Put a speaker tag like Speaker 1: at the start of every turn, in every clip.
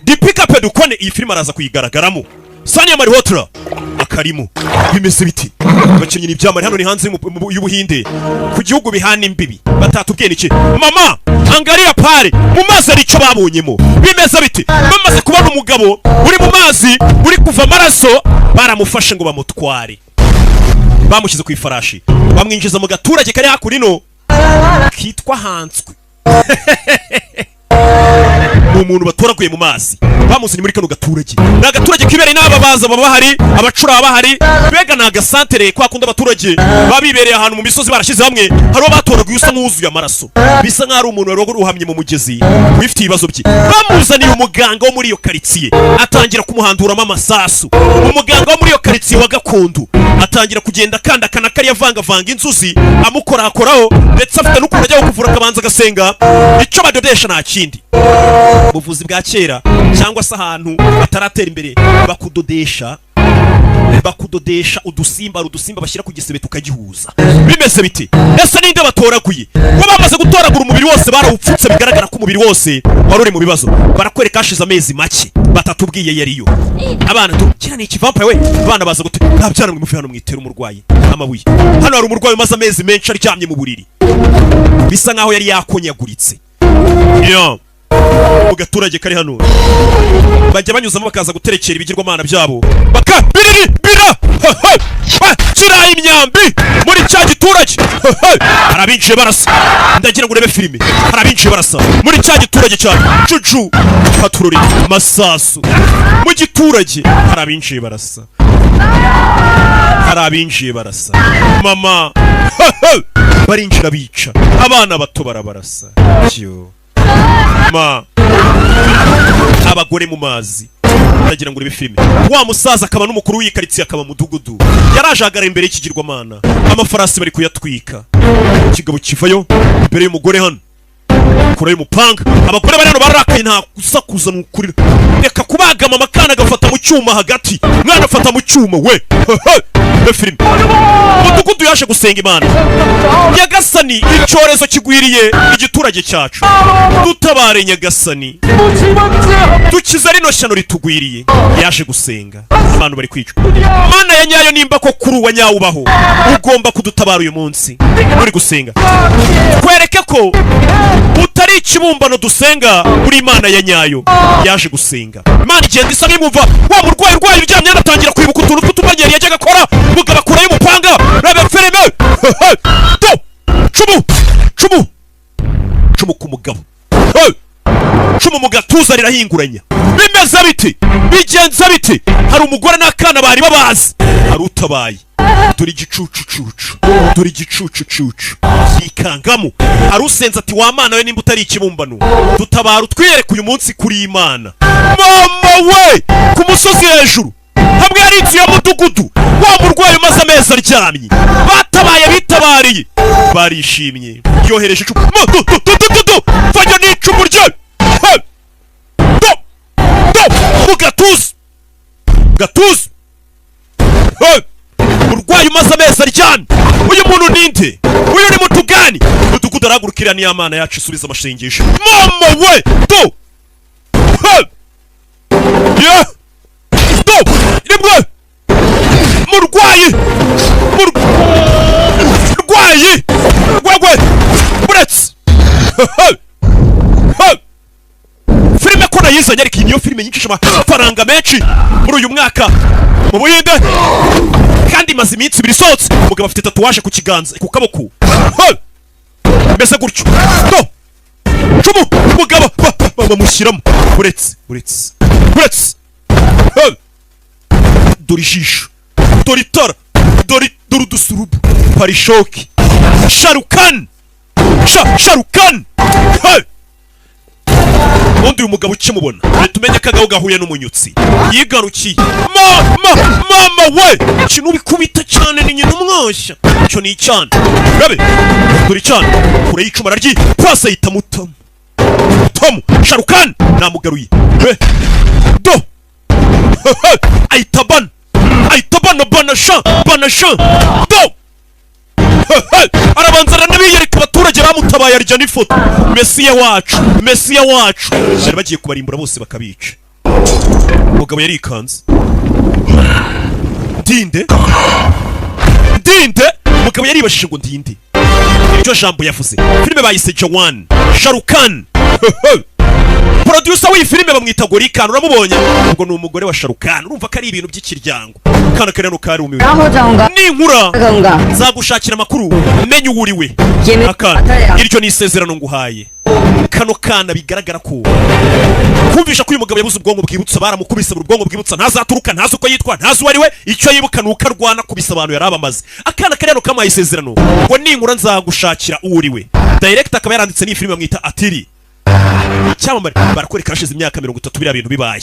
Speaker 1: Deepika Padukone iyi filime araza kuyigaragaramo. Sanya Malhotra akarimo. Bimeze biti? Abakinnyi ni ibyamamare. Hano ni hanze y'Ubuhinde, ku gihugu bihana imbibi batatubwiye niki. Mama angalia pale mu mazi, hari icyo babonyemo. Bimeze biti? Bamaze kubona umugabo uri mu mazi uri kuva amaraso, baramufashe ngo bamutware, bamushyize ku ifarashi, bamwinjiza mu gaturage kari hakurino kitwa Hanswe. Ni umuntu batoraguye mu mazi, bamuzanye muri kano gaturage. Ni agaturage kibereye n'aba baza baba bahari, abacura baba bahari, mbega ni agasantere kwa kundi abaturage baba bibereye ahantu mu misozi barashyize hamwe. Hari uwo batoraguye usa nk'uwuzuye amaraso, bisa nk'aho ari umuntu wari uhamye mu mugezi wifitiye ibibazo bye. Bamuzaniye umuganga wo muri iyo karitsiye, atangira kumuhanduramo amasasu. Umuganga wo muri iyo karitsiye wa gakondo atangira kugenda akanda akana kariya, avangavanga inzuzi, amukorakoraho, ndetse afite n'ukuntu ajya kuvura, akabanza agasenga. Icyo badodesha nta kindi, ubuvuzi bwa kera cyangwa se ahantu bataratera imbere, bakudodesha udusimba. Hari udusimba bashyira ku gisebe tukagihuza. Bimeze biti? Ese ninde batoraguye? Ko bamaze gutoragura, umubiri wose barawupfutse, bigaragara ko umubiri wose wari uri mu bibazo. Barakwereka hashize amezi make batatubwiye yariyo. Abana tu kiriya ni ikivampire we. Abana baza gute? Nta byana mwe, muve hano mwitera umurwayi amabuye. Hano hari umurwayi umaze amezi menshi aryamye mu buriri, bisa nkaho yari yakonyaguritse. Yeah. Mu gaturage kari hano bajya banyuzamo bakaza guterekera ibigirwamana byabo, baka biriri bira bakira imyambi muri cya giturage. Hari abinjiye barasa. Ndagira ngo urebe filime. Hari abinjiye barasa muri cya giturage cya Juju Patururi. Masasu mu giturage, hari abinjiye barasa, hari abinjiye barasa. Mama, barinjira bica abana bato, barabarasa. Yo ma, abagore mu mazi. Ndagira ngo urebe filime. Wa musaza akaba n'umukuru w'iyi karitsiye, akaba mudugudu, yaraje ahagarara imbere y'ikigirwamana. Amafarasi bari kuyatwika. Ikigabo kivayo imbere y'umugore hano, kure y'umupanga. Abagore bari hano bararakaye, nta gusakuza, ni ukurira. Reka kubaga mama. Akana gafata mu cyuma hagati, mwana afata mu cyuma we. Reba filime. Mudugudu yaje gusenga Imana. Nyagasani, icyorezo kigwiriye igiturage cyacu, dutabare. Nyagasani, dukize rino shyano ritugwiriye. Yaje gusenga, abantu bari kwicwa. Mana ya nyayo, nimba ko kuri uwa nyawo ubaho, ugomba kudutabara uyu munsi. Uri gusenga, twereke ko utari ikibumbano dusenga, uri Imana ya nyayo. Yaje gusenga, Imana igenda isa nk'imwumva. Wa murwayi urwaye uryamye anatangira kwibuka utuntu tw'utumanyeri yajyaga akora. Mugabo akurayo umupanga. Reba filime do. Cumu, cumu, cumu ku mugabo. Hey! Cumu mu gatuza rirahinguranya. Bimeze biti? Bigenze biti? Hari umugore n'akana bari babazi, hari utabaye. Dore igicucucucu, dore igicucucucu yikangamo. Hari usenze ati: "Wa Mana we, nimba utari ikibumbano, dutabara, utwiyereke uyu munsi kuri Imana." Mama we, ku musozi hejuru hamwe hari inzu ya mudugudu, wa murwayi umaze amezi aryamye, batabaye, bitabariye, barishimye. Yohereje icumu. Du du du du du du, fanya n'icumu rye. Hey! Do do mu gatuza, gatuza. Hey! Urwaye umaze amezi aryamye, uyu muntu ninde? Uyu ni mutugani? Mudugudu arahagurukira: "Niya Mana yacu isubiza amashengesho." Mama we, do. Hey! Yeah! Do rimwe, murwayi, murwayi rwagwe buretse. Hey! Hey! Filime ko nayizanye, ariko iyi niyo filime yinjije amafaranga menshi muri uyu mwaka mu Buhinde, kandi imaze iminsi 2 isohotse. Umugabo afite tatouage ku kiganza, ku kaboko. Hey! Mbese gutyo do, cumu umugabo bamushyiramo. Buretse, buretse, buretse. Hey! Dore ijisho, dore itara, dore, dore udusurubu. Parishoki Sharukani, Sharukani. Hey! Ubundi uyu mugabo ukimubona uhita umenya ko agabo gahuye n'umunyutsi yigarukiye. Mama, mama we, ikintu ubikubita cyane ni nyina umwoshya. Icyo ni icyana, urabe, dore icyana kure y'icuma araryi pasi, ahita mutamu tomu. Sharukani namugaruye. He do, ahita bana, ahita bana, bana sha, bana sha do. Arabanza aranabiyereka abaturage bamutabaye, arya n'ifoto. Mesiya wacu, Mesiya wacu. Bari bagiye kubarimbura bose bakabica. Umugabo yarikanze. Ndinde, ndinde. Umugabo yaribashije ngo ndinde, iryo jambo yavuze. Filime bayise Jawan, Sharukan. Producer w'iyi filime bamwita Gorikhan, uramubonye? Ubwo ni umugore wa Sharukan. Urumva ko ari ibintu by'ikiryango. Kana kari hano karumiwe.
Speaker 2: हो जाऊंगा
Speaker 1: Ninkura
Speaker 2: कहूंगा
Speaker 1: nzagushakira amakuru menye uwo uri we. Akana, iryo ni isezerano nguhaye. Kano kana bigaragara ko kumvisha ko uyu mugabo yabuze ubwonko bwibutsa, baramukubise buri ubwonko bwibutsa, ntazaturuka, ntazi uko yitwa, ntazi uwo ari we. Icyo yibuka ni uko arwana kubisa abantu yari abamaze. Akana kari hano kamuhaye isezerano ngo ninkura nzagushakira uwo uri we. Director akaba yaranditse n'iyi filime, bamwita Atiri icyamamare. Barakwereka hashize imyaka 30 biriya bintu bibaye.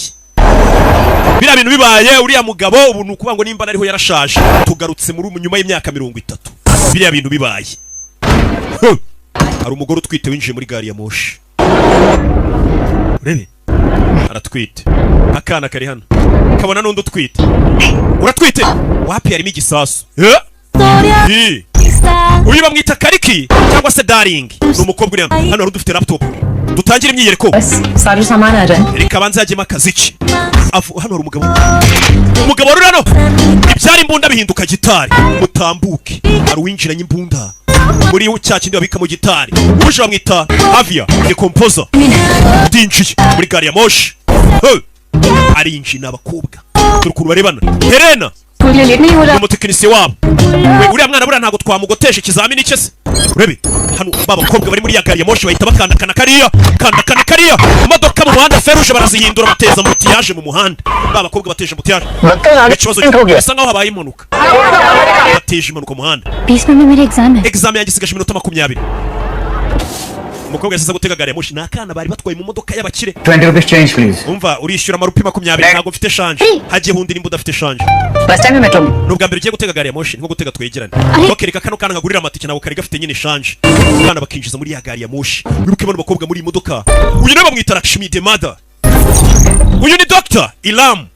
Speaker 1: Biriya bintu bibaye, uriya mugabo ubu ni ukuvuga ngo nimba nariho yarashaje. Tugarutse muri nyuma y'imyaka 30 biriya bintu bibaye. Huh! Hari umugore utwite winjiye muri gari ya moshi. Urebe, aratwite. Akana kari hano kabona n'undi utwite. Uratwite? Wapi, harimo igisasu. Eh? Hi. Uyu bamwita Kariki cyangwa se Daring, ni umukobwa uri hano. Hano hari udufite laptop. Dutangire imyiyereko.
Speaker 3: बस सारा सामान आ जाए।
Speaker 1: Reka abanze hajyemo akaziki. Hano hari umugabo. Umugabo wari uri hano, ibyari imbunda bihinduka gitari. Mutambuke. Hari uwinjiranye imbunda muri cya kindi babikamo gitari. Uje bamwita Havia, ni composer. Ndinjiye muri gari ya moshi. Hey! Arinjiye, ni abakobwa. Dore ukuntu barebana. Helena
Speaker 3: school के late नहीं हो
Speaker 1: ni
Speaker 3: रहा।
Speaker 1: Umutekinisiye wabo. We, uriya mwana buriya ntabwo twamugoteje ikizamini cye se? Urebe hano, ba bakobwa bari muri ya gari ya moshi bahita bakandakana kariya, kandakana kariya imodoka mu muhanda. Feruje barazihindura, bateza embouteillage mu muhanda. Ba bakobwa bateje embouteillage. Ikibazo bisa nkaho habaye impanuka, bateje impanuka mu muhanda.
Speaker 4: 20 minute में मेरे exam है।
Speaker 1: Exam yanjye isigaje iminota 20. Umukobwa yasize gutega gari ya moshi, ni akana bari batwaye mu modoka y'abakire.
Speaker 5: ₹20 change, please.
Speaker 1: Umva, urishyura amarupi 20, ntabwo mfite change. Hagiye hundi nimba udafite change.
Speaker 3: First time metro में।
Speaker 1: Ni ubwa mbere ugiye gutega gari ya moshi? Nko gutega, twegerane. Bakereka kano kana nkagurira amatike, ntabwo kari gafite nyine change. Kana bakinjiza muri ya gari ya moshi. Wibuke bano bakobwa muri iyi modoka, uyu nawe bamwita Lakshmi Demada, uyu ni Dr Ilam.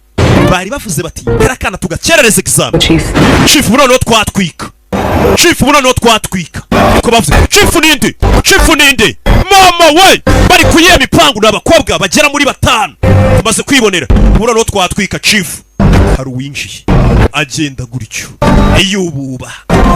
Speaker 1: Bari bavuze bati kariya kana tugakerereza exam.
Speaker 3: Chief.
Speaker 1: Chief, ubu noneho twatwika. Chief, ubu noneho twatwika, niko bavuze. Chief ninde? Chief ninde? Mama we, bari kuyiha mipangu. Ni abakobwa bagera muri batanu tumaze kwibonera. Ubu noneho twatwika, chief. Hari uwinjiye agenda gutyo iyububa.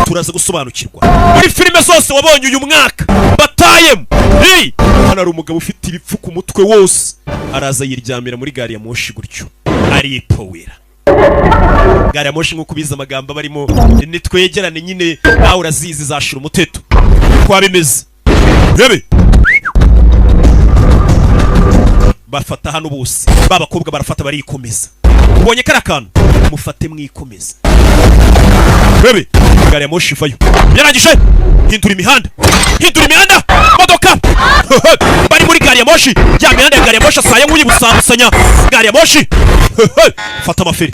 Speaker 1: Turaza gusobanukirwa muri filime zose wabonye uyu mwaka batayemo. Hey! Hano hari umugabo ufite ibipfu ku mutwe wose, araza yiryamira muri gari ya moshi gutyo, aripowera gari ya moshi. Nk'uko ubizi, amagambo aba arimo nitwegerane nyine, nawe urazizi, zashira umuteto kwa bimeze. Rebe, bafata hano bose, ba bakobwa barafata barikomeza. Ubonye kariya kantu, mufate mwikomeza. Rebe, gari ya moshi ivayo yarangije. Hindura imihanda, hindura imihanda. Modoka bari muri gari ya moshi, ya mihanda ya gari ya moshi asaye nk'uyibusabusanya gari ya moshi. Fata amaferi.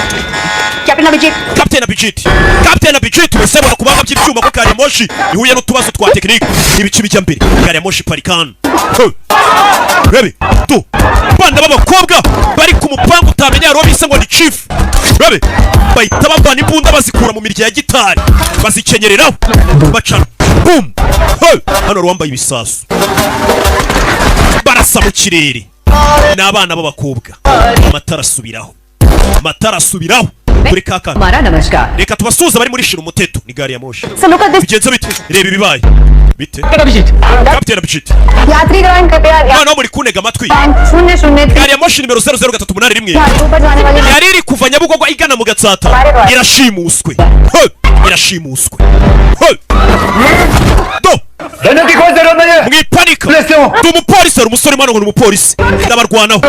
Speaker 3: Captain Abhijit.
Speaker 1: Captain Abhijit, Captain Abhijit. Usebona ku banga by'ibyuma ko gari ya moshi ihuye n'utubazo twa tekinike. Ibice bijya mbere, gari ya moshi parikani. Rebe tu bana b'abakobwa bari ku mupangu utamenya. Hariho bise ngo ni chief. Rebe, bahita bavana imbunda bazikura mu mirya ya gitari, bazikenyereraho, bacana boom. Hey! Hano hari uwambaye ibisasu, barasa mu kirere. Ni abana b'abakobwa. Amatara asubiraho, amatara asubiraho kuri ka kana.
Speaker 3: हमारा नमस्कार।
Speaker 1: Reka tubasuhuze bari muri shira umuteto, ni gari ya moshi.
Speaker 3: So look at this.
Speaker 1: Bigenze bite? Reba ibibaye bite?
Speaker 5: Abhijit.
Speaker 1: Captain Abhijit.
Speaker 2: यात्रीगण कृपया ध्यान
Speaker 1: Noneho muri kuntega amatwi.
Speaker 2: शून्य शून्य तीन
Speaker 1: Gari ya moshi nimero 000381
Speaker 2: ऊपर जाने वाली
Speaker 1: yari iri kuva Nyabugogo igana mu Gatsata irashimuswe. Hey! Irashimuswe. Hey! Do
Speaker 5: डरने की कोई जरूरत नहीं है।
Speaker 1: Mwipanika.
Speaker 5: Police हो।
Speaker 1: Ndi umupolisi. Hari umusore mwana ngo ni umupolisi, ndabarwanaho.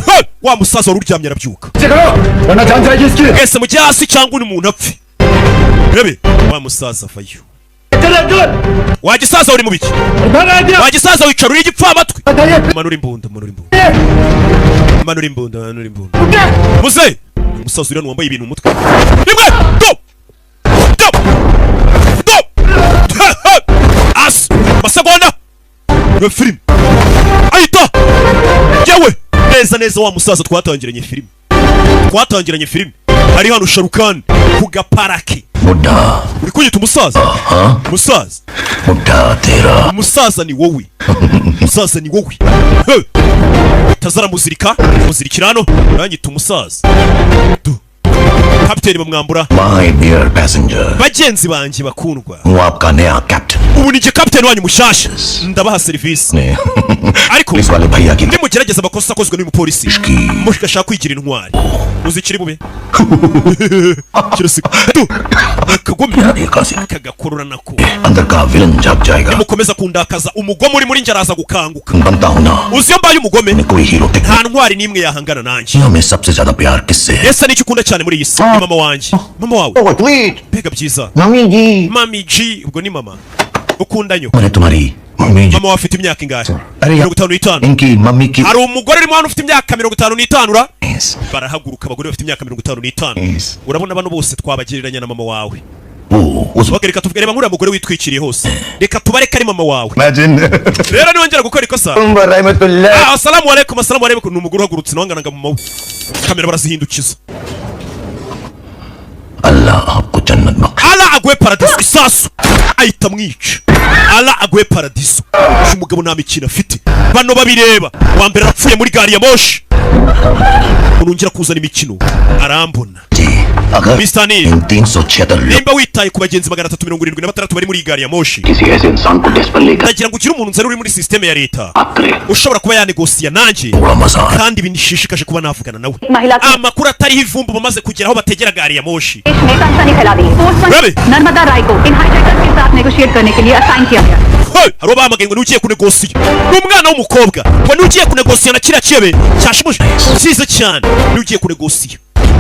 Speaker 1: Hey! Wa musaza wari uryamye arabyuka.
Speaker 5: करो वरना जान जाएगी इसकी।
Speaker 1: Mwese mujye hasi cyangwa undi muntu apfe. Rebe, wa musaza avayo.
Speaker 5: चल चल।
Speaker 1: Wa gisaza, uri mu biki? Wa gisaza, wicara uri igipfamatwi. Manura imbunda, manura imbunda, manura imbunda, manura imbunda. Muze umusaza uriya wambaye ibintu mu mutwe. Rimwe, do do do, as masegonda iyo filime ahita yewe neza neza. Wa musaza twatangiranye filime, twatangiranye filime ari hano Sharukani ku gaparake.
Speaker 5: बुढ़ा
Speaker 1: Uri kunyita umusaza? Umusaza?
Speaker 5: बुढ़ा तेरा
Speaker 1: Umusaza ni wowe, umusaza ni wowe. He! Tazaramuzirika, muzirikira hano. Uranyita umusaza? Du kapiteni bamwambura.
Speaker 5: My dear passenger,
Speaker 1: Bagenzi banjye bakundwa,
Speaker 5: हूँ आपका नया captain.
Speaker 1: Ubu ni kapiteni wanyu mushyashya, ndabaha serivisi, ariko
Speaker 5: police वाले भैया की
Speaker 1: nimugerageza amakosa akozwe n'uyu mupolisi mugashaka kwigira intwari, muzikiri bube kirasika du akagome kagakurura nako.
Speaker 5: अंदर का villain जाग जाएगा।
Speaker 1: Nimukomeza kundakaza, umugome uri muri njye araza gukanguka.
Speaker 5: बनता हूँ ना।
Speaker 1: Uzi iyo mbaye umugome,
Speaker 5: कोई hero टिक
Speaker 1: nta ntwari n'imwe yahangana nanjye.
Speaker 5: दुनिया में सबसे ज्यादा प्यार किससे है?
Speaker 1: Ese nicyo ukunda cyane muri iyi si? Ni mama wanjye. Mama wawe? Mbega byiza!
Speaker 5: Mummy ji.
Speaker 1: Mummy ji, ubwo ni mama ukunda nyoko.
Speaker 5: मैंने तुम्हारी mummy ji.
Speaker 1: Mama wawe afite imyaka ingahe?
Speaker 5: अरे
Speaker 1: 55.
Speaker 5: इनकी mummy की
Speaker 1: Hari umugore urimo hano ufite imyaka 55 ura? Barahaguruka abagore bafite imyaka 55. Urabona bano bose twabagereranya na mama wawe.
Speaker 5: वो उस
Speaker 1: Ok, reka tuvuge, reba nk'uriya mugore witwikiriye hose, reka tubareke ari mama wawe.
Speaker 5: Imagine.
Speaker 1: Rero niwongera gukora ikosa, ah, asalamu alaikum, asalamu alaikum. Ni umugore uhagurutse nawe angana nka mama we. Kamera barazihindukiza.
Speaker 5: अल्लाह आपको जन्नत बख्शे।
Speaker 1: Allah aguhe paradiso. Isasu ahita amwica. Allah aguhe paradiso. Uyu mugabo nta mikino afite. Bano babireba, wa mbere arapfuye muri gari ya moshi. Unongera kuzana imikino arambona.
Speaker 5: अगर
Speaker 1: Mr. Neil,
Speaker 5: इन 376 लोग
Speaker 1: nimba witaye ku bagenzi 376 bari muri iyi gari ya moshi,
Speaker 5: किसी ऐसे इंसान को desk पर लेकर
Speaker 1: ndagira ngo ugire umuntu nzari uri muri sisiteme ya leta ushobora kuba yanegosiya nanjye,
Speaker 5: थोड़ा मजा आए।
Speaker 1: kandi binishishikaje kuba navugana nawe.
Speaker 3: महिला को
Speaker 1: Amakuru atariho ivumbi bamaze kugera aho bategera gari ya moshi.
Speaker 3: देश में सनसनी फैला दी।
Speaker 1: Ravi.
Speaker 3: Postman Narmada राय को इन हाईजैकर्स के साथ नेगोशिएट करने के लिए असाइन किया गया।
Speaker 1: Hey, hari uwo bahamagaye ngo niwe ugiye kunegosiya, ni umwana w'umukobwa, ngo niwe ugiye kunegosiya na kiriya kiebe cyashimuje cyiza cyane, niwe ugiye kunegosiya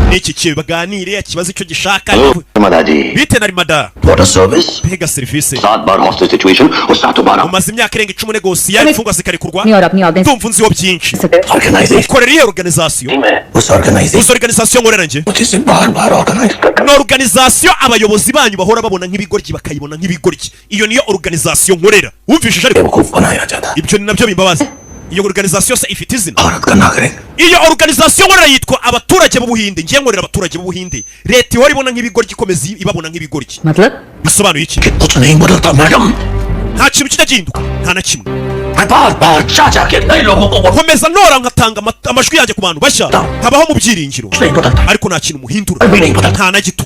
Speaker 1: n'iki kiebe, baganire ikibazo icyo gishaka.
Speaker 5: Narmada ji.
Speaker 1: Bite Narmada?
Speaker 5: Water service.
Speaker 1: Mbega serivisi!
Speaker 5: सात बार hostage situation और सातों बार
Speaker 1: Umaze imyaka irenga 10 negosiya, imfungwa zikarekurwa.
Speaker 3: और अपनी organise
Speaker 1: Ndumva unziho byinshi.
Speaker 5: Organisation.
Speaker 1: Ukorera iyihe organization?
Speaker 5: उस organisation
Speaker 1: Uzi organization nkorera njye?
Speaker 5: मुझे बार बार organise कर
Speaker 1: Ni organization abayobozi banyu bahora babona nk'ibigoryi, bakayibona nk'ibigoryi. Iyo niyo organization nkorera, wumvishije? Ariko
Speaker 5: बेवकूफ बनाया जाता है।
Speaker 1: Ibyo ni nabyo bimbabaza. Iyo organization se ifite izina?
Speaker 5: Bharat का नागरिक।
Speaker 1: Iyo organization nkorera yitwa abaturage b'Ubuhinde. Ngiye nkorera abaturage b'Ubuhinde, leta ihora ibona nk'ibigoryi, ikomeza ibabona nk'ibigoryi.
Speaker 3: मतलब?
Speaker 1: Bisobanuye iki?
Speaker 5: कि कुछ नहीं बदलता madam.
Speaker 1: Nta kintu kijya gihinduka, nta na kimwe.
Speaker 5: मैं बार बार जा जाके नए लोगों को vote
Speaker 1: Nkomeza ntora, nkatanga amajwi yanjye ku bantu bashya, nkabaho mu byiringiro,
Speaker 5: नहीं बदलता।
Speaker 1: ariko nta kintu muhindura.
Speaker 5: अभी नहीं बदलता।
Speaker 1: Nta na gito,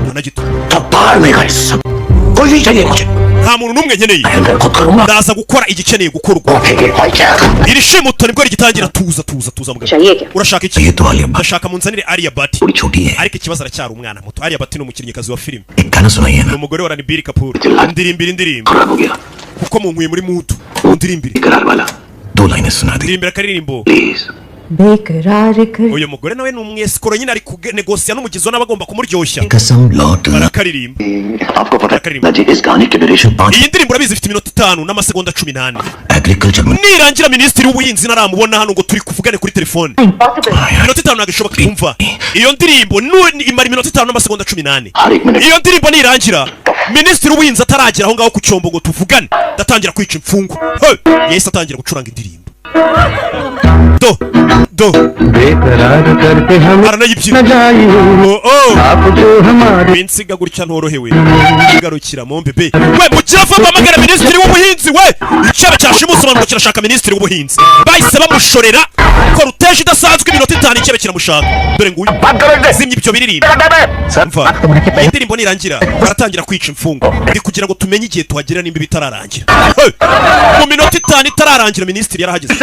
Speaker 1: nta na gito.
Speaker 5: तो बाहर में गए सब कोई नहीं चाहिए मुझे।
Speaker 1: Nta muntu n'umwe nkeneye.
Speaker 5: मैं खुद करूंगा।
Speaker 1: Ndaza gukora igikeneye gukorwa.
Speaker 5: उठेंगे।
Speaker 1: Iri shimuto nibwo rigitangira. Tuza, tuza, tuza mugabo.
Speaker 3: चाहिए क्या?
Speaker 1: Urashaka iki?
Speaker 5: ये तो आलिया Bhatt
Speaker 1: Ndashaka munzanire Alia Bhatt.
Speaker 5: थोड़ी छोटी है।
Speaker 1: Ariko ikibazo aracyari umwana muto. Alia Bhatt ni umukinnyikazi wa filime.
Speaker 5: एक गाना सुनाइए
Speaker 1: Ni
Speaker 5: ना।
Speaker 1: Umugore wa Ranbir Kapoor. Ndirimbira indirimbo,
Speaker 5: खराब हो गया।
Speaker 1: kuko munkuye muri mood. Ndirimbire.
Speaker 5: करार वाला दो लाइनें सुना दी।
Speaker 1: Ndirimbira akaririmbo.
Speaker 5: Please.
Speaker 2: बेकरार कर
Speaker 1: Uyu mugore nawe ni umwesikoro nyine, ari kunegosiya n'umugizi wa nabi, agomba kumuryoshya.
Speaker 5: कसम लौट
Speaker 1: Barakaririmba.
Speaker 5: आपको पता है ना जी इस गाने की duration 5
Speaker 1: Iyi ndirimbo urabizi ifite iminota 5 n'amasegonda 14.
Speaker 5: Agriculture में
Speaker 1: Nirangira minisitiri w'ubuhinzi naramubona hano ngo turi kuvugane kuri telefone.
Speaker 3: Impossible.
Speaker 1: Iminota 5 ntabwo ishoboka. Kumva, iyo ndirimbo imara iminota 5 n'amasegonda 14.
Speaker 5: हर एक minute
Speaker 1: Iyo ndirimbo nirangira, minisitiri w'ubuhinzi ataragera aho ngaho ku cyombo ngo tuvugane, ndatangira kwica imfungwa. Hey! Yahise atangira gucuranga indirimbo, do do.
Speaker 4: बेकरार करके हम
Speaker 1: Aranayibyina.
Speaker 4: न जाइए।
Speaker 1: Oh, oh.
Speaker 4: आपको हमारे
Speaker 1: Winsiga gutya ntorohewe, garukira mu mbebe we mugira vuba, mpamagara minisitiri w'ubuhinzi we. Icyaba cyashimuse abantu ngo kirashaka minisitiri w'ubuhinzi, bahise bamushorera cortège idasanzwe. Iminota 5 icyaba kiramushaka. Dore nguyu. Zimya ibyo biririmba. Mva, iyi ndirimbo nirangira baratangira kwica imfungwa. Ndi kugira ngo tumenye igihe tuhagera nimba bitararangira. Hey! Mu minota 5 itararangira minisitiri yarahageze.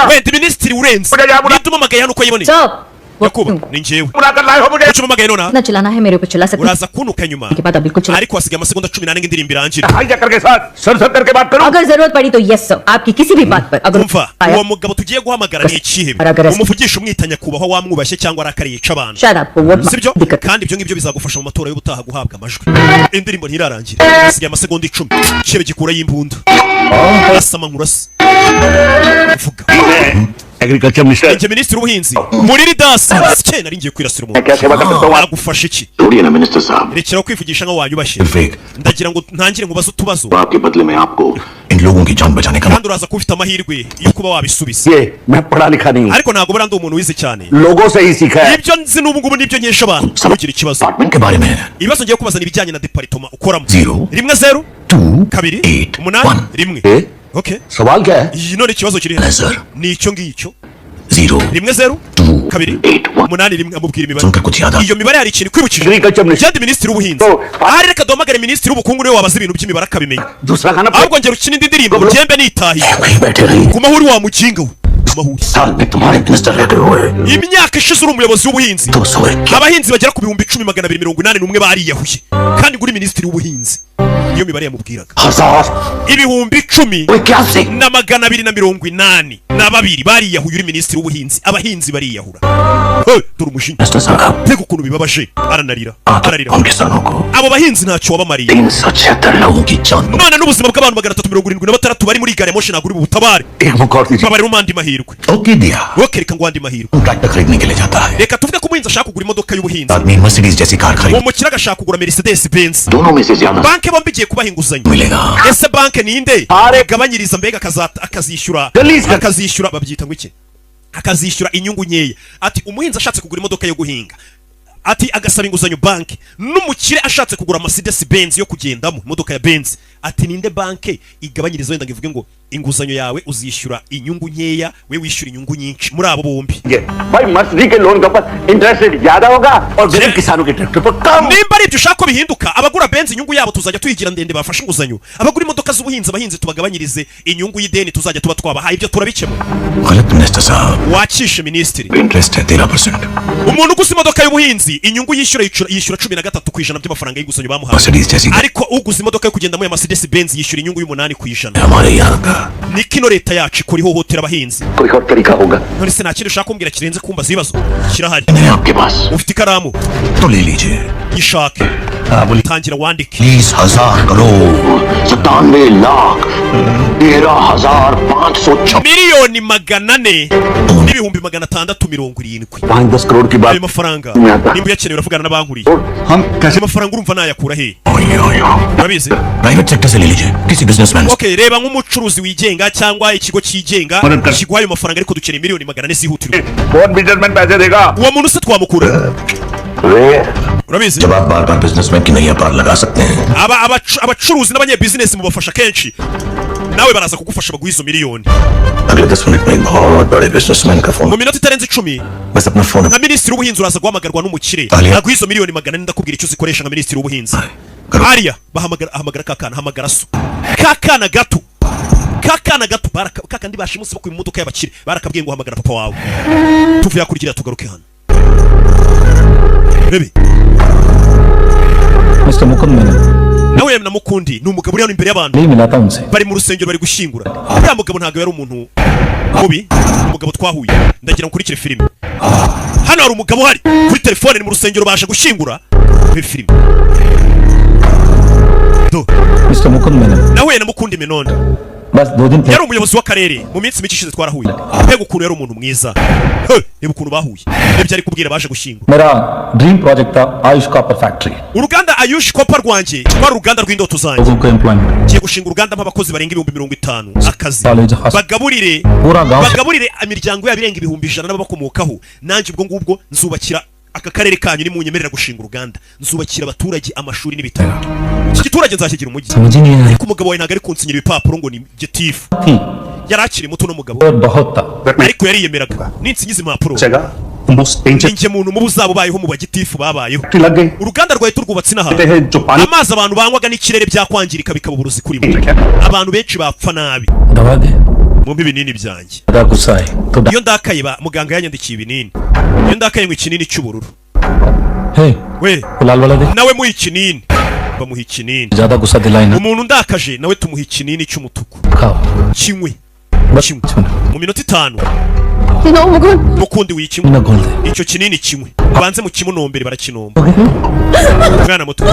Speaker 1: Wenda minisitiri urenze ninde umamagaye hano uko yiboneye?
Speaker 2: Stop.
Speaker 1: Yakuba, ni njyewe. Kuki umamagaye nonaha?
Speaker 2: ना चलाना है मेरे ऊपर चला सकते
Speaker 1: Uraza kuntuka nyuma,
Speaker 2: के बाद अब बिल्कुल चला
Speaker 1: ariko hasigaye amasegonda 14 ngo indirimbo irangire.
Speaker 5: Hijacker के साथ sir sir करके बात करूं?
Speaker 2: अगर जरूरत पड़ी तो yes sir, आपकी किसी भी बात पर अगर
Speaker 1: Umva,
Speaker 2: आया
Speaker 1: uwo mugabo tugiye guhamagara ni ikihebe.
Speaker 2: Aragarasa.
Speaker 1: Umuvugisha umwita nyakubahwa wamwubashye cyangwa arakariye yica abantu.
Speaker 2: शायद आपको vote
Speaker 1: Sibyo?
Speaker 2: दिक्कत।
Speaker 1: Kandi ibyo ngibyo bizagufasha mu matora y'ubutaha guhabwa amajwi. Indirimbo ntirarangira, hasigaye amasegonda 10. Ikihebe gikurayo imbunda, arasama nkurasa, vuga.
Speaker 5: Agriculture minister.
Speaker 1: Njye minisitiri w'ubuhinzi muri ridasi cye nari ngiye kwirasira umuntu.
Speaker 5: क्या सेवा कर सकता हूँ?
Speaker 1: Nagufasha iki?
Speaker 5: छोड़िए ना minister साहब।
Speaker 1: Rekeraho kwivugisha nkaho wanyubashye.
Speaker 5: Fake.
Speaker 1: Ndagira ngo ntangire nkubaze utubazo.
Speaker 5: आपके बदले में आपको इन लोगों की जान बचाने का
Speaker 1: Kandi uraza kuba ufite amahirwe yo kuba wabisubiza.
Speaker 4: ये मैं पढ़ा लिखा नहीं हूँ।
Speaker 1: Ariko ntabwo buriya ndi umuntu wize cyane.
Speaker 4: लोगों से ही सीखा है।
Speaker 1: Ibyo nzi n'ubu ngubu nibyo nkesha abantu. Ntugire ikibazo.
Speaker 5: Department के बारे में।
Speaker 1: Ibibazo ngiye kubaza ni ibijyanye na department ukoramo.
Speaker 5: Zero.
Speaker 1: 1 0
Speaker 5: 2
Speaker 1: 2
Speaker 5: 8
Speaker 1: 8
Speaker 5: 1
Speaker 1: 1.
Speaker 4: ए,
Speaker 1: Okay.
Speaker 4: सवाल क्या है?
Speaker 1: Iyi none ikibazo kiri he?
Speaker 5: Sir.
Speaker 1: Ni icyo ngicyo.
Speaker 5: 0
Speaker 1: 1 0
Speaker 5: 2
Speaker 1: 2
Speaker 5: 8 1
Speaker 1: 8 1 amubwira imibare.
Speaker 5: सुनकर कुछ याद आ
Speaker 1: Iyo mibare hari ikintu ikwibukije?
Speaker 4: Agriculture minister.
Speaker 1: Byandi minisitiri w'ubuhinzi.
Speaker 4: Oh.
Speaker 1: Ahari reka duhamagare minisitiri w'ubukungu, niwe wabaza ibintu by'imibare akabimenya.
Speaker 4: दूसरा खाना
Speaker 1: Ahubwo ngera ukina indi ndirimbo ngembe nitahiye.
Speaker 5: वहीं बैठे रहिए।
Speaker 1: Guma aho uri wa mukinga we, guma aho uri.
Speaker 5: साल में तुम्हारे minister रहते हुए
Speaker 1: Imyaka ishize uri umuyobozi w'ubuhinzi,
Speaker 5: तुम सोए क्या?
Speaker 1: Abahinzi bagera ku 10,281 bariyahuye, kandi ngo uri minisitiri w'ubuhinzi. Niyo mibare yamubwiraga.
Speaker 5: हजार
Speaker 1: 10,282
Speaker 5: वो क्या से
Speaker 1: bariyahuye, uri minisitiri w'ubuhinzi, abahinzi bariyahura. Hey, dore umujinya.
Speaker 5: Minister साहब,
Speaker 1: Mbega ukuntu bibabaje, aranarira, ararira.
Speaker 5: हम किसानों को
Speaker 1: Abo bahinzi ntacyo wabamariye.
Speaker 5: 376 लोगों की जान
Speaker 1: None n'ubuzima bw'abantu 376 bari muri gari ya moshi ntabwo uri bubutabare.
Speaker 4: एक मौका और दीजिए।
Speaker 1: Babarira umandi mahirwe.
Speaker 5: Okay दिया।
Speaker 1: Okay, reka ngo andi mahirwe.
Speaker 5: Tractor खरीदने के लिए जाता है।
Speaker 1: Reka tuvuge ko umuhinzi ashaka kugura imodoka y'ubuhinzi.
Speaker 5: आदमी मर्सिडीज जैसी car
Speaker 1: Uwo
Speaker 5: खरीद
Speaker 1: mukire agashaka kugura Mercedes Benz.
Speaker 5: दोनों में से ज्यादा
Speaker 1: Banki bombi igiye kubaha inguzanyo.
Speaker 5: मिलेगा।
Speaker 1: Ese banki ninde
Speaker 4: Are-
Speaker 1: igabanyiriza, mbega akazishyura
Speaker 4: Release ka-
Speaker 1: akazishyura, babyita ngo iki, akazishyura inyungu nkeya? Ati umuhinzi ashatse kugura imodoka yo guhinga, ati agasaba inguzanyo banki, n'umukire ashatse kugura Mercedes Benz yo kugendamo, imodoka ya Benz, ati ninde banki igabanyiriza, wenda ngo ivuge ngo inguzanyo yawe uzishyura inyungu nkeya, we wishyura inyungu nyinshi, muri abo bombi?
Speaker 4: ये भाई मर्सिडीज के लोन के ऊपर interest rate ज्यादा होगा और गरीब किसानों के ट्रैक्टर पर कम।
Speaker 1: Nimba ari ibyo ushaka ko bihinduka, abagura Benz inyungu yabo tuzajya tuyigira ndende bafashe inguzanyo, abagura imodoka z'ubuhinzi, abahinzi tubagabanyirize inyungu y'ideni tuzajya tuba twabahaye. Ibyo turabikemura.
Speaker 5: गलत minister साहब।
Speaker 1: Wakishe minisitiri.
Speaker 5: Interest है 13%।
Speaker 1: Umuntu uguze imodoka y'ubuhinzi inyungu yishyura yishyura 13% by'amafaranga y'inguzanyo bamuhaye.
Speaker 5: Mercedes जैसी
Speaker 1: Ariko uguze imodoka yo kugendamo ya Mercedes Benz yishyura inyungu y'8%.
Speaker 5: हमारे यहाँ का
Speaker 1: Ni kino leta yacu ikora ihohotera abahinzi.
Speaker 5: कोई और तरीका होगा।
Speaker 1: None se nta kindi ushaka kumbwira kirenze kumbaza ibibazo? Kirahari.
Speaker 5: है आपके पास?
Speaker 1: Ufite ikaramu?
Speaker 5: तो ले लीजिए।
Speaker 1: Yishake.
Speaker 5: हाँ, बोलिए।
Speaker 1: Tangira wandike.
Speaker 5: 20,000 crore 97 lakh 13,556
Speaker 1: 400,000,670,000.
Speaker 4: पाँच दस करोड़ की बात
Speaker 1: Ayo mafaranga nimba uyakeneye uravugana n'abankuriye.
Speaker 5: हम कैसे?
Speaker 1: Ayo mafaranga urumva nayakura he? Urabizi.
Speaker 5: Private sector से ले लीजिए, किसी businessman.
Speaker 1: Okay, reba nk'umucuruzi wigenga cyangwa ikigo cyigenga
Speaker 4: Madam Clerk.
Speaker 1: kiguha ayo mafaranga, ariko dukeneye 400,000 zihutirwa.
Speaker 4: कौन businessman पैसे देगा?
Speaker 1: Uwo muntu se twamukura? Urabizi.
Speaker 5: जब आप बार बार बिजनेसमैन की नैया पार लगा सकते हैं।
Speaker 1: Aba abacuruzi n'abanyebizinesi mubafasha kenshi, nawe baraza kugufasha baguha izo miliyoni.
Speaker 5: अगले 10 मिनट में एक बहुत बड़े बिजनेसमैन का phone
Speaker 1: Mu minota itarenze 10
Speaker 5: बस अपना phone
Speaker 1: nka minisitiri w'ubuhinzi uraza guhamagarwa n'umukire
Speaker 5: Aliya.
Speaker 1: aguha izo 400,000. Ndakubwira icyo uzikoresha nka minisitiri w'ubuhinzi.
Speaker 5: करो।
Speaker 1: Ariya bahamagara, ahamagara ka kana, hamagara so, ka kana gato, ka kana gato ka kandi bashimuse bakuye mu modoka y'abakire, barakabwiye ngo hamagara papa wawe. Tuvuye hakurya tugaruke hano, rebe.
Speaker 6: Mister Mukund Menon.
Speaker 1: Nawe na Mukundi ni umugabo uri hano imbere y'abantu.
Speaker 6: नहीं मिला था उनसे।
Speaker 1: Bari mu rusengero bari gushyingura. Uriya mugabo ntabwo yari umuntu mubi, umugabo twahuye. Ndagira ngo ukurikire filime. Hano hari umugabo uhari kuri telefone, ni mu rusengero baje gushyingura muri filime do.
Speaker 6: Mister Mukund Menon.
Speaker 1: Nahuye na Mukundi Menon.
Speaker 6: बस दो दिन
Speaker 1: Yari umuyobozi w'akarere mu minsi mike ishize, twarahuye. Mbega ukuntu yari umuntu mwiza! He, reba ukuntu bahuye nibyo ari kubwira baje gushyingura.
Speaker 6: मेरा dream project था Ayush copper factory.
Speaker 1: Uruganda Ayush Copper rwanjye rwari uruganda rw'indoto zanjye.
Speaker 6: लोगों को employment.
Speaker 1: Ngiye gushinga uruganda mpa abakozi barenga 50,000 akazi.
Speaker 6: College, hospital.
Speaker 1: Bagaburire
Speaker 6: पूरा गांव
Speaker 1: bagaburire imiryango yabo irenga 100,000 n'ababakomokaho. Nanjye ubwo ngubwo nzubakira aka karere kanyu, nimunyemerera gushinga uruganda nzubakira abaturage amashuri n'ibitaro, iki giturage nzakigira umujyi.
Speaker 6: समझ ही नहीं आया।
Speaker 1: Ariko umugabo wawe ntabwo ari kunsinyira ibipapuro ngo ni gitifu.
Speaker 6: थी।
Speaker 1: Yari akiri muto n'umugabo.
Speaker 6: और बहुत था।
Speaker 1: Ariko yariyemeraga, ninsinyiza impapuro
Speaker 4: जगह most danger
Speaker 1: ninjye muntu mubi uzaba ubayeho mu bagitifu babayeho.
Speaker 4: लग गई।
Speaker 1: Uruganda rwawe turwubatse inaha,
Speaker 4: हैं जो पानी
Speaker 1: amazi abantu banywaga n'ikirere byakwangirika bikaba uburozi kuri bo, abantu benshi bapfa nabi.
Speaker 6: दवा दे।
Speaker 1: Mumpe ibinini byanjye.
Speaker 6: ज्यादा गुस्सा है तो
Speaker 1: Iyo ndakaye ba muganga yanyandikiye ibinini, iyo ndakaye ngo ikinini cy'ubururu.
Speaker 6: हे
Speaker 1: We
Speaker 6: लाल वाला दे।
Speaker 1: Nawe muha ikinini, bamuha ikinini.
Speaker 6: ज्यादा गुस्सा दिलाई ना।
Speaker 1: Umuntu ndakaje nawe tumuha ikinini cy'umutuku.
Speaker 6: खाओ।
Speaker 1: Kinywe.
Speaker 6: बस
Speaker 1: Kinywe mu minota 5.
Speaker 2: No Mukund.
Speaker 1: Mukundi wikinywe.
Speaker 6: ना घोल दे।
Speaker 1: Icyo kinini kimwe banze mu kimunombere, barakinomba umwana muto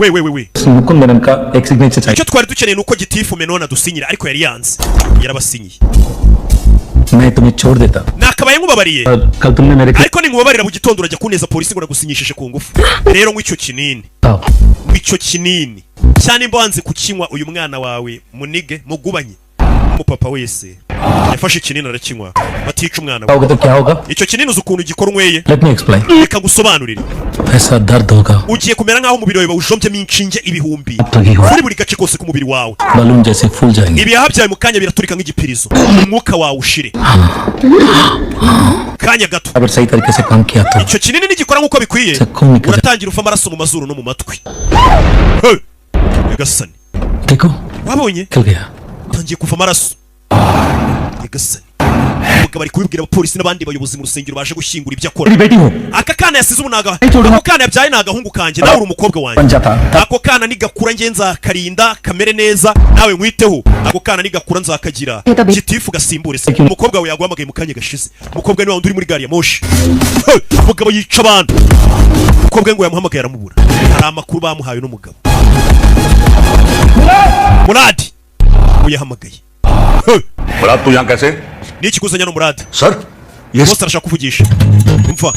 Speaker 1: we we we we.
Speaker 6: Mukund Menon का एक signature चाहिए।
Speaker 1: Icyo twari dukeneye ni uko gitifu Menona dusinyira, ariko yari yanze, yarabasinyiye.
Speaker 6: मैं तुम्हें छोड़ देता
Speaker 1: Nakabaye nkubabariye.
Speaker 6: और कल तुमने मेरे
Speaker 1: Ariko ninkubabarira, mu gitondo urajya kuneza polisi ngo nagusinyishije ku ngufu. Rero nywa icyo kinini.
Speaker 6: खिलाफ
Speaker 1: Nywa icyo kinini cyane. Nimba wanze kukinywa, uyu mwana wawe munige mugubanye. Umupapa wese yafashe ikinini arakinywa, batica umwana we.
Speaker 6: होगा तो क्या होगा?
Speaker 1: Icyo kinini uzi ukuntu gikora unyweye?
Speaker 6: Let me explain.
Speaker 1: Reka ngusobanurire.
Speaker 6: ऐसा दर्द होगा
Speaker 1: Ugiye kumera nk'aho umubiri wawe bawujombyemo inshinge ibihumbi kuri buri gace kose k'umubiri wawe.
Speaker 6: Balloon जैसे फूल जाएंगे।
Speaker 1: Ibihaha byawe mu kanya biraturika nk'igipirizo, umwuka wawe ushire kanya gato.
Speaker 6: अगर सही तरीके से काम किया तो
Speaker 1: Icyo kinini nigikora nk'uko bikwiye,
Speaker 6: खून निकल जाए।
Speaker 1: Uratangira uva amaraso mu mazuru no mu matwi. Hey! Nyagasani!
Speaker 6: देखो,
Speaker 1: Wabonye?
Speaker 6: निकल गया।
Speaker 1: Utangiye kuva amaraso. Nyagasani! Umugabo ari kubibwira abapolisi n'abandi bayobozi mu rusengero baje gushyingura ibyo akora.
Speaker 6: मेरी बेटी हो।
Speaker 1: Aka kana yasize ubu ni ako kana yabyaye ni agahungu kanjye, nawe uri umukobwa wanjye.
Speaker 6: बन जाता।
Speaker 1: Ako kana nigakura nge nzakarinda kamere neza, nawe nkwiteho. Ako kana nigakura nzakagira gitifu gasimbure se. Umukobwa wawe yaguhamagaye mu kanya gashize. Umukobwa ni wa wundi uri muri gari ya moshi. Hey! Umugabo yica abantu. Umukobwa we ngo yamuhamagaye aramubura. Hari amakuru bamuhaye n'umugabo Muradi uyahamagaye. Hey!
Speaker 5: मुराद, तू यहाँ कैसे?
Speaker 1: Ni ikikuzanya no Muradi?
Speaker 5: Sir, ये
Speaker 1: Bose arashaka kuvugisha. Umva,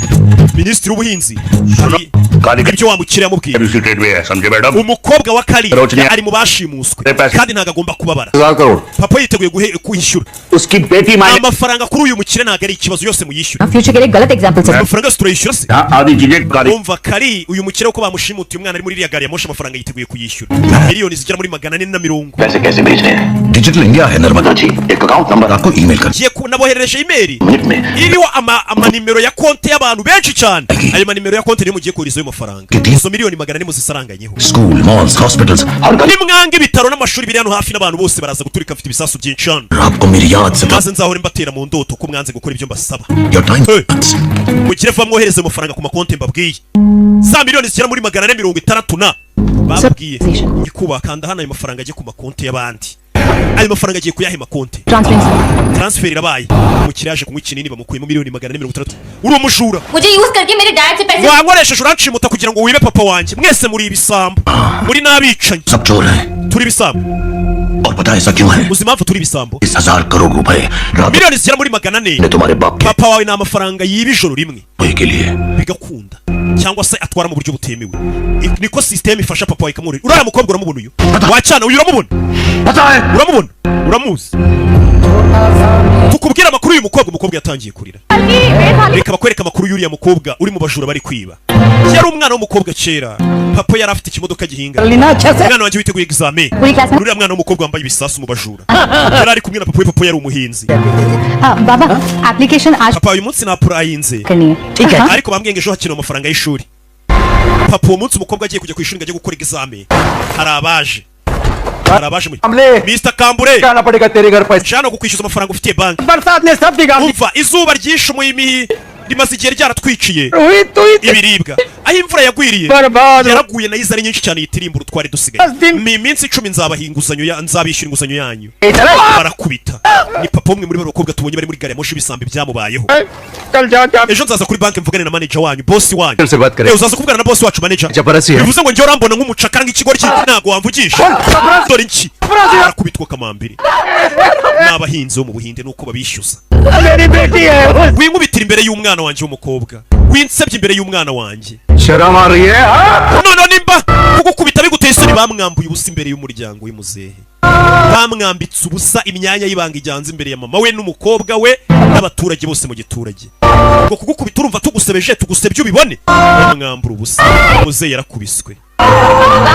Speaker 1: minisitiri w'ubuhinzi hari
Speaker 5: Kari
Speaker 1: ibyo wa mukiriya yamubwiye.
Speaker 5: उसी ट्रेड में है, समझे madam?
Speaker 1: Umukobwa wa Kari
Speaker 5: Rochni-
Speaker 1: ari mu bashimuswe kandi ntabwo agomba kubabara.
Speaker 4: हजार crore.
Speaker 1: Papa yiteguye kwishyura
Speaker 4: उसकी बेटी माने
Speaker 1: amafaranga kuri uyu mukire, ntabwo ari ikibazo, yose muyishyure.
Speaker 3: Future के लिए गलत example set.
Speaker 1: Amafaranga yose turayishyura se?
Speaker 4: यहाँ आधी चीजें कारी
Speaker 1: Umva Kari, uyu mukire uko bamushimutiye umwana ari muri iriya gari ya moshi, amafaranga yiteguye kuyishyura, miliyoni zigera muri 440.
Speaker 5: पैसे कैसे भेजने हैं? Digital India है नर्मदा जी, एक account number आपको ईमेल कर
Speaker 1: Ngiye naboherereje email
Speaker 5: minute में
Speaker 1: iriho amanimero ya konti y'abantu benshi cyane. Ayo manimero ya konti niyo mugiye kohereza ayo mafaranga, izo miliyoni 400 muzisaranganyeho.
Speaker 5: School, malls, hospitals, हर गली
Speaker 1: Nimwanga ibitaro n'amashuri biri hano hafi n'abantu bose baraza guturika. Mfite ibisasu byinshi hano.
Speaker 5: आपको मेरी याद से
Speaker 1: Maze nzahora mbatera mu ndoto ko mwanze gukora ibyo mbasaba.
Speaker 5: Your time.
Speaker 1: Hey. Mugire vuba mwohereze amafaranga ku makonti mbabwiye, za miliyoni zigera muri 460 na babwiye. Nyikuba, kanda hano ayo mafaranga ajye ku makonti y'abandi. Ayo mafaranga agiye kuyahe makonti?
Speaker 3: Transferring.
Speaker 1: Transfer irabaye. Umukiriya yaje kunywa ikinini, bamukuyemo miliyoni 460. Uri umujura!
Speaker 2: मुझे use करके मेरे dad से पैसे
Speaker 1: Wankoresheje, uranshimuta kugira ngo wibe papa wanjye. Mwese muri ibisambo, muri n'abicanyi.
Speaker 5: सब चोर हैं।
Speaker 1: Turi ibisambo.
Speaker 5: और पता है ऐसा क्यों है?
Speaker 1: Uzi impamvu turi ibisambo?
Speaker 5: इस हजार करोड़ रुपए रात
Speaker 1: Miliyoni zigera muri 400
Speaker 5: ने तुम्हारे बाप के
Speaker 1: papa wawe ni amafaranga yiba ijoro rimwe
Speaker 5: के लिए
Speaker 1: bigakunda, cyangwa se atwara mu buryo butemewe. Niko sisiteme ifasha papa wawe ikamworohera. Uriya mukobwa uramubona? Uyu wacana uyu uramubona?
Speaker 4: पता है।
Speaker 1: Uramubona? Uramuzi? Tukubwira amakuru y'uyu mukobwa. Umukobwa yatangiye kurira. Reka bakwereke amakuru y'uriya mukobwa uri mu bajura bari kwiba. Yari umwana w'umukobwa kera, papa yari afite ikimodoka gihinga. Umwana wanjye witeguye examen.
Speaker 3: पूरी class में
Speaker 1: Uriya mwana w'umukobwa wambaye ibisasu mu bajura yari ari kumwe na papa we. Papa yari umuhinzi.
Speaker 3: हाँ, बाबा, application आज
Speaker 1: Papa, uyu munsi napurayinze.
Speaker 3: करनी है, ठीक है?
Speaker 1: Ariko bambwiye ngo ejo hakenewe amafaranga y'ishuri. Papa, uwo munsi umukobwa agiye kujya ku ishuri ngo ajye gukora examen, hari abaje muri Mr Kambure.
Speaker 4: आना पड़ेगा तेरे घर पर।
Speaker 1: Nshaka kukwishyuza amafaranga ufitiye banki.
Speaker 4: बरसात ने सब बिगाड़ दी।
Speaker 1: Umva, izuba ryishe umuyimihi, rimaze igihe ryaratwiciye
Speaker 4: हुई तू ही
Speaker 1: ibiribwa. Aho imvura yagwiriye
Speaker 4: बर्बाद।
Speaker 1: yaraguye nayo iza ari nyinshi cyane, yitirimbura utwari dusigaye. Ni iminsi 10 nzabaha inguzanyo nzabishyura inguzanyo yanyu. Barakubita. Ni papa umwe muri bo bakobwa tubonye bari muri gari ya moshi, ibisambi byamubayeho.
Speaker 4: कल जा जा।
Speaker 1: Ejo nzaza kuri banki mvugane na manager wanyu, boss wanyu.
Speaker 4: से बात करें।
Speaker 1: Eh, uzaza kuvugana na boss wacu, manager?
Speaker 4: जबरदस्ती है।
Speaker 1: Bivuze ngo njyewe urambona nk'umucakara, nk'ikigoryi, ntabwo wamvugisha. Dore iki, barakubitwa kamambiri n'abahinzi bo mu Buhinde, nuko babishyuza.
Speaker 4: मेरी बेटी है।
Speaker 1: Winkubitira imbere y'umwana wanjye w'umukobwa, winsebye imbere y'umwana wanjye.
Speaker 4: शर्म आ रही है हाँ?
Speaker 1: Noneho nimba kugukubita biguteye isoni, bamwambuye ubusa imbere y'umuryango w'umuzehe, bamwambitse ubusa, imyanya y'ibanga ijyanze imbere ya mama we n'umukobwa we n'abaturage bose mu giturage. Ngo kugukubita urumva tugusebeje, tugusebye ubibone. Bamwambura ubusa. Muzehe yarakubiswe.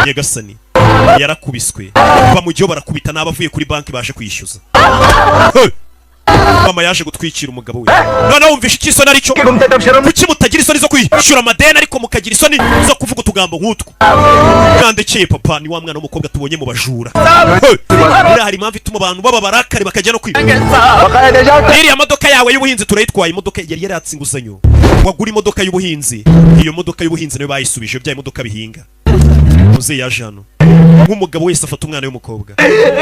Speaker 1: Nyagasani, yarakubiswe. Bamugiyeho barakubita n'abavuye kuri banki baje kwishyuza. Hey! Mama yaje gutwikira umugabo we. Noneho wumvishe icyo isoni aricyo? Kuki mutagira isoni zo kwishyura amadeni, ariko mukagira isoni zo kuvuga utugambo nk'utwo? Mwandekeye papa. Ni wa mwana w'umukobwa tubonye mu bajura. Hey! Buriya hari impamvu ituma abantu baba barakare bakajya no kwiba. Iriya modoka yawe y'ubuhinzi turayitwaye. Imodoka yari yaratse inguzanyo, wagura imodoka y'ubuhinzi. Iyo modoka y'ubuhinzi nayo bayisubije, bya imodoka bihinga. Muzehe yaje hano nk'umugabo wese afata umwana w'umukobwa.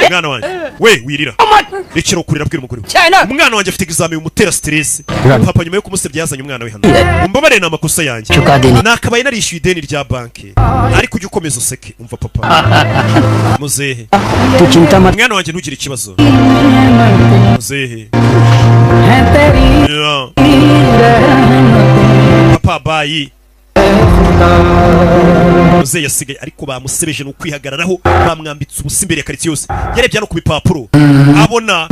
Speaker 1: Umwana wanjye we, wirira, rekera kurira, abwira umugore we. Umwana wanjye afite examen bimutera stress. Papa nyuma yo kumusebya yazanye umwana we hano. Umbabarire, ni amakosa yanjye, nakabaye narishyuye ideni rya banki, ariko ujye ukomeza useke. Umva papa, muzehe, mwana wanjye, ntugire ikibazo muzehe. Yeah. Papa, bye. Muzehe yasigaye, ariko bamusebeje ni ukwihagararaho, bamwambitse ubusa imbere ya karitsiye yose. Yarebye hano ku bipapuro, abona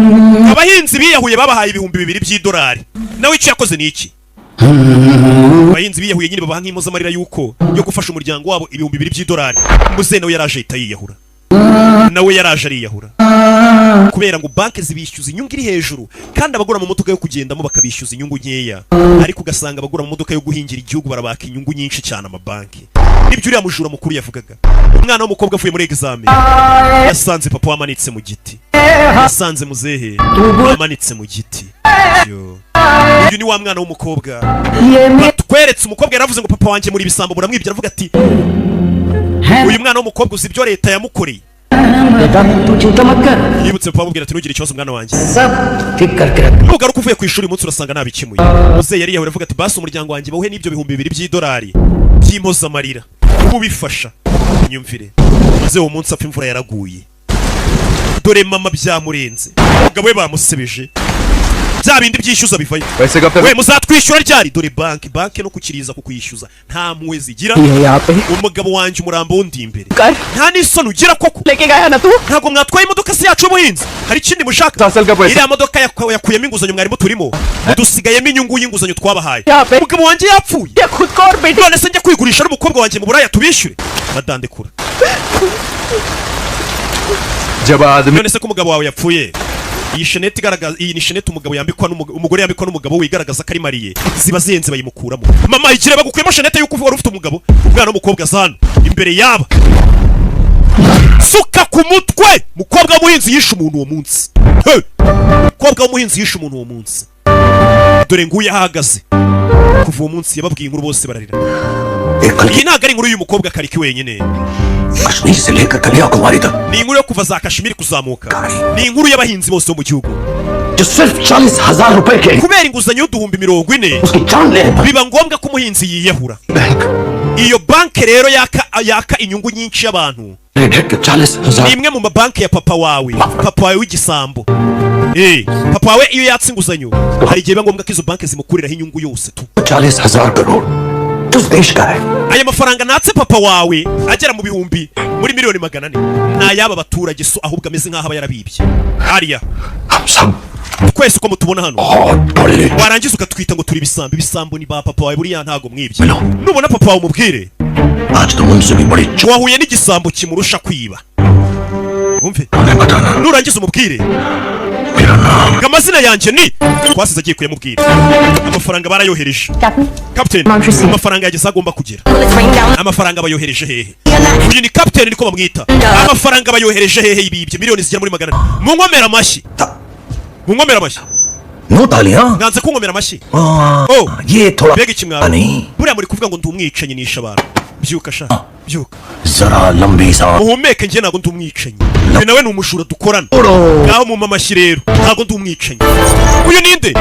Speaker 1: abahinzi biyahuye babahaye 2000 by'idolari. Nawe icyo yakoze ni iki? Abahinzi biyahuye nyine babaha nk'impozamarira y'uko yo gufasha umuryango wabo 2000 by'idolari. Muzehe nawe yaraje ahita yiyahura, nawe yaraje ariyahura kubera ngo banki zibishyuza inyungu iri hejuru, kandi abagura mu modoka yo kugendamo bakabishyuza inyungu nkeya, ariko ugasanga abagura mu modoka yo guhingira igihugu barabaka inyungu nyinshi cyane amabanki. Nibyo uriya mujura mukuru yavugaga. Umwana w'umukobwa avuye muri examen yasanze papa wamanitse mu giti, yasanze muzehe amanitse mu giti. Yo. Uyu ni wa mwana w'umukobwa batweretse. Umukobwa yaravuze ngo papa wanjye muri ibisambo muramwibye. Aravuga ati uyu mwana w'umukobwa uzi ibyo leta yamukoreye?
Speaker 7: बेटा, तू चिंता मत कर।
Speaker 1: Yibutse papa, amubwira ati ntugire ikibazo mwana wanjye,
Speaker 7: सब ठीक करके रख।
Speaker 1: Nugaruka uvuye ku ishuri uyu munsi urasanga nabikemuye. Muzehe yari yahuye, avuga ati basi umuryango wanjye bawuhe n'ibyo 2000 by'idolari by'impozamarira, ubu bifasha imyumvire. Muzehe uwo munsi apfa imvura yaraguye. Dore mama byamurenze, umugabo we bamusebeje, bya bindi byishyuza bivayo.
Speaker 8: वैसे कब तक
Speaker 1: We, muzatwishyura ryari? Dore banki, banki no kukiriza kukwishyuza nta mpuhwe zigira.
Speaker 7: ये यहाँ पे
Speaker 1: Umugabo wanjye, umurambo wundi imbere,
Speaker 3: कर
Speaker 1: nta n'isoni ugira koko?
Speaker 3: लेके गया ना तू?
Speaker 1: Ntabwo mwatwaye imodoka se yacu y'ubuhinzi? Hari ikindi mushaka?
Speaker 8: फसल का पैसा
Speaker 1: Iriya modoka yakuyemo inguzanyo mwarimo, turimo mudusigayemo inyungu y'inguzanyo twabahaye.
Speaker 3: Ya pe.
Speaker 1: Umugabo wanjye yapfuye.
Speaker 3: या खुद को और बेटी
Speaker 1: None se njya kwigurisha n'umukobwa wanjye mu buraya tubishyure? Badandekura.
Speaker 8: जब आदमी
Speaker 1: None se ko umugabo wawe yapfuye, iyi chaînette igaragaza, iyi ni chaînette umugabo yambikwa umugore yambikwa n'umugabo we, igaragaza ko ari marié, ziba zihenze, bayimukuramo. Mama, ikire bagukuyemo chaînette y'uko wari ufite umugabo. Umwana w'umukobwa aza hano imbere yaba suka ku mutwe. Mukobwa w'umuhinzi yishe umuntu uwo munsi. Hey! Mukobwa w'umuhinzi yishe umuntu uwo munsi, dore nguyu ahagaze. Kuva uwo munsi yababwiye inkuru bose bararira. Iyi ntabwo ari inkuru y'uyu mukobwa Kariki wenyine.
Speaker 5: Kashmir से लेकर कन्याकुमारी तक
Speaker 1: Ni inkuru yo kuva za Kashmiri kuzamuka, ni inkuru y'abahinzi bose bo mu gihugu
Speaker 5: जो सिर्फ 40,000 रुपए के
Speaker 1: kubera inguzanyo y'uduhumbi 40
Speaker 5: उसकी जान ले
Speaker 1: biba ngombwa ko umuhinzi yiyahura.
Speaker 5: Bank
Speaker 1: Iyo banki rero yaka inyungu nyinshi y'abantu
Speaker 5: के 40,000
Speaker 1: ni imwe mu mabanki ya papa wawe, papa wawe w'igisambo. Papa wawe iyo yatse inguzanyo hari igihe biba ngombwa ko izo banki zimukuriraho inyungu yose tu.
Speaker 5: 40,000 crore उस देश का है।
Speaker 1: Aya mafaranga natse papa wawe agera mu bihumbi muri miliyoni 400 ni ay'aba baturage, so ahubwo ameze nk'aho aba yarabibye ariya.
Speaker 5: हम सब
Speaker 1: Twese uko mutubona hano,
Speaker 5: बहुत बड़े
Speaker 1: warangiza ukatwita ngo turi ibisambo. Ibisambo ni ba papa wawe, buriya ntago mwibye.
Speaker 5: Mino.
Speaker 1: Nubona papa wawe umubwire
Speaker 5: आज तुम उनसे भी बड़ी चोर
Speaker 1: wahuye n'igisambo kimurusha kwiba, wumve.
Speaker 5: उन्हें बताना
Speaker 1: Nurangiza umubwire
Speaker 5: मेरा नाम
Speaker 1: ngo amazina yanjye ni twasize agiye kuyamubwira. Amafaranga barayohereje.
Speaker 2: Captain.
Speaker 1: Captain, amafaranga yageze aho agomba kugera? Amafaranga bayohereje hehe? Uyu ni captain, niko bamwita. Amafaranga bayohereje hehe? Ibibye miliyoni zigera muri 400. Munkomera amashyi, munkomera amashyi.
Speaker 5: No तालियां।
Speaker 1: Mwanze kunkomera amashyi.
Speaker 5: हाँ,
Speaker 1: Oh.
Speaker 5: ये थोड़ा
Speaker 1: Mbega ikimwaro!
Speaker 5: नहीं।
Speaker 1: Buriya muri kuvuga ngo ndi umwicanyi, nishe abantu. Byuka sha, byuka.
Speaker 5: जरा लंबी सांस।
Speaker 1: Muhumeke, njye ntabwo ndi umwicanyi, uyu nawe ni umujura dukorana. Ngaho mumpa amashyi rero, ntabwo ndi umwicanyi. Uyu ninde?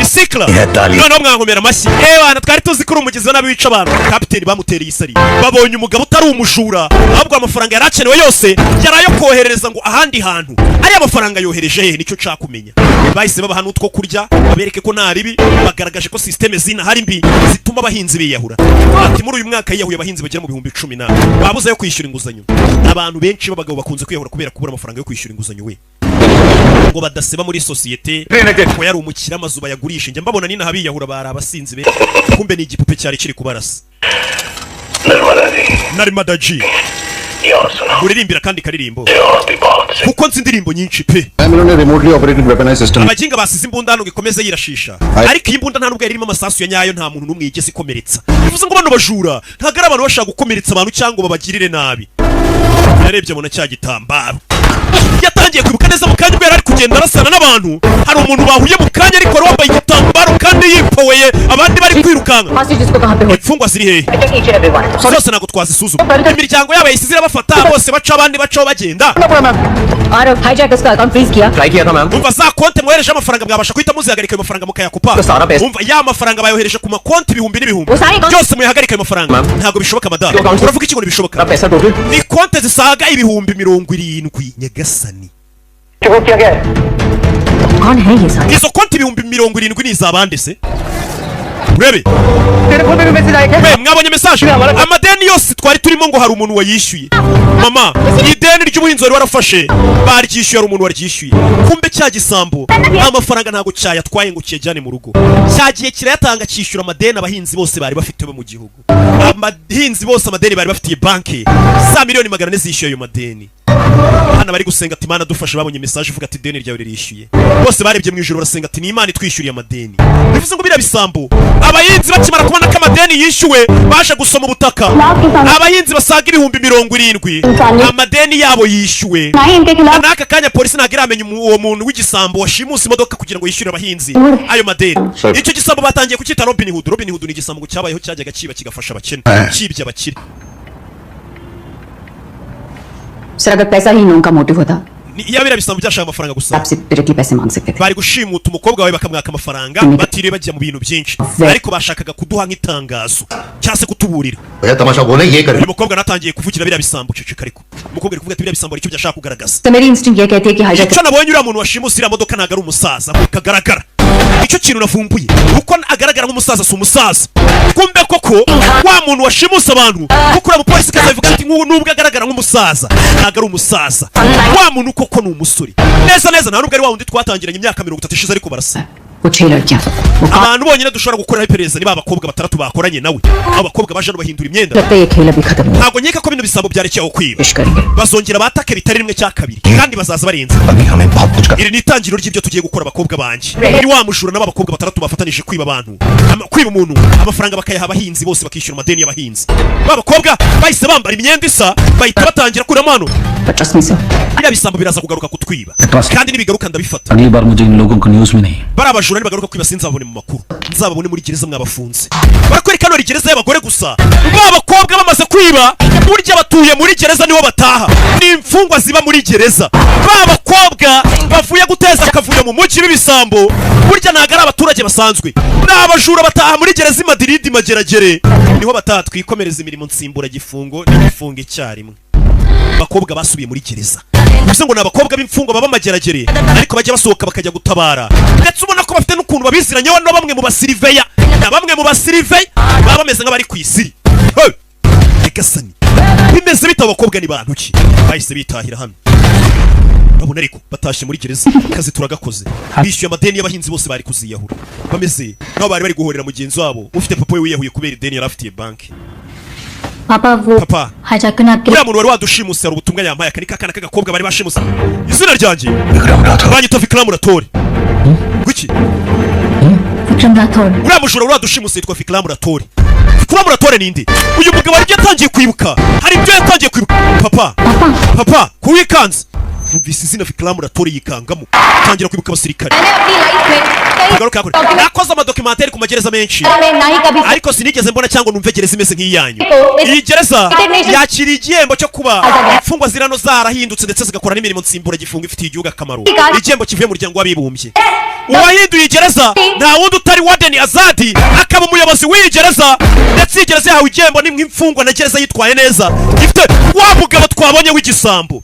Speaker 1: Isikla.
Speaker 5: Yatali.
Speaker 1: Noneho mwankomera amashyi. Ewana, twari tuzi ko uri umugizi wa nabi wica abantu. Kapiteni bamutereye isari, babonye umugabo utari umujura, ahubwo amafaranga yari akenewe yose yari ayo koherereza ngo ahandi hantu. Ariya mafaranga yohereje hehe? Nicyo nshaka kumenya. Bahise babaha n'utwo kurya, babereke ko nta ribi. Bagaragaje ko système zina hari mbi zituma abahinzi biyahura. Ati muri uyu mwaka yiyahuye abahinzi bagera mu 10,000 na babuze ayo kwishyura inguzanyo. Abantu benshi b'abagabo bakunze kwiyahura kubera kubura amafaranga yo kwishyura inguzanyo, we ngo badaseba muri sosiyete, ngo yari umukire, amazu bayagurisha. Njya mbabona ninaha biyahura, bari abasinzi be, kumbe ni igipupe cyari kiri kubarasa.
Speaker 5: Narmada ji,
Speaker 1: Narmada ji,
Speaker 5: ये और सुना
Speaker 1: uririmbira kandi karirimbo
Speaker 5: और भी बहुत से
Speaker 1: kuko nzi indirimbo nyinshi pe.
Speaker 8: इन्होंने remotely operated weaponized system
Speaker 1: Abaginga basize imbunda hano ngo ikomeze yirashisha, ariko iyi mbunda nta nubwo yari irimo amasasu ya nyayo, nta muntu n'umwe yigeze ikomeretsa. Bivuze ngo bano bajura ntabwo ari abantu bashaka gukomeretsa abantu cyangwa ngo babagirire nabi. Yarebye abona cya gitambaro, yatangiye kwibuka neza mu kanya ubwo yari ari kugenda arasana n'abantu, hari umuntu bahuye mu kanya ariko wari wambaye igitambaro kandi yipoweye abandi bari kwiruka. Yirukanka.
Speaker 3: Hostages को कहाँ पे हो?
Speaker 1: Imfungwa ziri hehe?
Speaker 3: Each and every one.
Speaker 1: Zose ntabwo twazisuzuma. Imiryango yabo yahise irabafata bose, baca abandi bacaho bagenda.
Speaker 3: Aarav, hijackers का account freeze किया?
Speaker 9: Try किया था, ma'am.
Speaker 1: Umva, za konti mwohereje amafaranga, mwabasha guhita muzihagarika, ayo mafaranga mukayakupa.
Speaker 9: Sara pesa.
Speaker 1: Umva, ya mafaranga bayohereje ku makonti ibihumbi n'ibihumbi.
Speaker 3: Usaye
Speaker 1: Byose muyahagarike ayo mafaranga.
Speaker 9: Ma'am.
Speaker 1: Ntabwo bishoboka, madamu. Uravuga iki ngo ntibishoboka?
Speaker 9: पैसा total
Speaker 1: Ni konti zisaga 70,000, nyagasani.
Speaker 4: किया गया है।
Speaker 3: कौन है ये सारे?
Speaker 1: Izo konti 70,000 ni izabande se? Urebe.
Speaker 4: तेरे phone में भी message आया क्या?
Speaker 1: We, mwabonye message? Amadeni yose twari turimo, ngo hari umuntu wayishyuye. Mama, ideni ry'ubuhinzi wari warafashe baryishyuye, hari umuntu waryishyuye. Kumbe cya gisambo amafaranga ntabwo cyayatwaye ngo kiyajyane mu rugo, cyagiye kirayatanga, cyishyura amadeni abahinzi bose bari bafite bo mu gihugu. Abahinzi bose amadeni bari bafitiye banki, za miliyoni 400 zishyuye ayo madeni. Hano bari gusenga ati: "Imana dufashe." Babonye message ivuga ati: "Ideni ryawe ririshyuye." Bose barebye mu ijoro, barasenga ati: "Ni Imana itwishyuriye amadeni." Bivuze ngo biriya bisambo, abahinzi bakimara kubona ko amadeni yishyuwe, baje gusoma ubutaka. Abahinzi basaga 70,000 amadeni yabo yishyuwe.
Speaker 2: ना ही इनके खिलाफ
Speaker 1: N'aka kanya polisi ntabwo iramenya uwo muntu w'igisambo washimuse imodoka kugira ngo yishyure abahinzi ayo madeni. Icyo gisambo batangiye kucyita Robin Hood. Robin Hood ni igisambo cyabayeho, cyajyaga kiba kigafasha abakene, kibye abakire.
Speaker 3: Sir, अगर पैसा ही उनका motive होता,
Speaker 1: Iyo biriya bisambo byashaka amafaranga gusa,
Speaker 3: आपसे directly पैसे मांग सकते थे।
Speaker 1: Bari gushimuta umukobwa wawe bakamwaka amafaranga batiriwe bajya mu bintu byinshi, ariko bashakaga kuduha nk'itangazo cyangwa se kutuburira.
Speaker 5: भैया, तमाशा बोले ये करें।
Speaker 1: Uyu mukobwa natangiye kuvugira biriya bisambo. Ceceka. Ariko umukobwa ari kuvuga ati biriya bisambo hari icyo byashaka kugaragaza.
Speaker 3: तो मेरी instinct ये कहती है कि hijack
Speaker 1: Icyo nabonye, uriya muntu washimuse iriya modoka ntabwo ari umusaza nk'uko agaragara. Icyo kintu navumbuye, uko agaragara nk'umusaza si umusaza. Kumbe koko wa muntu washimuse abantu, kuko uriya mupolisi kazabivuga ati nk'ubu nubwo agaragara nk'umusaza ntabwo ari umusaza, wa muntu koko ni umusore neza neza, nta nubwo ari wa wundi twatangiranye imyaka 30 ishize, ariko barasa.
Speaker 3: वो छह लड़कियां वो
Speaker 1: Abantu bonyine dushobora gukoreraho iperereza ni ba bakobwa batandatu bakoranye nawe. Abakobwa baje hano bahindura imyenda.
Speaker 3: लगता है ये खेल अभी खत्म नहीं।
Speaker 1: Ntabwo nkeka ko bino bisambo byarekeye aho kwiba.
Speaker 3: पेश करेंगे।
Speaker 1: Bazongera batake bitari rimwe cya kabiri, kandi bazaza barenze.
Speaker 5: अभी हमें बहुत कुछ कर
Speaker 1: Iri ni itangiriro ry'ibyo tugiye gukora, abakobwa banjye. Ni wa mujura n'aba bakobwa batandatu bafatanije kwiba abantu, kwiba umuntu amafaranga, bakayaha abahinzi bose, bakishyura amadeni y'abahinzi. Ba bakobwa bahise bambara imyenda isa, bahita batangira kuramo hano.
Speaker 3: But trust me, sir.
Speaker 1: Biriya bisambo biraza kugaruka kutwiba, kandi nibigaruka ndabifata.
Speaker 6: अगली बार मुझे इन लोगों को news में नहीं
Speaker 1: Bari abajura, nibagaruka kwiba sinzababone mu makuru, nzababone muri gereza mwabafunze. Barakwereka hano hari gereza y'abagore gusa. Ba bakobwa bamaze kwiba, burya batuye muri gereza, niho bataha, ni imfungwa ziba muri gereza. Ba bakobwa bavuye guteza akavuyo mu mujyi b'ibisambo, burya ntabwo ari abaturage basanzwe, ni abajura, bataha muri gereza i Madiridi, Mageragere niho bataha. Twikomereza imirimo nsimburagifungo n'igifungo icyarimwe. Abakobwa basubiye muri gereza, bivuze ngo ni abakobwa b'imfungwa baba Mageragere, ariko bajya basohoka bakajya gutabara, ndetse ubona ko bafite n'ukuntu babiziranyeho na bamwe mu basiriveya, na bamwe mu basiriveya baba bameze nk'abari ku isiri. Hey! Nyagasani, bimeze bite? Abakobwa ni bantu ki? Bahise bitahira hano. Urabona ariko batashye muri gereza, akazi turagakoze, bishyuye amadeni y'abahinzi bose bari kuziyahura, bameze nk'aho bari bari guhorera mugenzi wabo ufite papa we wiyahuye kubera ideni yari afitiye banki.
Speaker 2: पापा, वो
Speaker 1: Papa,
Speaker 2: hijacker ने आपके
Speaker 1: uriya muntu wari wadushimuse hari ubutumwa yampaye. Aka ni kakana k'agakobwa bari bashimuse. Izina ryanjye
Speaker 5: Vikram Rathore.
Speaker 1: banyita Vikram Rathore. Guki?
Speaker 2: Vikram Rathore.
Speaker 1: Uriya mujura wari wadushimuse yitwa Vikram Rathore. Vikram Rathore ninde? Uyu mugabo hari ibyo yatangiye kwibuka, hari ibyo yatangiye kwibuka. Papa, papa, kuwikanze numvise izina Vikram Rathore yikangamo, tangira kwibuka abasirikare.
Speaker 2: मैंने अपनी life में कई
Speaker 1: Agaruka hakurya. Nakoze amadocumentary ku magereza menshi,
Speaker 2: में ना ही कभी
Speaker 1: ariko sinigeze mbona cyangwa numve gereza imeze nk'iyanyu. Iyi gereza yakiriye igihembo cyo kuba imfungwa zirano zarahindutse, ndetse zigakora n'imirimo nsimburagifungo ifitiye igihugu akamaro, igihembo kivuye mu muryango w'abibumbye. Uwahinduye gereza nta wundi utari Warden Azadi, akaba umuyobozi w'iyi gereza. Ndetse iyi gereza yahawe igihembo ni nk'imfungwa na gereza yitwaye neza. Ifite wa mugabo twabonye w'igisambo,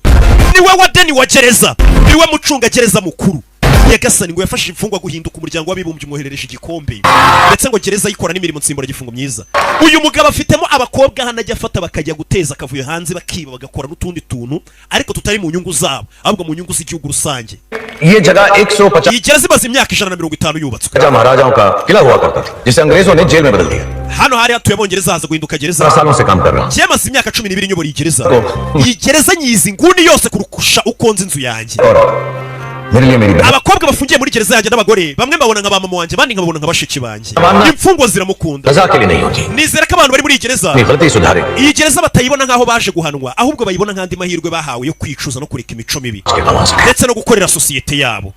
Speaker 1: niwe warden wa gereza, niwe mucungagereza mukuru. Nyagasani, ngo yafashije imfungwa guhinduka, umuryango w'abibumbye umwoherereje igikombe, ndetse ngo gereza yikora n'imirimo nsimburagifungo myiza. Uyu mugabo afitemo abakobwa hano ajya afata bakajya guteza akavuyo hanze, bakiba, bagakora n'utundi tuntu, ariko tutari mu nyungu zabo, ahubwo mu nyungu z'igihugu rusange.
Speaker 9: ये जगह 150
Speaker 1: Iyi gereza imaze imyaka 150 yubatswe.
Speaker 9: महाराजाओं का किला हुआ करता थी, जिसे अंग्रेजों ने जेल में बदल दिया।
Speaker 1: Hano hari hatuye abongereza, haza guhinduka gereza.
Speaker 9: 17 सालों से काम कर रहा हूँ।
Speaker 1: Njye maze imyaka 12 nyobora iyi gereza. Iyi gereza nyizi inguni yose kurusha uko nzi inzu yanjye.
Speaker 9: और मेरे लिए मेरी बहन
Speaker 1: Abakobwa bafungiye muri gereza yanjye n'abagore, bamwe mbabona nka ba mama wanjye, abandi nkababona nka bashiki banjye. Imfungwa ziramukunda.
Speaker 9: रजा के लिए नहीं होती।
Speaker 1: Nizera ko abantu bari muri iyi gereza
Speaker 9: अपनी गलती सुधारे
Speaker 1: iyi gereza batayibona nk'aho baje guhanwa, ahubwo bayibona nk'andi mahirwe bahawe yo kwicuza no kureka imico mibi,
Speaker 9: के कमा सके।
Speaker 1: ndetse no gukorera sosiyete yabo.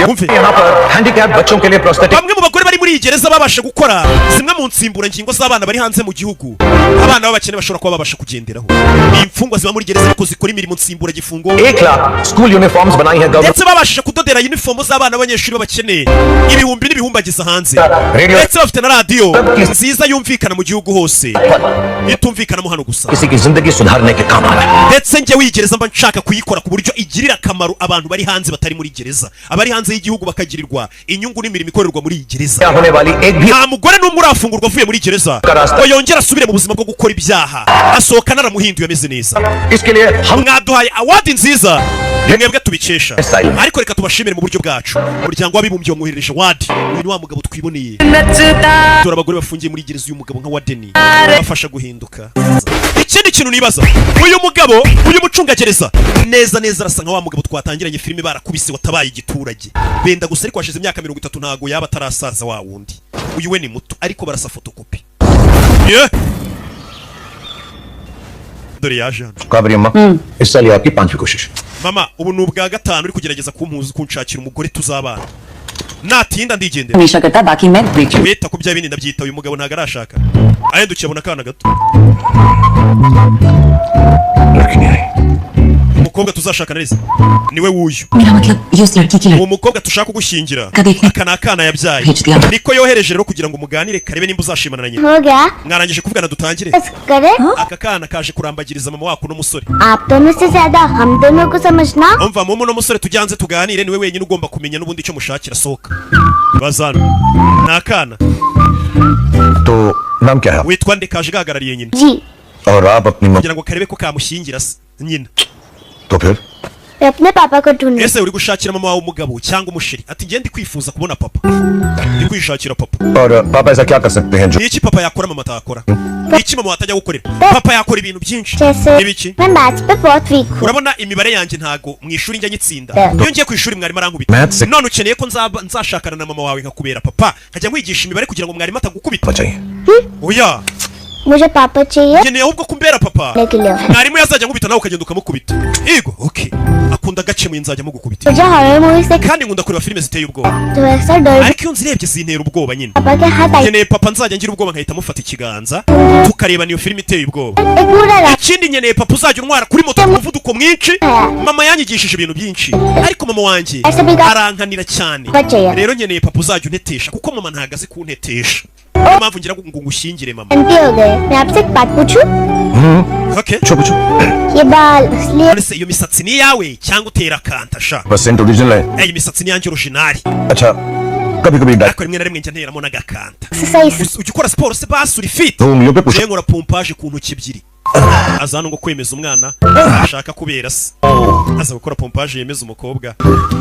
Speaker 1: Wumve.
Speaker 9: यहाँ पर handicap बच्चों के लिए prosthetic
Speaker 1: Bamwe mu bagore bari muri muri iyi gereza babasha gukora zimwe mu nsimburangingo z'abana bari hanze mu gihugu, abana b'abakene bashobora kuba babasha kugenderaho. Ni imfungwa ziba muri gereza ariko zikora imirimo nsimburagifungo.
Speaker 9: 1 lakh school uniforms बनाई है government
Speaker 1: Ndetse babashije kudodera uniform z'abana b'abanyeshuri b'abakene ibihumbi n'ibihumbagiza hanze.
Speaker 9: Radio-
Speaker 1: Ndetse bafite na radiyo nziza yumvikana mu gihugu hose, itumvikanamo hano gusa.
Speaker 9: किसी की जिंदगी सुधारने के काम आ रहा है।
Speaker 1: Ndetse njye w'iyi mba nshaka kuyikora ku buryo igirira akamaro abantu bari hanze batari muri gereza, abari hanze y'igihugu bakagirirwa inyungu n'imirimo ikorerwa muri iyi gereza.
Speaker 9: क्या होने वाली एक भी
Speaker 1: Nta mugore n'umwe urafungurwa avuye muri gereza ngo yongere asubire mu buzima bwo gukora ibyaha, asohoka naramuhinduye ameze neza.
Speaker 9: इसके लिए हम
Speaker 1: Mwaduhaye award nziza, ni mwebwe tubikesha.
Speaker 9: Silent.
Speaker 1: Ariko reka tubashimire mu buryo bwacu. Umuryango w'abibumbye wamwoherereje award. Uyu ni wa mugabo twiboneye. Dore abagore bafungiye muri gereza, uyu mugabo nka wadeni abafasha guhinduka. Ikindi kintu nibaza, uyu mugabo, uyu mucungagereza, neza neza arasa nka wa mugabo twatangiranye filime barakubise, watabaye igiturage. Benda gusa, ariko hashize imyaka 30, ntago yaba atarasaza wa wundi. Uyu we ni muto, ariko barasa fotokopi. Yeah. Dore yaje hano.
Speaker 9: Kaveri अम्मा, इस साल ये आपकी पांचवी कोशिश।
Speaker 1: Mama, ubu ni ubwa gatanu uri kugerageza kumpuza kunshakira umugore tuzabana. Natinda ndigendera.
Speaker 3: हमेशा करता बाकी मैं देख
Speaker 1: Wita ku bya bindi ndabyita. Uyu mugabo ntabwo arashaka, ahendukiye abona akana gato.
Speaker 9: लड़की नहीं आई।
Speaker 1: Umukobwa tuzashakana neza niwe wuyu.
Speaker 3: मेरा मतलब ये उस लड़की की
Speaker 1: Uwo mukobwa tushaka kugushyingira, aka ni akana yabyaye, niko yohereje rero kugira ngo muganire karebe nimba uzashimana na nyina.
Speaker 10: हो गया।
Speaker 1: Mwarangije kuvugana, dutangire?
Speaker 10: बस करे।
Speaker 1: Aka kana kaje kurambagiriza mama wako n'umusore.
Speaker 10: आप दोनों से ज्यादा हम दोनों को समझना।
Speaker 1: Umva mumu n'umusore, tujyanze tuganire, niwe wenyine ugomba kumenya n'ubundi icyo mushakira. Sohoka bazana ni akana.
Speaker 9: तो नाम क्या है?
Speaker 1: Witwa nde? Kaje gahagarariye nyina.
Speaker 10: जी।
Speaker 9: और आप अपनी mummy
Speaker 1: Kugira ngo karebe ko kamushyingira se nyina.
Speaker 9: तो फिर
Speaker 10: मैं अपने पापा को ढूंढ
Speaker 1: Ese uri gushakira mama wawe umugabo cyangwa umusheri? Ati njye ndi kwifuza kubona papa, ndi kwishakira papa.
Speaker 9: और पापा ऐसा क्या कर सकते हैं जो
Speaker 1: Ni iki papa yakora mama atakora? Ni iki mama atajya gukorera papa? Yakora ibintu byinshi.
Speaker 10: जैसे
Speaker 1: Ibiki?
Speaker 10: मैं मैथ्स पे बहुत वीक हूँ।
Speaker 1: Urabona imibare yanjye, ntago mu ishuri njya nyitsinda.
Speaker 10: Yeah.
Speaker 1: Iyo ngiye ku ishuri mwarimu arankubita.
Speaker 9: Maths-
Speaker 1: None ukeneye ko nzaba nzashakana na mama wawe nkakubera papa, nkajya nkwigisha imibare kugira ngo mwarimu atagukubita?
Speaker 9: चाहिए।
Speaker 1: Oya.
Speaker 10: मुझे पापा चाहिए
Speaker 1: Nkeneye ahubwo kumbera papa.
Speaker 10: लेके लियो।
Speaker 1: Mwarimu yazajya nkubita nawe ukagenda ukamukubita. Yego, okay, akunda agace nzajya mugukubita.
Speaker 10: मुझे horror movies देख
Speaker 1: Kandi nkunda kureba filime ziteye ubwoba.
Speaker 10: तो ऐसा डर
Speaker 1: Ariko iyo nzirebye zintera ubwoba nyine.
Speaker 10: पापा के हाथ आई।
Speaker 1: Nkeneye papa nzajya ngira ubwoba nkahita mufata ikiganza tukareba niyo filime iteye ubwoba.
Speaker 10: एक पूरा रात
Speaker 1: Ikindi, nkeneye papa uzajya untwara kuri moto ku muvuduko mwinshi. Mama yanyigishije ibintu byinshi, ariko mama wanjye arankanira cyane. Rero nkeneye papa uzajya untetesha, kuko mama ntago azi kuntetesha. Niyo mpamvu ngira ngo ngushyingire mama.
Speaker 10: Aunty हो गए। मैं आपसे एक बात पूछूं?
Speaker 1: Okay.
Speaker 9: पूछो पूछो।
Speaker 10: ये बाल असली
Speaker 1: None se iyo misatsi ni iyawe cyangwa utera kanta sha?
Speaker 9: Percent original है।
Speaker 1: Eh, iyi misatsi ni iyanjye original.
Speaker 9: अच्छा, कभी कभी
Speaker 1: Ariko rimwe na rimwe njya nteramo n'agakanta.
Speaker 10: Exercise
Speaker 1: Ujya ukora siporo se basi, uri fit?
Speaker 9: दो उंगलियों पे push
Speaker 1: Njyewe nkora pompage ku ntoki ebyiri. Aza hano ngo kwemeza umwana ashaka kubera se, aza gukora pompage yemeza umukobwa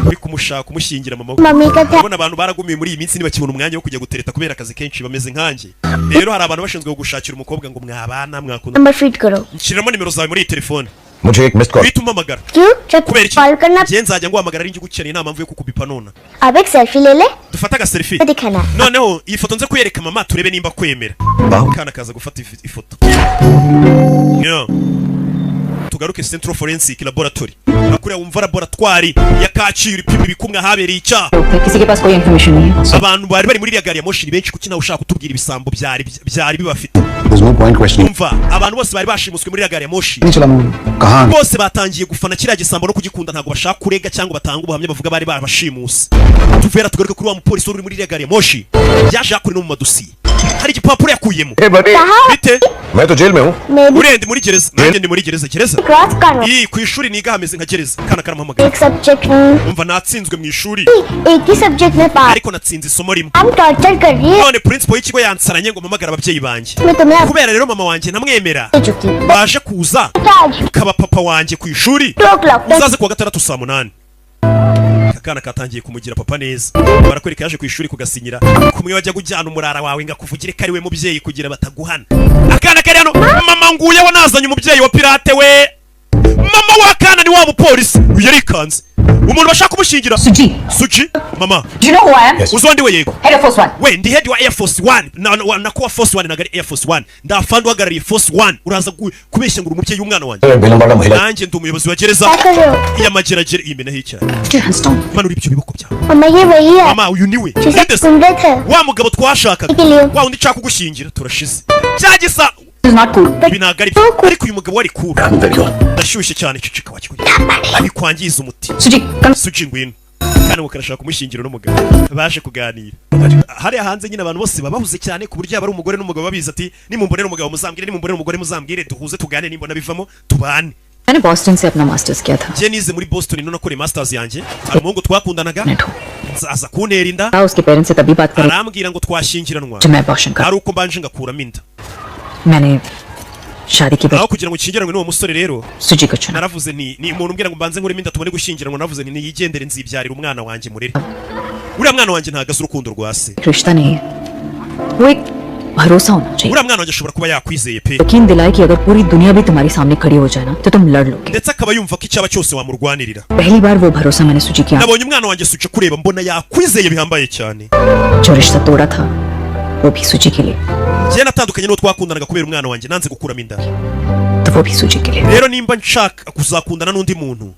Speaker 1: uri kumushaka kumushyingira mama we.
Speaker 10: Mummy का ध्यान
Speaker 1: Urabona abantu baragumiye muri iyi minsi, ntibakibona umwanya wo kujya gutereta kubera akazi kenshi, bameze nkanjye. Rero hari abantu bashinzwe gushakira umukobwa ngo mwabana mwakunda.
Speaker 10: Number feed करो।
Speaker 1: Nshyiramo nimero zawe muri iyi telefone.
Speaker 9: मुझे एक missed call
Speaker 1: Uhita umpamagara.
Speaker 10: क्यों जब
Speaker 1: Kubera iki?
Speaker 10: Call करना।
Speaker 1: Njye nzajya nguhamagara ari njye ugukeneye, nta mpamvu yo kukubipa nona.
Speaker 10: अब एक सेल्फी ले ले।
Speaker 1: Dufate agaselfie.
Speaker 10: दिखाना।
Speaker 1: Noneho iyi foto nze kuyereka mama, turebe nimba kwemera.
Speaker 9: Baho.
Speaker 1: Kana kaza gufata ifoto. Yeah. Tugaruke Central Forensic Laboratory, akuriya wumva laboratwari ya Kacyiru ipima ibikumwe ahabereye icyaha.
Speaker 3: किसी के पास कोई information नहीं है।
Speaker 1: Abantu bari bari muri iriya gari ya moshi ni benshi, kuki nawe ushaka kutubwira ibisambo byari bibafite?
Speaker 8: There's no point questioning.
Speaker 1: Umva, abantu bose bari bashimuswe muri iriya gari ya moshi
Speaker 8: नहीं चला कहाँ
Speaker 1: bose batangiye gufana kiriya gisambo no kugikunda, ntabwo bashaka kurega cyangwa batanga ubuhamya bavuga bari babashimuse. Tuvera tugaruke kuri wa mupolisi wari uri muri iriya gari ya moshi, yaje hakuri no mu madosiye hari igipapuro yakuyemo.
Speaker 9: Hey buddy,
Speaker 1: Bite?
Speaker 9: मैं तो जेल में हूँ।
Speaker 10: मैं भी
Speaker 1: Urende muri gereza, nanjye ndi muri gereza. Gereza?
Speaker 10: Cross कर
Speaker 1: Iyi ku ishuri niga hameze nka gereza. Kana karamuhamagara.
Speaker 10: एक subject में
Speaker 1: Umva, natsinzwe mu ishuri,
Speaker 10: एक ही subject में पास।
Speaker 1: Ariko natsinze isomo rimwe.
Speaker 10: हम torture कर रही है।
Speaker 1: None principal y'ikigo yansaranye ngo mpamagare ababyeyi banjye.
Speaker 10: मैं तुम्हें
Speaker 1: Kubera rero mama wanjye ntamwemera,
Speaker 10: दे चुकी हूँ।
Speaker 1: baje kuza
Speaker 10: आज
Speaker 1: ukaba papa wanjye ku ishuri.
Speaker 10: 2 o'clock.
Speaker 1: Uzaze kuwa gatandatu saa 8. Aka kana katangiye kumugira papa neza. Barakwereka yaje ku ishuri kugasinyira kumwe wajya kujyana umurara wawe ngo akuvugire ko ari we mubyeyi kugira bataguhana. Akana kari hano, mama nguyeho nazanye umubyeyi wa pirate we. Mama w'akana ni wa mupolisi. Uyu yarikanze, Umuntu bashaka kumushyingira.
Speaker 3: Suji.
Speaker 1: Suji, mama.
Speaker 3: Do you know who I am?
Speaker 1: Uzi uwo ndi we? Yego.
Speaker 3: Head of Force One.
Speaker 1: We, ndi head wa Air Force One na ko wa Force One, ntabwo ari Air Force One, ndafandi uhagarariye Force One. Uraza kubeshya ngo uri umubyeyi w'umwana wanjye.
Speaker 9: Belampara महिला
Speaker 1: Nanjye ndi umuyobozi wa gereza y'amageragere imenaho icyayi.
Speaker 3: Put your hands down.
Speaker 1: Manura ibyo biboko byawe.
Speaker 10: मम्मा, ये वही है
Speaker 1: Mama, uyu niwe.
Speaker 10: जिसे
Speaker 1: Ninde se?
Speaker 10: ढूंढ रहे थे।
Speaker 1: Wa mugabo twashakaga.
Speaker 10: Ikiliyo.
Speaker 1: Wa wundi nshaka kugushyingira, turashize cya gisa.
Speaker 3: This is not cool.
Speaker 1: Ibi ntabwo ari byo, ariko uyu mugabo wari cool. Ndashyushye cyane, ceceka wakikugira bikwangiza umuti.
Speaker 3: Suji, come.
Speaker 1: Suji, ngwino. Kandi ngo karashaka kumushyingira n'umugabo baje kuganira hariya hanze nyine. Abantu bose baba bahuze cyane, ku buryo yaba ari umugore n'umugabo babizi, ati nimumbonera umugabo muzambwire, nimumbonera umugore muzambwire, duhuze tuganire, nimbona bivamo tubane.
Speaker 3: मैंने बॉस्टन से अपना मास्टर्स किया था।
Speaker 1: Njye nize muri Boston, none akora masters yanjye. Hari umuhungu twakundanaga, aza kuntera inda.
Speaker 3: हाँ, उसके पेरेंट्स से तभी बात करें
Speaker 1: Arambwira ngo twashyingiranwa
Speaker 3: जब मैं abortion कर
Speaker 1: ari uko mbanje ngakuramo inda.
Speaker 3: मैंने शादी की
Speaker 1: Aho kugira ngo nshyingiranwe n'uwo musore rero,
Speaker 3: Suji को चुना।
Speaker 1: Naravuze nti ni umuntu umbwira ngo mbanze nkuremo inda tubone gushyingiranwa. Naravuze nti niyigendere, nzibyarira umwana wanjye murere. Uriya mwana wanjye ntabwo azi urukundo rwa se.
Speaker 3: एक रिश्ता नहीं है वो, एक भरोसा होना चाहिए।
Speaker 1: Uriya mwana wanjye ashobora kuba yakwizeye pe.
Speaker 3: यकीन दिलाए कि अगर पूरी दुनिया भी तुम्हारे सामने खड़ी हो जाए ना, तो तुम लड़ लोगे।
Speaker 1: Ndetse akaba yumva ko icyaba cyose wamurwanirira.
Speaker 3: पहली बार वो भरोसा मैंने सुजी की आंख
Speaker 1: Nabonye umwana wanjye Suci kureba, mbona yakwizeye bihambaye cyane.
Speaker 3: जो रिश्ता तोड़ा था, वो भी सुजी के लिए।
Speaker 1: Njye natandukanye n'uwo twakundanaga kubera umwana wanjye, nanze gukuramo inda.
Speaker 3: तो वो भी सुजी के लिए।
Speaker 1: Rero nimba nshaka kuzakundana n'undi muntu,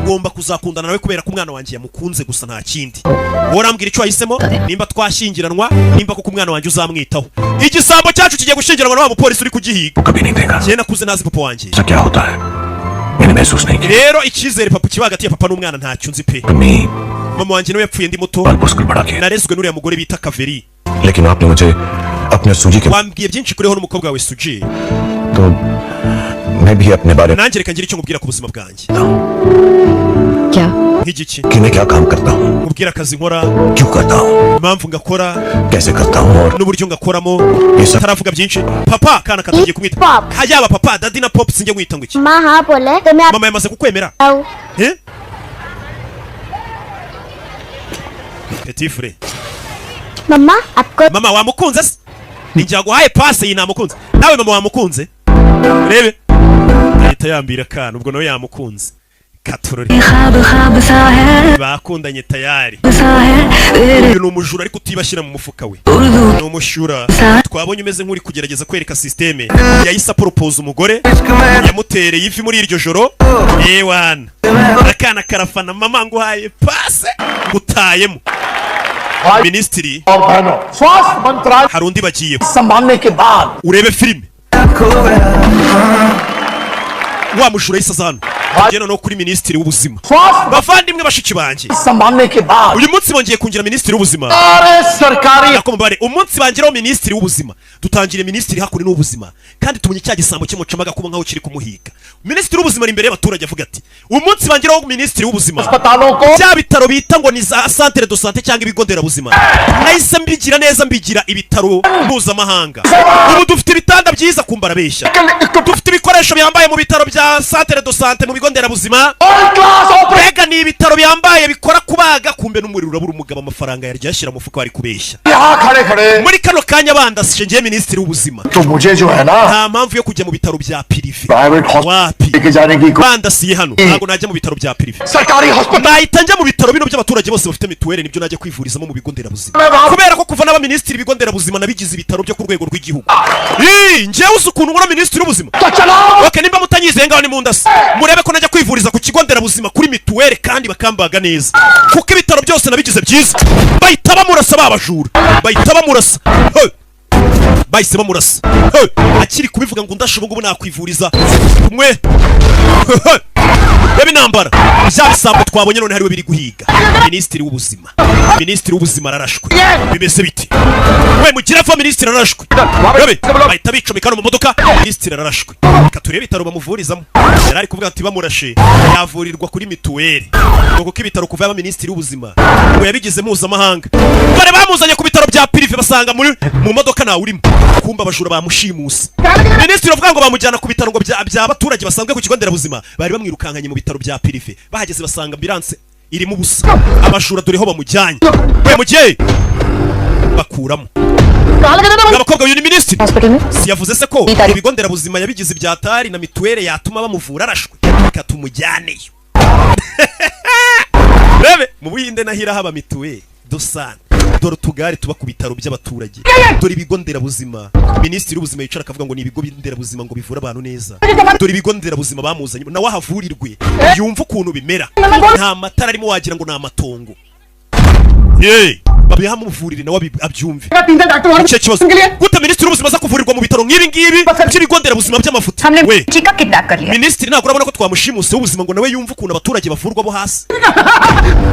Speaker 1: ngomba kuzakundana nawe kubera ko umwana wanjye yamukunze gusa, nta kindi. Wowe urambwira icyo wahisemo, nimba twashyingiranwa, nimba koko umwana wanjye uzamwitaho. Igisambo cyacu kigiye gushyingiranwa na wa mupolisi uri kugihiga.
Speaker 9: कभी नहीं देगा।
Speaker 1: Njye nakuze ntazi papa wanjye.
Speaker 9: ऐसा क्या होता है, मैंने महसूस नहीं किया।
Speaker 1: Rero icyizere papa kiba hagati ya papa n'umwana ntacyo nzi pe.
Speaker 9: Mummy
Speaker 1: Mama wanjye nawe yapfuye ndi muto.
Speaker 9: मुश्किल बड़ा किया।
Speaker 1: Narezwe n'uriya mugore bita Kaveri.
Speaker 9: लेकिन आपने मुझे अपने सूजी के
Speaker 1: Wambwiye byinshi kuriho n'umukobwa wawe Suji.
Speaker 9: तो मैं भी अपने बारे
Speaker 1: Nanjye reka ngire icyo nkubwira ku buzima bwanjye.
Speaker 3: क्या?
Speaker 1: Nk'igiki?
Speaker 9: कि मैं क्या काम करता हूँ,
Speaker 1: Nkubwira akazi nkora,
Speaker 9: क्यों करता हूँ,
Speaker 1: impamvu ngakora,
Speaker 9: कैसे करता हूँ और
Speaker 1: n'uburyo ngakoramo. Taravuga byinshi papa, kana katangiye kumwita
Speaker 10: Pop.
Speaker 1: Yaba papa, daddy na pop, sinjye mwita ngo iki?
Speaker 10: माँ हाँ बोले तो मैं
Speaker 1: Mama yamaze kukwemera.
Speaker 10: आपको
Speaker 1: Eh? Petit frère.
Speaker 10: मम्मा, आपको
Speaker 1: Mama, wamukunze se? Ninjye yaguhaye passe iyi, namukunze. Nawe mama wamukunze? Rebe ahita yambira akana, ubwo nawe yamukunze katurore, bakundanye tayari. Uyu ni umujura ariko utibashyira mu mufuka we, ni umushura twabonye umeze nk'uri kugerageza kwereka système. Yahise aporopoza umugore, yamutereye ivi muri iryo joro. Ewana, akana karafana mama, nguhaye passe, ngutayemo minisitiri.
Speaker 4: और बहनों, स्वास्थ्य मंत्रालय
Speaker 1: Hari undi bagiyeho.
Speaker 4: संभालने के बाद
Speaker 1: Urebe filime, wa mujura yahise aza hano, tugenda noneho kuri minisitiri w'ubuzima.
Speaker 4: स्वास्थ्य
Speaker 1: Bavandimwe, bashiki banjye,
Speaker 4: संभालने के बाद
Speaker 1: uyu munsi bongeye kungira minisitiri w'ubuzima.
Speaker 4: सारे सरकारी
Speaker 1: Nako mubare umunsi bangiraho minisitiri w'ubuzima, dutangire minisitiri hakuno n'ubuzima, kandi tubonye cya gisambo cy'umucamaga kuba nkaho kiri kumuhiga. Minisitiri w'ubuzima ari imbere y'abaturage avuga ati umunsi bangiraho minisitiri w'ubuzima,
Speaker 4: अस्पतालों को
Speaker 1: bya bitaro bita ngo ni za centre de santé cyangwa ibigo nderabuzima, nahise mbigira neza, mbigira ibitaro mpuzamahanga. Ubu dufite ibitanda byiza. Kumba arabeshya. Dufite ibikoresho bihambaye mu bitaro bya centre de santé, mu bigo nderabuzima.
Speaker 4: World class operation
Speaker 1: Mbega ni ibitaro bihambaye bikora kubaga, kumbe n'umuriro urabura. Umugabo amafaranga yarya yashyira mu mufuka, bari kubeshya.
Speaker 4: यहाँ खड़े खड़े
Speaker 1: Muri kano kanya bandasije ngiye minisitiri w'ubuzima,
Speaker 4: तो मुझे जो है ना
Speaker 1: nta mpamvu yo kujya mu bitaro bya privé.
Speaker 4: Private hospital
Speaker 1: Wapi.
Speaker 4: लेके जाने की
Speaker 1: Bandasiye hano, ntabwo najya mu bitaro bya privé.
Speaker 4: सरकारी hospital
Speaker 1: Nahita njya mu bitaro bino by'abaturage bose bafite mituweli, nibyo najya kwivurizamo mu bigo nderabuzima, kubera ko kuva n'abaminisitiri, ibigo nderabuzima nabigize ibitaro byo ku rwego rw'igihugu. Ii, njyewe uzi ukuntu nkora minisitiri w'ubuzima?
Speaker 4: तो चलाओ।
Speaker 1: Ok, nimba mutanyizeye, ngaho nimundase murebe ko najya kwivuriza ku kigo nderabuzima kuri mituweli kandi bakambaga neza, kuko ibitaro byose nabigize byiza. Bahita bamurasa, babajura bahita bamurasa. Hey! Bahise bamurasa. Hey! Akiri kubivuga ngo ndasha ubu ngubu nakwivuriza kumwe. Hey! Reba intambara, bya bisambo twabonye none hariwe biri guhiga minisitiri w'ubuzima. Minisitiri w'ubuzima ararashwe, bimeze biti we mugira va, minisitiri ararashwe. Rebe bahita bicomeka no mu modoka, minisitiri ararashwe. Reka turebe ibitaro bamuvurizamo. Yari ari kuvuga ati bamurashe yavurirwa kuri mituweli, ngo kuko ibitaro kuva yaba minisitiri w'ubuzima ngo yabigize mpuzamahanga. Dore bamuzanye ku bitaro bya privé, basanga muri mu modoka ntawe urimo, kumba abajura bamushimuse. Minisitiri avuga ngo bamujyana ku bitaro ngo bya baturage basanzwe ku kigo nderabuzima, bari bamwirukankanye mu bitaro bya privé. Bahageze basanga ambulance irimo ubusa. Abajura dore ho bamujyanye, we mugiye bakuramo abakobwa. Uyu ni minisitiri.
Speaker 3: Hospital में
Speaker 1: Si yavuze se ko ibigo nderabuzima yabigize ibyatari na mituweli yatuma bamuvura arashwe? Reka tumujyaneyo. Rebe mu Buhinde nahira haba mituweli dosane. Dore utugare tuba ku bitaro by'abaturage, dore ibigo nderabuzima. Minisitiri w'ubuzima yicara akavuga ngo ni ibigo nderabuzima ngo bivura abantu neza. Dore ibigo nderabuzima bamuzanye nawe ahavurirwe, yumve ukuntu bimera. Nta matara arimo, wagira ngo ni amatongo. Ye babihamuvurire nawe abyumve. Icyo kibazo, gute minisitiri w'ubuzima aza kuvurirwa mu bitaro nk'ibi ngibi by'ibigo nderabuzima by'amafuti
Speaker 3: हमने
Speaker 1: we?
Speaker 3: जी का किडनैप कर लिया।
Speaker 1: Minisitiri ntabwo urabona ko twamushimuse w'ubuzima ngo nawe yumve ukuntu abaturage bavurwa bo hasi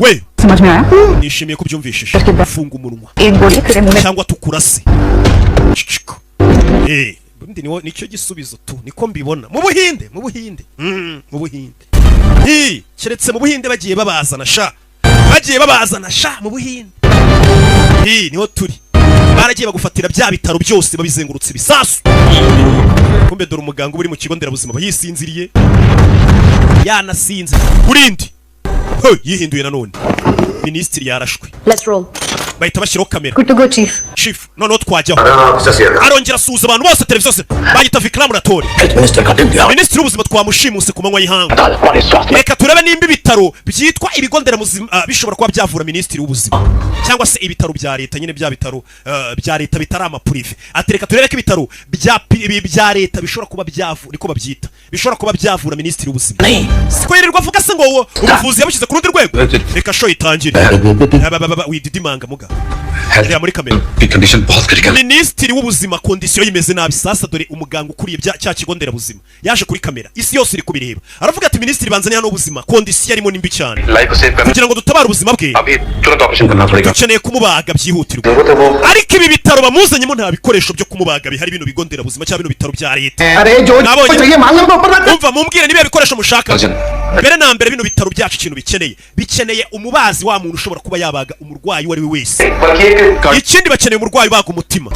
Speaker 1: we?
Speaker 3: समझ में आया?
Speaker 1: Nishimiye ko ubyumvishije. Funga umunwa
Speaker 3: एक गोली तेरे मुंह में
Speaker 1: cyangwa tukurase. Ciciko. Ubundi nicyo gisubizo tu, niko mbibona. Mu Buhinde, mu Buhinde, mu Buhinde. Keretse mu Buhinde bagiye babazana sha, bagiye babazana sha mu Buhinde. Niho turi. Baragiye bagufatira bya bitaro byose babizengurutse ibisasu. Kumbe dore umuganga uba uri mu kigo nderabuzima aba yisinziriye, yanasinze kurindi. Hey, yihinduye nanone. Minisitiri yarashwe.
Speaker 2: Let's roll.
Speaker 1: Bahita bashyiraho kamera.
Speaker 3: Good to go, chief.
Speaker 1: Chief, noneho twajyaho. Arongera asuhuza abantu bose, televiziyo yose bayita Vikram Rathore.
Speaker 5: Health minister का दिन दिया।
Speaker 1: Minisitiri w'ubuzima twamushimuse ku manywa y'ihangu. Reka turebe nimba ibitaro byitwa ibigo nderabuzima bishobora kuba byavura minisitiri w'ubuzima, cyangwa se ibitaro bya leta nyine, bya bitaro bya leta bitari amaprivé. Ati reka turebe ko ibitaro bya leta bishobora kuba byavura, niko babyita, bishobora kuba byavura minisitiri w'ubuzima. Siko yirirwa avuga se ngo uwo ubuvuzi yabushyize ku rundi rwego? Reka show itangire. Ba, wididimanga muga, reba muri kamera.
Speaker 5: की condition बहुत critical.
Speaker 1: Minisitiri w'ubuzima condition yimeze nabi. Sasa dore umuganga ukuriye bya cya kigo nderabuzima yaje kuri kamera, isi yose iri kubireba, aravuga ati minisitiri banzaniye hano ubuzima, condition arimo ni mbi cyane.
Speaker 5: Life को save करना
Speaker 1: Kugira ngo dutabare ubuzima bwe
Speaker 5: अभी तुरंत ऑपरेशन करना पड़ेगा।
Speaker 1: dukeneye kumubaga byihutirwa, ariko ibi bitaro bamuzanyemo nta bikoresho byo kumubaga bihari. Bino bigo nderabuzima cyangwa bino bitaro bya leta
Speaker 8: अरे जो
Speaker 1: Nabonye.
Speaker 8: चाहिए मांग लो ऊपर बात।
Speaker 1: Umva, mumbwire niba ibikoresho mushaka.
Speaker 5: Surgeon.
Speaker 1: Mbere na mbere bino bitaro byacu ikintu bikeneye, bikeneye umubazi, wa muntu ushobora kuba yabaga umurwayi uwo ari we wese. Ikindi bakeneye umurwayi ubaga umutima.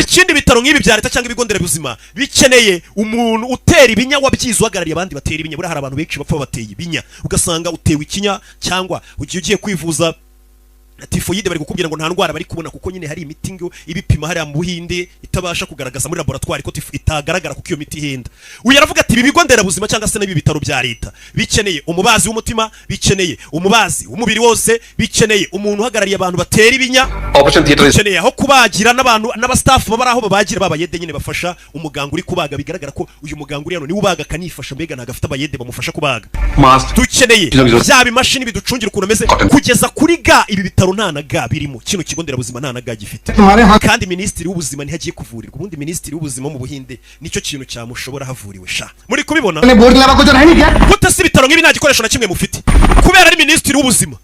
Speaker 1: Ikindi, bitaro nk'ibi bya leta cyangwa ibigo nderabuzima bikeneye umuntu utera ibinya wabyize, uhagarariye abandi batera ibinya. Buriya hari abantu benshi bapfa bateye ibinya, ugasanga utewe ikinya, cyangwa ugiye ugiye kwivuza tifoyide bari kukubwira ngo nta ndwara bari kubona, kuko nyine hari imiti ngo ibipima hariya mu Buhinde itabasha kugaragaza muri laboratoire ko itagaragara, kuko iyo miti ihenda. Uyu aravuga ati ibi bigo nderabuzima cyangwa se n'ibi bitaro bya leta bikeneye umubazi w'umutima, bikeneye umubazi w'umubiri wose, bikeneye umuntu uhagarariye abantu batera ibinya.
Speaker 5: Operation theatre.
Speaker 1: Bikeneye aho kubagira n'abantu n'abastaff baba ari aho babagira, babayede nyine bafasha umuganga uri kubaga. Bigaragara ko uyu muganga uri hano niwe ubaga akanifasha, mbega ntabwo afite abayede bamufasha kubaga.
Speaker 5: Mask.
Speaker 1: Dukeneye bya bimashini biducungira ukuntu ameze, kugeza kuri gants. Ibi bitaro nta na gants birimo, kino kigo nderabuzima nta na gants gifite.
Speaker 8: तुम्हारे हाथ
Speaker 1: Kandi minisitiri w'ubuzima niho agiye kuvurirwa. Ubundi minisitiri w'ubuzima mu Buhinde nicyo kintu cyamushobora havuriwe sha, muri kubibona.
Speaker 8: ने बोर्ड के अलावा कुछ और है नहीं क्या?
Speaker 1: Gute se ibitaro nk'ibi nta gikoresho na kimwe mufite? Kubera ari minisitiri w'ubuzima,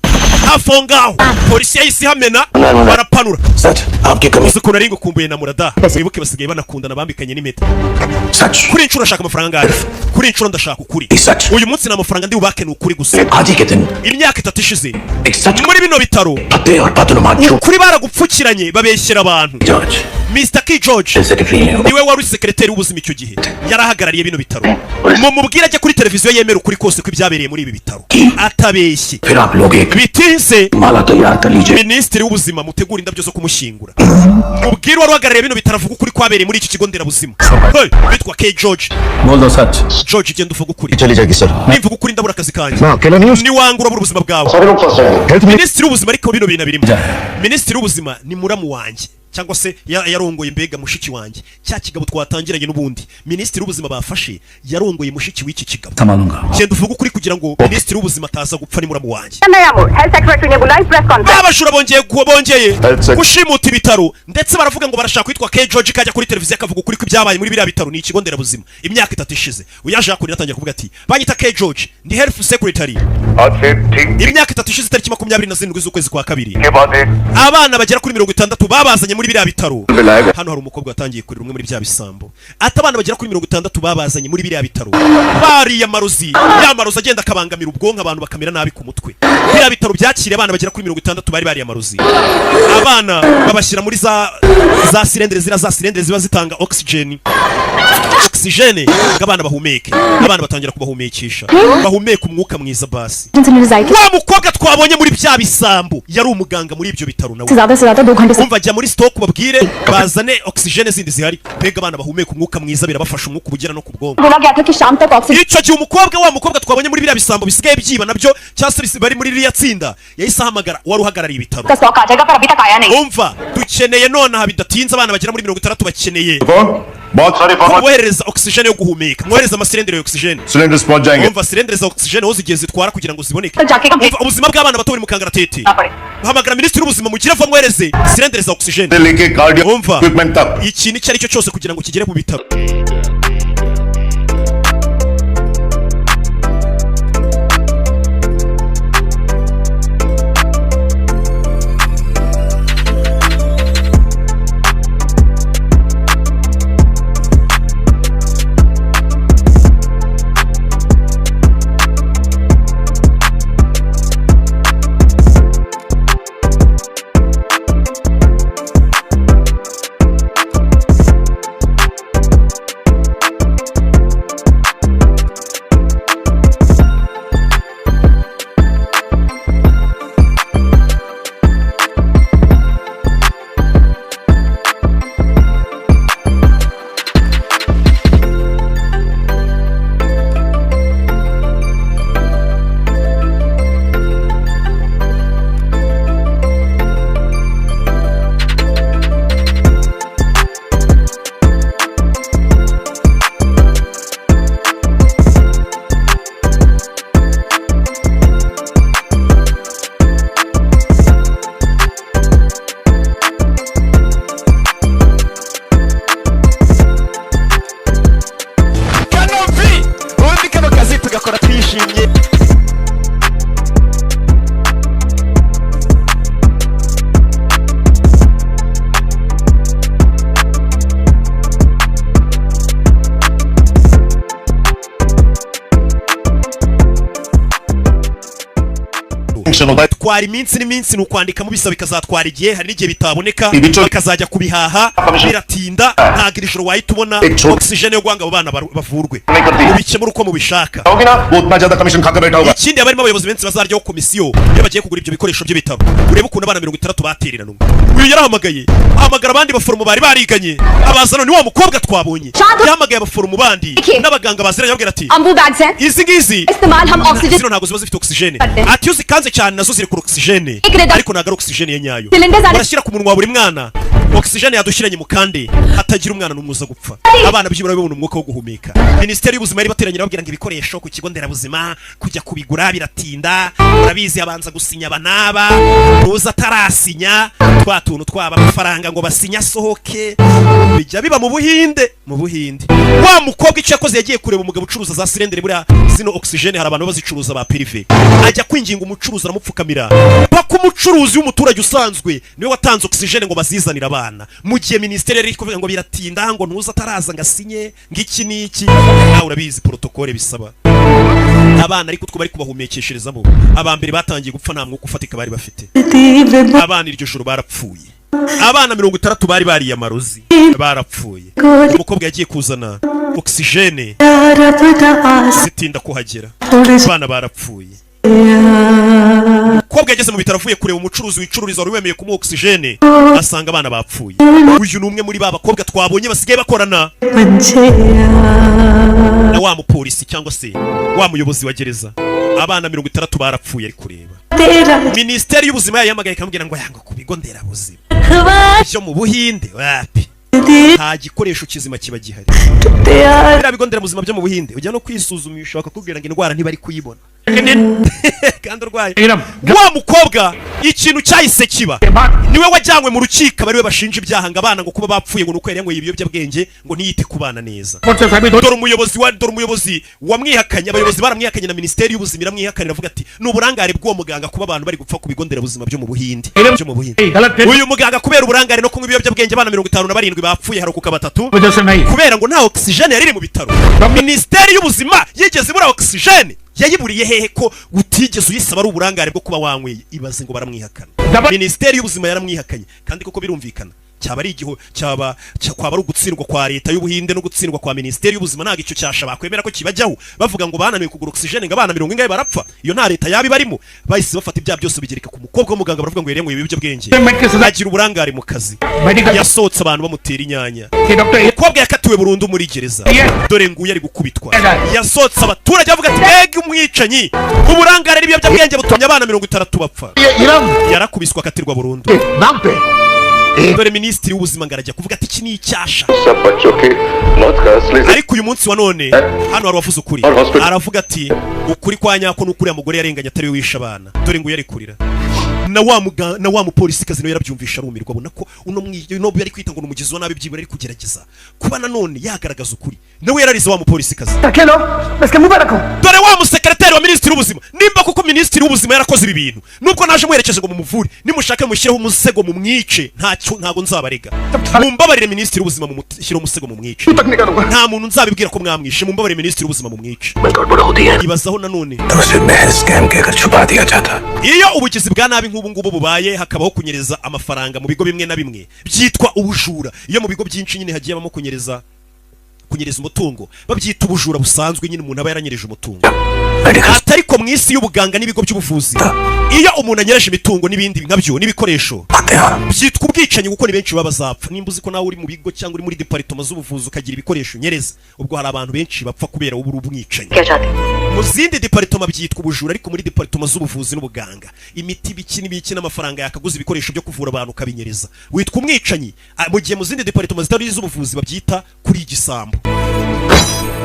Speaker 1: hafi aho ngaho polisi yahise ihamena, barapanura.
Speaker 9: सच आपकी कमी।
Speaker 1: Uzi ukuntu ari ngukumbuye na Murada? Wibuke basigaye banakundana, bambikanye n'impeta.
Speaker 9: सच।
Speaker 1: Kuri inshuro ashaka amafaranga angahe? Kuri inshuro ndashaka ukuri.
Speaker 9: सच।
Speaker 1: Uyu munsi nta mafaranga ndi bubake, ni ukuri gusa.
Speaker 5: आज ही के दिन
Speaker 1: Imyaka 3 ishize
Speaker 5: एक सच
Speaker 1: muri bino bitaro
Speaker 5: फतेह और बदनुमा झूठ
Speaker 1: ukuri baragupfukiranye, babeshyera abantu.
Speaker 5: George
Speaker 1: Mr K George
Speaker 5: secretary हैं।
Speaker 1: niwe wari sekreteri w'ubuzima icyo gihe, yari ahagarariye bino bitaro. Mumubwire ajye kuri televiziyo yemera ukuri kose kw'ibyabereye muri ibi bitaro atabeshye.
Speaker 5: फिर आप लोग एक
Speaker 1: Bitinze
Speaker 5: माला तैयार कर लीजिए।
Speaker 1: minisitiri w'ubuzima mutegura indabyo zo kumushyingura. Mubwire uwari uhagarariye bino bitaro avuga ukuri kwabereye muri iki kigo nderabuzima. Hey, witwa K George.
Speaker 6: बोल दो सच।
Speaker 1: George, genda uvuga ukuri.
Speaker 9: चली जाएगी sir.
Speaker 1: Nimvuga ukuri ndabura akazi kanjye.
Speaker 9: मैं अकेला नहीं हूँ।
Speaker 1: Niwanga urabura ubuzima bwawe.
Speaker 4: सारे लोग फंस जाएंगे।
Speaker 9: Health
Speaker 1: Minisitiri w'ubuzima, ariko bino bintu birimo, minisitiri w'ubuzima ni muramu wanjye, cyangwa se yarongoye mbega mushiki wanjye, cya kigabo twatangiranye n'ubundi. Minisitiri w'ubuzima bafashe yarongoye mushiki w'iki kigabo.
Speaker 6: संभालूंगा।
Speaker 1: Genda uvuge ukuri kugira ngo minisitiri w'ubuzima ataza gupfa, ni muramu wanjye.
Speaker 3: नया मोड़ health secretary ने बुलाई press conference.
Speaker 1: Babajura bongeye bongeye
Speaker 9: Health sec-
Speaker 1: gushimuta ibitaro, ndetse baravuga ngo barashaka kwitwa K George kajya kuri televiziyo akavuga ukuri kw'ibyabaye muri biriya bitaro, ni ikigo nderabuzima, imyaka 3 ishize. Uyaje hakurya atangira kuvuga ati banyita K George, ndi health secretary.
Speaker 5: आज से ठीक
Speaker 1: Imyaka 3 ishize, itariki 27 z'ukwezi kwa kabiri,
Speaker 5: के बाद एक
Speaker 1: abana bagera kuri 60 babazanye muri biriya bitaro. Hano hari umukobwa watangiye kurira, umwe muri bya bisambo, ati abana bagera kuri 60 babazanye muri biriya bitaro bariya marozi, ya marozi agenda akabangamira ubwonko, abantu bakamera nabi ku mutwe. Biriya bitaro byakiriye abana bagera kuri 60 bari bariya marozi. Abana babashyira muri za cylindre, ziriya za cylindre ziba zitanga oxygen. Oxygène ngo abana bahumeke. Abana batangira kubahumekesha, bahumeka umwuka mwiza basi. Wa mukobwa twabonye muri bya bisambo yari umuganga muri ibyo bitaro nawe.
Speaker 3: ज्यादा से ज्यादा 2 घंटे से
Speaker 1: Umva, jya muri stock babwire bazane oxygène zindi zihari. Mbega abana bahumeka umwuka mwiza birabafasha, umwuka ubugera no ku bwonko.
Speaker 3: बोला गया था कि शाम तक oxygen
Speaker 1: Icyo gihe umukobwa, wa mukobwa twabonye muri biriya bisambo bisigaye byiba nabyo, cyangwa se bari muri ririya tsinda, yahise ahamagara uwari uhagarariye ibitaro.
Speaker 3: का स्टॉक आ जाएगा, पर अभी तक आया नहीं।
Speaker 1: Umva, dukeneye nonaha bidatinze, abana bagera muri 60 bakeneye
Speaker 5: बहुत सारे farmer
Speaker 1: kuboherereza oxygène yo guhumeka, mwohereza amasirendere ya oxygène.
Speaker 5: Cylinders पहुंच जाएंगे।
Speaker 1: Umva, sirendere za oxygène aho zigiye zitwara kugira ngo ziboneke.
Speaker 3: कल जाके
Speaker 1: Umva, ubuzima bw'abana bato buri mu kangaratete.
Speaker 3: पड़े।
Speaker 1: Hamagara minisitiri w'ubuzima, mugire vuba mwohereze sirendere za oxygène.
Speaker 5: से लेके cardio
Speaker 1: Umva,
Speaker 5: equipment तक।
Speaker 1: ikintu icyo ari cyo cyose kugira ngo kigere mu bitaro.
Speaker 8: Kanopi, ubundi kano kazi tugakora twishimye.
Speaker 5: Function होता है।
Speaker 1: Twara iminsi n'iminsi, ni ukwandikamo bisaba bikazatwara igihe, hari n'igihe bitaboneka,
Speaker 5: Ibico-
Speaker 1: bakazajya kubihaha, biratinda, ntabwo iri joro wahita ubona
Speaker 5: Ico-
Speaker 1: oxygène yo guhanga abo bana bavurwe.
Speaker 5: करती।
Speaker 1: Mubikemure uko mubishaka.
Speaker 5: होगी ना, वो उतना ज्यादा कमीशन खाकर बैठा होगा।
Speaker 1: Ikindi, haba harimo abayobozi benshi bazaryaho komisiyo iyo bagiye kugura ibyo bikoresho by'ibitaro. Urebe ukuntu abana 60 batereranwe. Uyu yarahamagaye, ahamagara abandi baforomo bari bariganye, abazana. Ni wa mukobwa twabonye yahamagaye abaforomo bandi n'abaganga baziranye, ababwira ati:
Speaker 3: Ambu bags हैं,
Speaker 1: "Izi ngizi
Speaker 3: इस्तेमाल हम oxygen
Speaker 1: zino ntabwo ziba zifite oxygène."
Speaker 3: Ate.
Speaker 1: Ati: "Iyo uzikanze cyane nazo ziri kuri oxygène,
Speaker 3: Ikireda-
Speaker 1: ariko ntabwo ari oxygène ya nyayo."
Speaker 3: Cylinders are-
Speaker 1: Barashyira ku munwa wa buri mwana oxygène yadushyiranye mu kandi hatagira umwana n'umwe uza gupfa, abana byibura babona umwuka wo guhumeka. Minisiteri y'ubuzima yari bateranye, babwira ngo ibikoresho ku kigo nderabuzima kujya kubigura biratinda, urabizi, abanza gusinya aba n'aba, nuza atarasinya twa tuntu twaba amafaranga ngo basinye asohoke, bijya biba mu Buhinde. Mu Buhinde, wa mukobwa icyo yakoze, yagiye kureba umugabo ucuruza za sirendere. Buriya zino oxygène hari abantu bazicuruza ba privé. Ajya kwinginga umucuruzi, aramupfukamira paka. Umucuruzi w'umuturage usanzwe niwe watanze oxygène ngo bazizanire abana, mu gihe minisiteri yari iri kuvuga ngo biratinda, ngo ntuza ataraza ngo asinye, ngo iki n'iki, nawe urabizi protocole bisaba. Abana ariko utwo bari kubahumekesherezamo, aba mbere batangiye gupfa, nta mwuka ufatika bari bafite. Abana iryo joro barapfuye, abana 60 bari bariye amarozi barapfuye. Umukobwa yagiye kuzana oxygène zitinda kuhagera, abana barapfuye. Umukobwa yageze mu bitaro avuye kureba umucuruzi wicururiza wari wemeye kumuha oxygène, asanga abana bapfuye. Uyu ni umwe muri ba bakobwa twabonye basigaye bakorana na wa mupolisi cyangwa se wa muyobozi wa gereza. Abana 60 barapfuye, ari kureba minisiteri y'ubuzima yayihamagaye ikamubwira ngo yanga ku bigo nderabuzima byo mu Buhinde wapi, nta gikoresho kizima kiba gihari. Biriya bigo nderabuzima byo mu Buhinde, ujya no kwisuzumisha bakakubwira ngo indwara ntibari kuyibona kandi urwaye. Wa mukobwa, ikintu cyahise kiba, niwe wajyanywe mu rukiko, aba ariwe bashinja ibyaha, ngo abana ngo kuba bapfuye ngo nuko yari yanyweye ibiyobyabwenge, ngo ntiyite ku bana neza. Dore umuyobozi wamwihakanye, abayobozi baramwihakanye, na minisiteri y'ubuzima iramwihakanye, iravuga ati ni uburangare bw'uwo muganga kuba abantu bari gupfa ku bigo nderabuzima byo mu Buhinde. Uyu muganga kubera uburangare no kunywa ibiyobyabwenge, abana 57 bapfuye, harokoka batatu, kubera ngo nta oxygène yari iri mu bitaro. Minisiteri y'ubuzima yigeze ibura oxygène? Yayiburiye hehe ko utigeze uyisaba? Ari uburangare bwo kuba wanyweye. Ibaze ngo baramwihakana, minisiteri y'ubuzima yaramwihakanye, kandi koko birumvikana. Cyaba ari igiho, cyaba kwaba ari ugutsindwa kwa leta y'Ubuhinde no gutsindwa kwa minisiteri y'ubuzima. Ntabwo icyo cyasha bakwemera ko kibajyaho, bavuga ngo bananiwe kugura oxygène, ngo abana mirongo ingahe barapfa. Iyo nta leta yaba ibarimo. Bahise bafata ibyaha byose bigereka ku mukobwa w'umuganga, baravuga ngo yari ibiyobyabwenge, agira uburangare mu kazi. Yasohotse abantu bamutera inyanya. Umukobwa yakatiwe burundu muri gereza. Dore nguyu ari gukubitwa. Yasohotse abaturage bavuga ati: "Mbega umwicanyi! Uburangare n'ibiyobyabwenge butumye abana 60 bapfa." Yarakubiswe akatirwa burundu. Dore minisitiri w'ubuzima ngo arajya kuvuga ati: "Iki ni icyasha."
Speaker 5: सब बच्चों की मौत का असली
Speaker 1: Ariko uyu munsi wa none hano hari uwavuze ukuri, aravuga ati: "Ukuri kwa nyako ni ukuri, uriya mugore yarenganye, atari we wishe abana." Dore nguyu ari kurira, na wa mupolisikazi nawe yarabyumvisha arumirwa, abona ko uno yari kwita ngo ni umugizi wa nabi byibura ari kugerageza kuba nanone yagaragaza ukuri. Nawe yararize wa mupolisikazi.
Speaker 7: रखे लो, इसके मुंह पे रखो।
Speaker 1: Dore wa musekereteri wa minisitiri w'ubuzima: "Nimba kuko minisitiri w'ubuzima yarakoze ibi bintu, nubwo naje muherekeje ngo mumuvure, nimushake mushyireho umusego mumwice, ntacyo, ntabwo nzabarega. Mumbabarire minisitiri w'ubuzima, mumushyireho umusego mumwice. Nta muntu nzabibwira ko mwamwishe. Mumbabarire minisitiri w'ubuzima, mumwice." Ibazaho nanone
Speaker 9: तो उसे महज स्कैम कहकर छुपा दिया जाता।
Speaker 1: Iyo ubugizi bwa nabi nk'ubu ngubu bubaye, hakabaho kunyereza amafaranga mu bigo bimwe na bimwe, byitwa ubujura. Iyo mu bigo byinshi nyine hagiye habamo kunyereza umutungo, babyita ubujura busanzwe nyine, umuntu aba yaranyereje umutungo. Ati ariko mu isi y'ubuganga n'ibigo by'ubuvuzi, iyo umuntu anyereje imitungo n'ibindi nkabyo n'ibikoresho, byitwa ubwicanyi, kuko ni benshi baba bazapfa. Nimba uzi ko nawe uri mu bigo cyangwa uri muri département z'ubuvuzi ukagira ibikoresho unyereza, ubwo hari abantu benshi bapfa kubera uba uri umwicanyi. Mu zindi département byitwa ubujura, ariko muri département z'ubuvuzi n'ubuganga, imiti, biki n'ibiki, n'amafaranga yakaguza ibikoresho byo kuvura abantu ukabinyereza, witwa umwicanyi. Mu gihe mu zindi département zitari iz'ubuvuzi babyita kuri igisambo.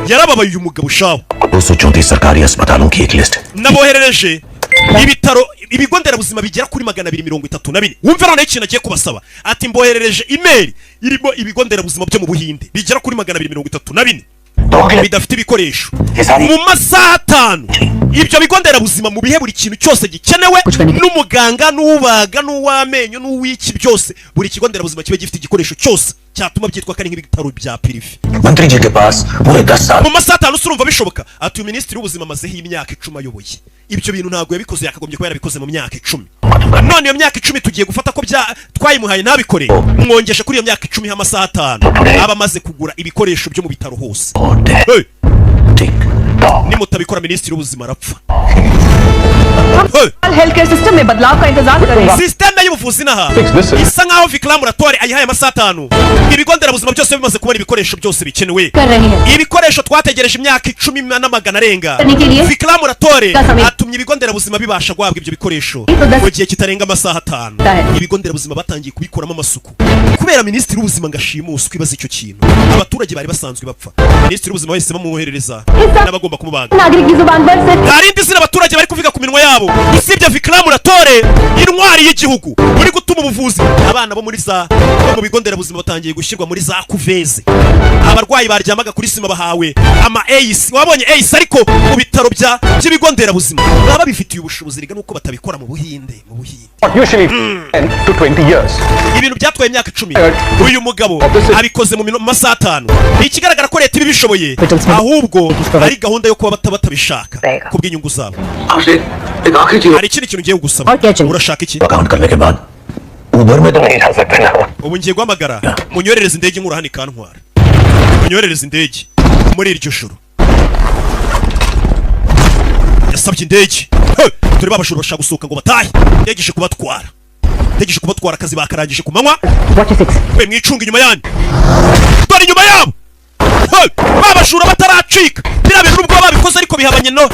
Speaker 1: Yarababaye uyu mugabo shawo.
Speaker 5: 234 सरकारी अस्पतालों की एक list.
Speaker 1: Naboherereje ibitaro, ibigo nderabuzima bigera kuri 234. Wumve noneho ikintu agiye kubasaba, ati: "Mboherereje imeri irimo ibigo nderabuzima byo mu Buhinde bigera kuri 234 bidafite ibikoresho. Mu masaha 5 ibyo bigo nderabuzima mu bihe buri kintu cyose gikenewe, n'umuganga n'ubaga n'uw'amenyo n'uw'iki byose, buri kigo nderabuzima kibe gifite igikoresho cyose cyatuma byitwa ko ari nk'ibitaro bya privé."
Speaker 5: मंत्री जी के पास पूरे 10 साल
Speaker 1: Mu masaha 5 se urumva bishoboka? Ati: "Uyu minisitiri w'ubuzima amazeho imyaka 10 ayoboye, ibyo bintu ntabwo yabikoze. Yakagombye kuba yarabikoze mu myaka 10. None iyo myaka 10 tugiye gufata ko bya twayimuhaye ntabikore, mwongeshe kuri iyo myaka 10 y'amasaha 5 aba amaze kugura ibikoresho byo mu bitaro hose." Hey! Nimutabikora minisitiri w'ubuzima arapfa. Hey!
Speaker 3: Health care system में बदलाव का इंतजार कर रहे हैं।
Speaker 1: Sisiteme y'ubuvuzi inaha isa nkaho Vikram Rathore ayihaye amasaha 5, ibigo nderabuzima byose bimaze kubona ibikoresho byose bikenewe.
Speaker 2: कर रहे हैं।
Speaker 1: Ibikoresho twategereje imyaka 10 n'amagana arenga,
Speaker 2: करने के लिए
Speaker 1: Vikram Rathore atumye ibigo nderabuzima bibasha guhabwa ibyo bikoresho mu gihe kitarenga amasaha 5. Ibigo nderabuzima batangiye kubikoramo amasuku kubera minisitiri w'ubuzima ngo ashimuswe. Ibaze icyo kintu, abaturage bari basanzwe bapfa, minisitiri w'ubuzima bahise bamwoherereza n'abagomba kumubaga.
Speaker 2: नागरिक की जुबान पर सिर्फ
Speaker 1: Nta rindi zina abaturage bari kuvuga ku minwa yabo usibye Vikram Rathore, intwari y'igihugu uri gutuma ubuvuzi, abana bo muri za bo mu bigo nderabuzima batangiye gushyirwa muri za couveuse, abarwayi baryamaga kuri sima bahawe ama AC. Wabonye AC ariko mu bitaro bya by'ibigo nderabuzima baba babifitiye ubushobozi rega, nuko batabikora mu Buhinde, mu Buhinde.
Speaker 11: Usually 10 to 20 years.
Speaker 1: Ibintu byatwaye imyaka 10, uyu mugabo abikoze mu masaha 5. Ni ikigaragara ko leta iba ibishoboye, ahubwo ari gahunda yo kuba batabishaka ku bw'inyungu zabo.
Speaker 5: एक आखिरी चीज।
Speaker 1: Hari ikindi kintu ngiye kugusaba. Urashaka iki?
Speaker 5: Account करने के बाद उबर में तो नहीं जा सकते ना?
Speaker 1: Ubu ngiye guhamagara munyoherereze indege nkura hano ikantwara, munyoherereze indege. Muri iryo joro yasabye indege. Hey! Dore babashura bashaka gusohoka ngo batahe, indege ije kubatwara, indege ije kubatwara. Akazi bakarangije ku manywa. We mwicunga inyuma yanyu, dore inyuma yabo. Hey! Babashura bataracika. Biriya bintu nubwo babikoze ariko bihabanye no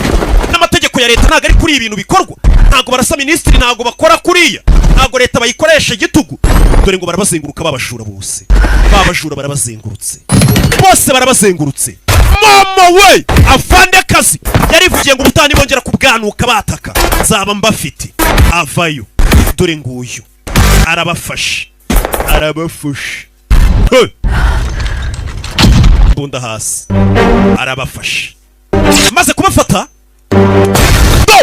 Speaker 1: n'amategeko ya leta. Ntabwo ari kuri ibintu bikorwa, ntabwo barasa minisitiri, ntabwo bakora kuriya, ntabwo leta bayikoresha igitugu. Dore ngo barabazenguruka babashura bose, babajura barabazengurutse bose, barabazengurutse. Mama we, afande kazi yarivugiye ngo ubutaha nibongera kubwanuka bataka nzaba mbafite. Avayo, dore nguyu arabafashe, arabafashe. Hey! Imbunda hasi, arabafashe. Maze kubafata go.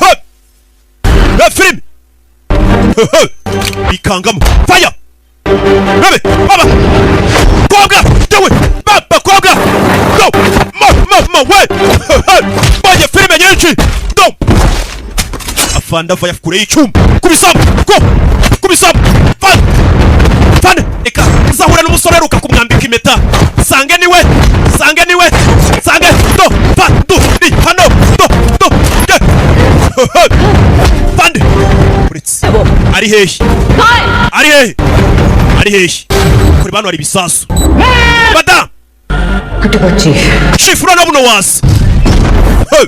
Speaker 1: Hey! Hey, filime. Hey, hey! Bikangamo fire. Bebe baba kobwa dewe baba kobwa go ma ma ma we. Hey, hey! Mbonye filime nyinshi go. Afande ava kure y'icyuma kubisamo go kubisamo. Impeta, sange niwe, sange niwe, sange do fa du ni hano do do ge fande. Uretse ari hehe? Ari hehe? Ari hehe? Kuri bano hari ibisasu. Madamu chief, urana buno wasi. Hey!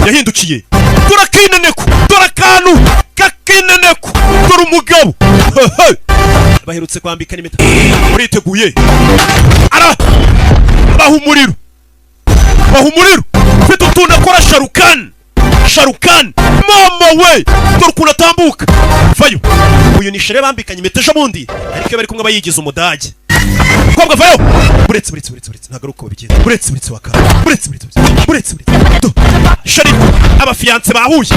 Speaker 1: Yahindukiye, dore akineneko, dore akantu k'akineneko, dore umugabo. Hey, hey! Baherutse kwambika n'impeta, muriteguye? Ara baha umuriro, baha umuriro. Mfite utuntu akora sharukani, sharukani. Mama we, dore ukuntu atambuka. Vayo! Uyu ni chéri bambikanye impeta ejo bundi, ariko iyo bari kumwe aba yigize umudage. Mukobwa, vayo! Buretse, buretse, buretse, buretse, ntabwo ari uko babigenza. Buretse, buretse, waka, buretse, buretse, buretse, buretse. Do chéri, abafiancé bahuye,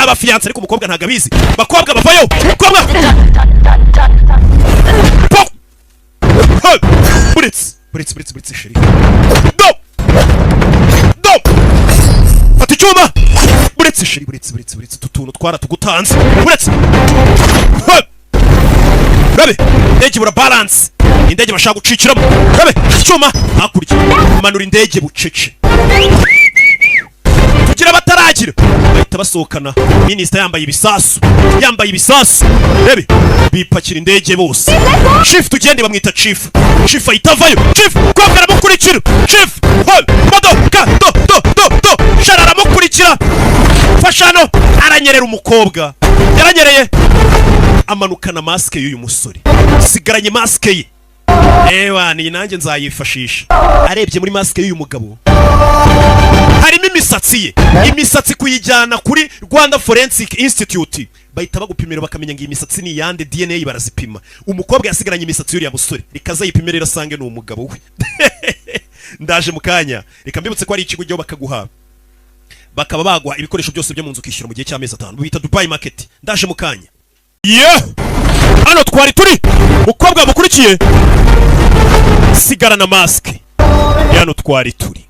Speaker 1: abafiancé, ariko umukobwa ntabwo abizi. Bakobwa, bavayo! Bakobwa! Po! Hey! Buretse, buretse, buretse, buretse, chéri. Do do, fata icyuma. Buretse chéri, buretse, buretse, buretse, utu tuntu twaratugutanze. Buretse. Hey! Rabe, indege ibura balance, indege bashaka gucikiramo. Rabe, icyuma hakurya, manura indege bucece tugira bataragira bahita basohokana. Minisita yambaye ibisasu, yambaye ibisasu. Rebe, bipakira indege bose. Chief, tugende! Bamwita chief. Chief ahita avayo. Chief kobwa aramukurikira. Chief, hey, modoka, do do do do, shara aramukurikira. Fasha hano, aranyerera. Umukobwa yaranyereye, amanukana masike y'uyu musore. Sigaranye masike ye. Ewa, ni nanjye nzayifashisha. Arebye muri masike y'uyu mugabo harimo imisatsi ye. Imisatsi kuyijyana kuri Rwanda Forensic Institute, bahita bagupimira bakamenya ngo iyi misatsi ni iyande. DNA barazipima. Umukobwa yasigaranye imisatsi y'uriya musore, rikaza yipimira rero asange ni umugabo we. Ndaje mu kanya. Reka mbibutse ko ari ikigo ujyaho bakaguha, bakaba baguha ibikoresho byose byo mu nzu, ukishyura mu gihe cy'amezi 5. Bita Dubai Market. Ndaje mu kanya. Ye, hano twari turi, mukobwa mukurikiye, sigarana masike. Hano twari turi,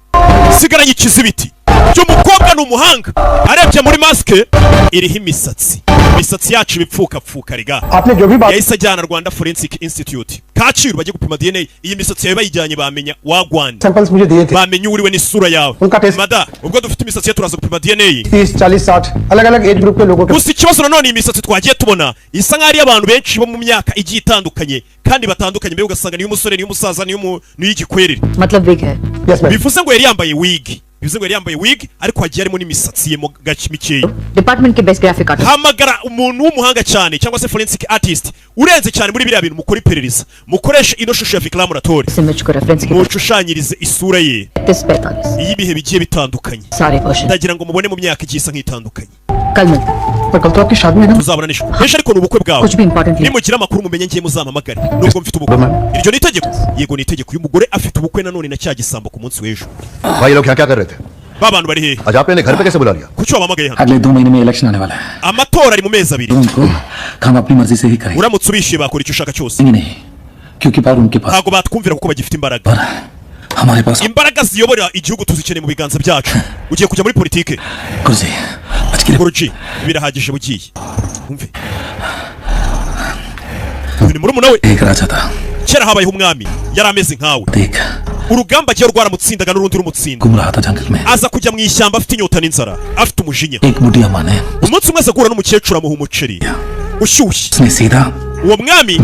Speaker 1: sigaranye ikizibiti cy'umukobwa. Ni umuhanga, arebye muri masike iriho imisatsi, imisatsi yacu ibipfukapfuka riga.
Speaker 11: आपने जो भी बात
Speaker 1: Yahise ajyana Rwanda Forensic Institute Kacyiru, bajye gupima DNA. Iyi misatsi yawe bayijyanye, bamenya wagwanda.
Speaker 11: Samples मुझे दिए थे।
Speaker 1: Bamenya uriwe n'isura yawe.
Speaker 11: Unka test-
Speaker 1: Mada, ubwo dufite imisatsi ye, turaza gupima DNA.
Speaker 11: 30, 40, 60 अलग अलग age group के लोगों के।
Speaker 1: Gusa ikibazo nanone, iyi misatsi twagiye tubona isa nk'aho ari iy'abantu benshi bo mu myaka igiye itandukanye kandi batandukanye. Mbega ugasanga niyo umusore, niyo umusaza, niyo igikwerere.
Speaker 3: मतलब wig है?
Speaker 11: Yes ma'am.
Speaker 1: Bivuze ngo yari yambaye wig, bivuze ngo yari yambaye wig, ariko hagiye harimo n'imisatsi ye mo gake mikeya.
Speaker 3: Department के best graphic artist.
Speaker 1: Hamagara umuntu w'umuhanga cyane cyangwa se forensic artist urenze cyane muri biriya bintu, mukora iperereza, mukoreshe ino shusho ya Vikram Rathore.
Speaker 3: इस image को reference के
Speaker 1: Mushushanyirize isura ye
Speaker 3: 30, 45
Speaker 1: y'ibihe bigiye bitandukanye.
Speaker 3: सारे version.
Speaker 1: Ndagira ngo mubone mu myaka igiye isa nk'itandukanye.
Speaker 3: कल मिलते हैं।
Speaker 11: पर कल तो आपकी शादी है ना?
Speaker 1: Tuzabona n'ejo henshi, ariko ni ubukwe bwawe.
Speaker 3: कुछ भी important.
Speaker 1: Nimugira amakuru mumenye ngiye muzampamagare nubwo mfite ubukwe. Iryo ni itegeko? Yego, ni itegeko. Uyu mugore afite ubukwe nanone na cya gisambo ku munsi w'ejo.
Speaker 5: भाई, ये लोग यहाँ क्या कर रहे थे?
Speaker 1: Ba bantu bari hehe?
Speaker 5: आज आपने इन्हें घर पे कैसे बुला लिया?
Speaker 1: Kuki wabahamagaye hano?
Speaker 6: अगले 2 महीने में election आने वाला है।
Speaker 1: Amatora ari mu mezi 2.
Speaker 6: तो उनको काम अपनी मर्जी से ही करेंगे।
Speaker 1: Uramutse ubishyuye bakora icyo ushaka cyose.
Speaker 6: नहीं, क्योंकि power उनके पास
Speaker 1: Ntabwo batwumvira kuko bagifite imbaraga.
Speaker 6: पर हमारे पास।
Speaker 1: Imbaraga ziyobora igihugu tuzikeneye mu biganza byacu. Ugiye kujya muri politike?
Speaker 6: गुरुजी, आज के लिए
Speaker 1: Guruji, birahagije, bugiye. Umve, uyu ni murumuna we.
Speaker 6: एक राजा था।
Speaker 1: Kera habayeho umwami, yari ameze nkawe.
Speaker 6: देख
Speaker 1: Urugamba agiye rwaramutsindaga n'urundi rumutsinda.
Speaker 6: घूम रहा था जंगल में।
Speaker 1: Aza kujya mu ishyamba afite inyota n'inzara, afite umujinya.
Speaker 6: एक बुढ़िया माँ ने
Speaker 1: Umunsi umwe aza guhura n'umukecuru, amuha umuceri ushyushye.
Speaker 6: उसने सीधा
Speaker 1: Uwo mwami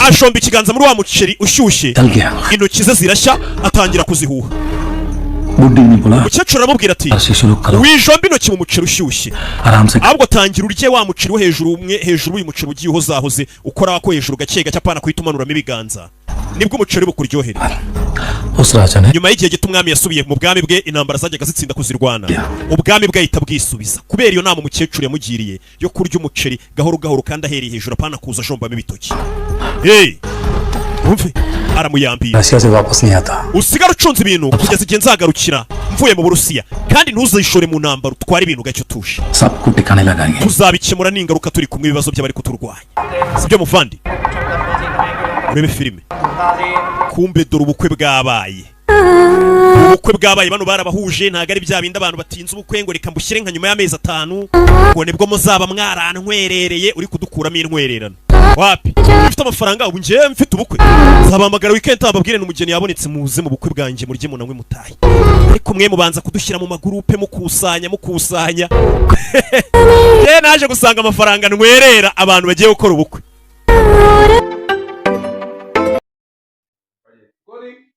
Speaker 1: ajomba ikiganza muri wa muceri ushyushye,
Speaker 6: जल गया।
Speaker 1: Intoki ze zirashya, atangira kuzihuha.
Speaker 6: बुढ़ी ने बोला,
Speaker 1: Umukecuru aramubwira ati,
Speaker 6: से शुरू करो।
Speaker 1: "Wijomba intoki mu muceri ushyushye,
Speaker 6: आराम से
Speaker 1: ahubwo tangira urye wa muceri wo hejuru, umwe hejuru w'uyu muceri ugiye uhozahoze, ukora ko hejuru gake gake, apana kuhita umanuramo ibiganza, nibwo umuceri bukuryohere."
Speaker 6: उस राजा ने
Speaker 1: Nyuma y'igihe gito umwami yasubiye mu bwami bwe. Intambara zajyaga zitsinda kuzirwana, ubwami bwe ahita bwisubiza kubera iyo nama umukecuru yamugiriye yo kurya umuceri gahoro gahoro kandi ahereye hejuru, apana kuza ajombamo ibitoki. Hey, umve, aramuyambiye.
Speaker 6: Russia से वापस नहीं आता।
Speaker 1: Usigare ucunze ibintu kugeza igihe nzagarukira mvuye mu Burusiya, kandi ntuzishore mu ntambara, utware ibintu gake utuje.
Speaker 6: सबको ठिकाने लगाएंगे।
Speaker 1: Tuzabikemura n'ingaruka turi kumwe ibibazo by'abari kuturwanya, sibyo muvandi? Urebe filime. Kumbe dore ubukwe bwabaye, ubukwe bwabaye. Bano barabahuje, ntabwo ari bya bindi abantu batinze ubukwe ngo reka mbushyire nka nyuma y'amezi 5, ngo nibwo muzaba mwarantwerereye. Uri kudukuramo intwererano. Wapi, ufite amafaranga. Ubu njyewe mfite ubukwe, nzabahamagara weekend, ababwire n'umugeni yabonetse, muze mu bukwe bwanjye, murye munanywe mutahe. Ariko mwe mubanza kudushyira mu magurupe, mukusanya mukusanya. Njyewe naje gusanga amafaranga ntwerera abantu bagiye gukora ubukwe.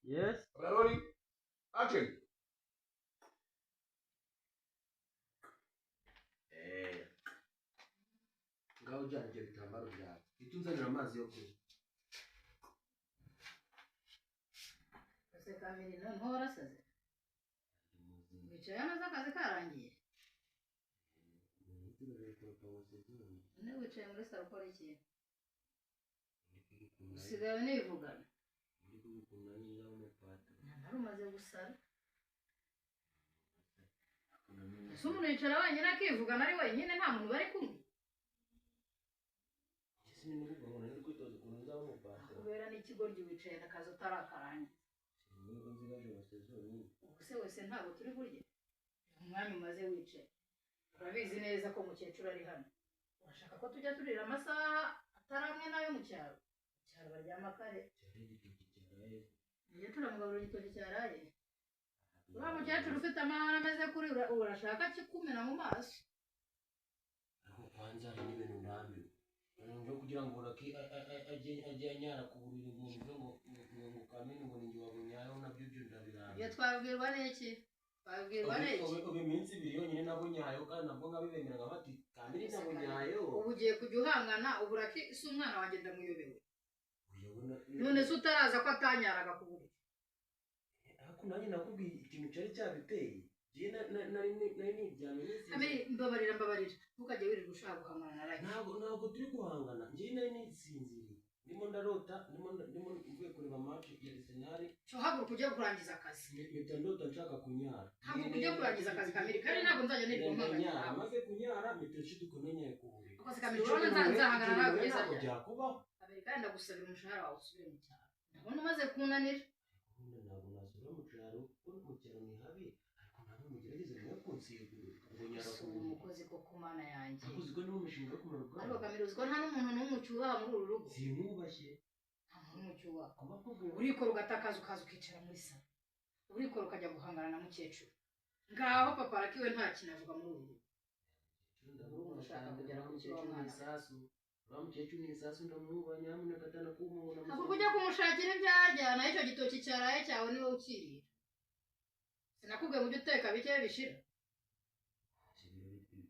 Speaker 12: Yes. Rolling. Action.
Speaker 13: Ngaho ujyana ibyo bitambaro byawe, uhite unzanira amazi yo kunywa.
Speaker 14: Ese Kamili, noneho warasaze, wicaye hano akazi karangiye, none wicaye muri salo ukora iki? Usigaye univugana nyamara umaze gusara. Ese umuntu yicara wenyine akivugana ari wenyine, nta muntu bari kumwe? Kubera n'ikigoryi, wicaye n'akazi utarakarangiza. Ubu se wese ntabwo turi burye? Umwanya umaze wicaye, urabizi neza ko mukecuru ari hano. Urashaka ko tujya turira amasaha atari amwe n'ayo mu cyaro? Mu cyaro baryama kare. Mukecuru amugaburira igitoki cyaraye. Uriya mukecuru ufite amahane ameze kuri, urashaka kikumena mu maso?
Speaker 13: Ariko kwanza hari n'ibintu ndambiwe byo kugira ngo urake ajye anyara ku buriri ngo mve ngo Kamini ngo ninjye wabonyayeho, nabyo ibyo ndabirambiwe.
Speaker 14: Ibyo twabwirwa n'iki? Twabwirwa n'iki?
Speaker 13: Ubu iminsi 2 yonyine nabonyayeho, kandi nabwo nkabibemera nka bati Kamini nabonyayeho.
Speaker 14: Ubu ugiye kujya uhangana. Ubu uraki si umwana wanjye, ndamuyobewe. None se utaraza ko atanyaraga ku buriri?
Speaker 13: Ariko nanjye nakubwiye ikintu cyari cyabiteye. Njye nari niryamye nisinziriye.
Speaker 14: Kamili, mbabarira, mbabarira, ntukajye wirirwa ushaka guhangana na Raki.
Speaker 13: Ntabwo turi guhangana. Njye nari nisinziriye, ndimo ndarota, ndimo mvuye kureba match ya Arsenal.
Speaker 14: Cyo haguruka ujye kurangiza akazi.
Speaker 13: Mpita ndota nshaka kunyara.
Speaker 14: Haguruka ujye kurangiza akazi, Kamili, kandi ntabwo nzajya nirirwa mpangana
Speaker 13: Ndanyara,
Speaker 14: nawe.
Speaker 13: maze kunyara mpita nshiduka nanyaye ku buriri.
Speaker 14: Akoze Kamili, urabona nzahangana nawe kugeza
Speaker 13: Ntabwo
Speaker 14: ryari?
Speaker 13: byakubaho.
Speaker 14: Kamili, kandi ndagusabira umushahara wawe usubire mu cyaro, ndabona umaze kunanira.
Speaker 13: Ubundi ntabwo nasubira mu cyaro, kuko mu cyaro ni habi. Ariko ntabwo mugerageze mwe kunsigura ngo nyara ku
Speaker 14: Ubu
Speaker 13: buriri.
Speaker 14: umukozi koko, mana yanjye.
Speaker 13: Nakuzi ko ni mu mishinga yo kumara
Speaker 14: Ariko
Speaker 13: ubwanwa.
Speaker 14: Kamili, uzi ko nta n'umuntu n'umwe ucyubaha muri uru rugo?
Speaker 13: Sinkubashye.
Speaker 14: Nta muntu n'umwe ucyubaha.
Speaker 13: Kuba nkubwiye
Speaker 14: Urikora ugatakaza, ukaza ukicara muri salo, urikora ukajya guhangana na mukecuru. Ngaho papa arakiwe, nta kintu avuga muri uru rugo.
Speaker 13: Ndamwubaha
Speaker 14: Ushaka
Speaker 13: cyane.
Speaker 14: kugera ku
Speaker 13: Uriya
Speaker 14: mukecuru
Speaker 13: mukecuru ni
Speaker 14: mwana.
Speaker 13: isasu. Uriya mukecuru ni isasu, ndamwubaha, nyamuneka atanakuma ngo
Speaker 14: Haguruka
Speaker 13: ndamusoma.
Speaker 14: ujya kumushakira ibyo arya, naho icyo gitoki cyaraye cyawe niwe ukirira. Sinakubwiye ngo ujye uteka bike bishira?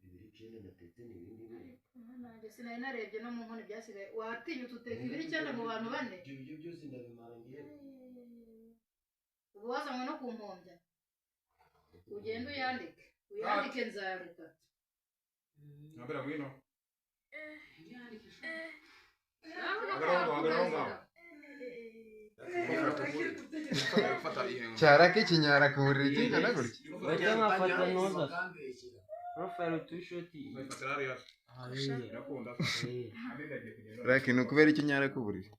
Speaker 13: Ibiro 9 natetse ni ibindi biro.
Speaker 14: Nanjye sinari narebye no mu nkono ibyasigaye. Watinyutse uteka ibiro 9 mu bantu bane?
Speaker 13: Ibyo biryo byose ndabimara ngewe.
Speaker 14: Ubu wazanywe no kumpombya. Ugende uyandike, uyandike, nzayagukata.
Speaker 12: Nambera ngwino.
Speaker 14: Hagarara.
Speaker 12: Hagarara aho ngaho.
Speaker 15: Cyarake kinyara ku buriri kingana gutya.
Speaker 13: Bajya nkafata noza profile tu shoti.
Speaker 15: Raki, ni ukubera iki unyara ku buriri?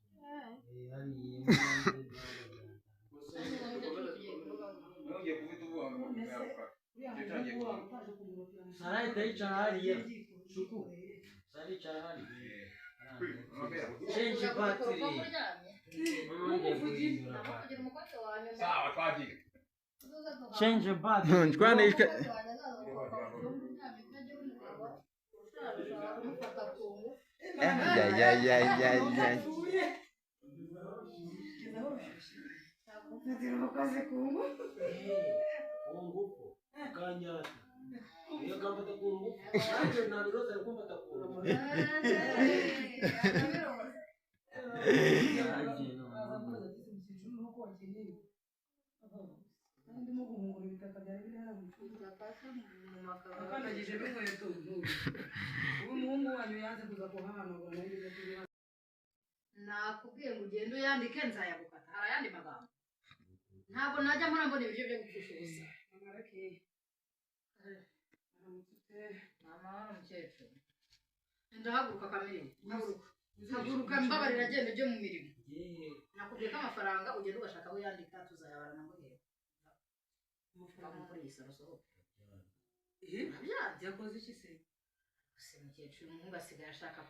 Speaker 13: Sara itayicara hariya. Shuku. Sara icara hariya. Change battery.
Speaker 14: Kugira umukozi wa nyuma.
Speaker 12: Sawa, twagiye.
Speaker 13: Change battery.
Speaker 15: Nshwana ishka. Ya ya ya ya ya.
Speaker 13: Ku ngufu. Kanyata. Iyo kamfata ku ngufu. Nanjye nabiroza ari kumfata ku ngufu.
Speaker 14: Nakubwiye ngo ugende uyandike, nzayagukata. Hari ayandi magambo? Ntabwo najya mpora mbona ibiryo byo gupfusha ubusa. Amahoro mukecuru. Ndahaguruka Kamili, haguruka, haguruka, mbabarira, agenda ujye mu mirimo. Nakubwiye ko amafaranga ugenda ugashaka aho uyandika, tuzayabarana ngo hera muri iyi saro, sohoke. Urabyanze?
Speaker 7: Yakoze iki se?
Speaker 14: Gusa mukecuru, umuhungu asigaye ashaka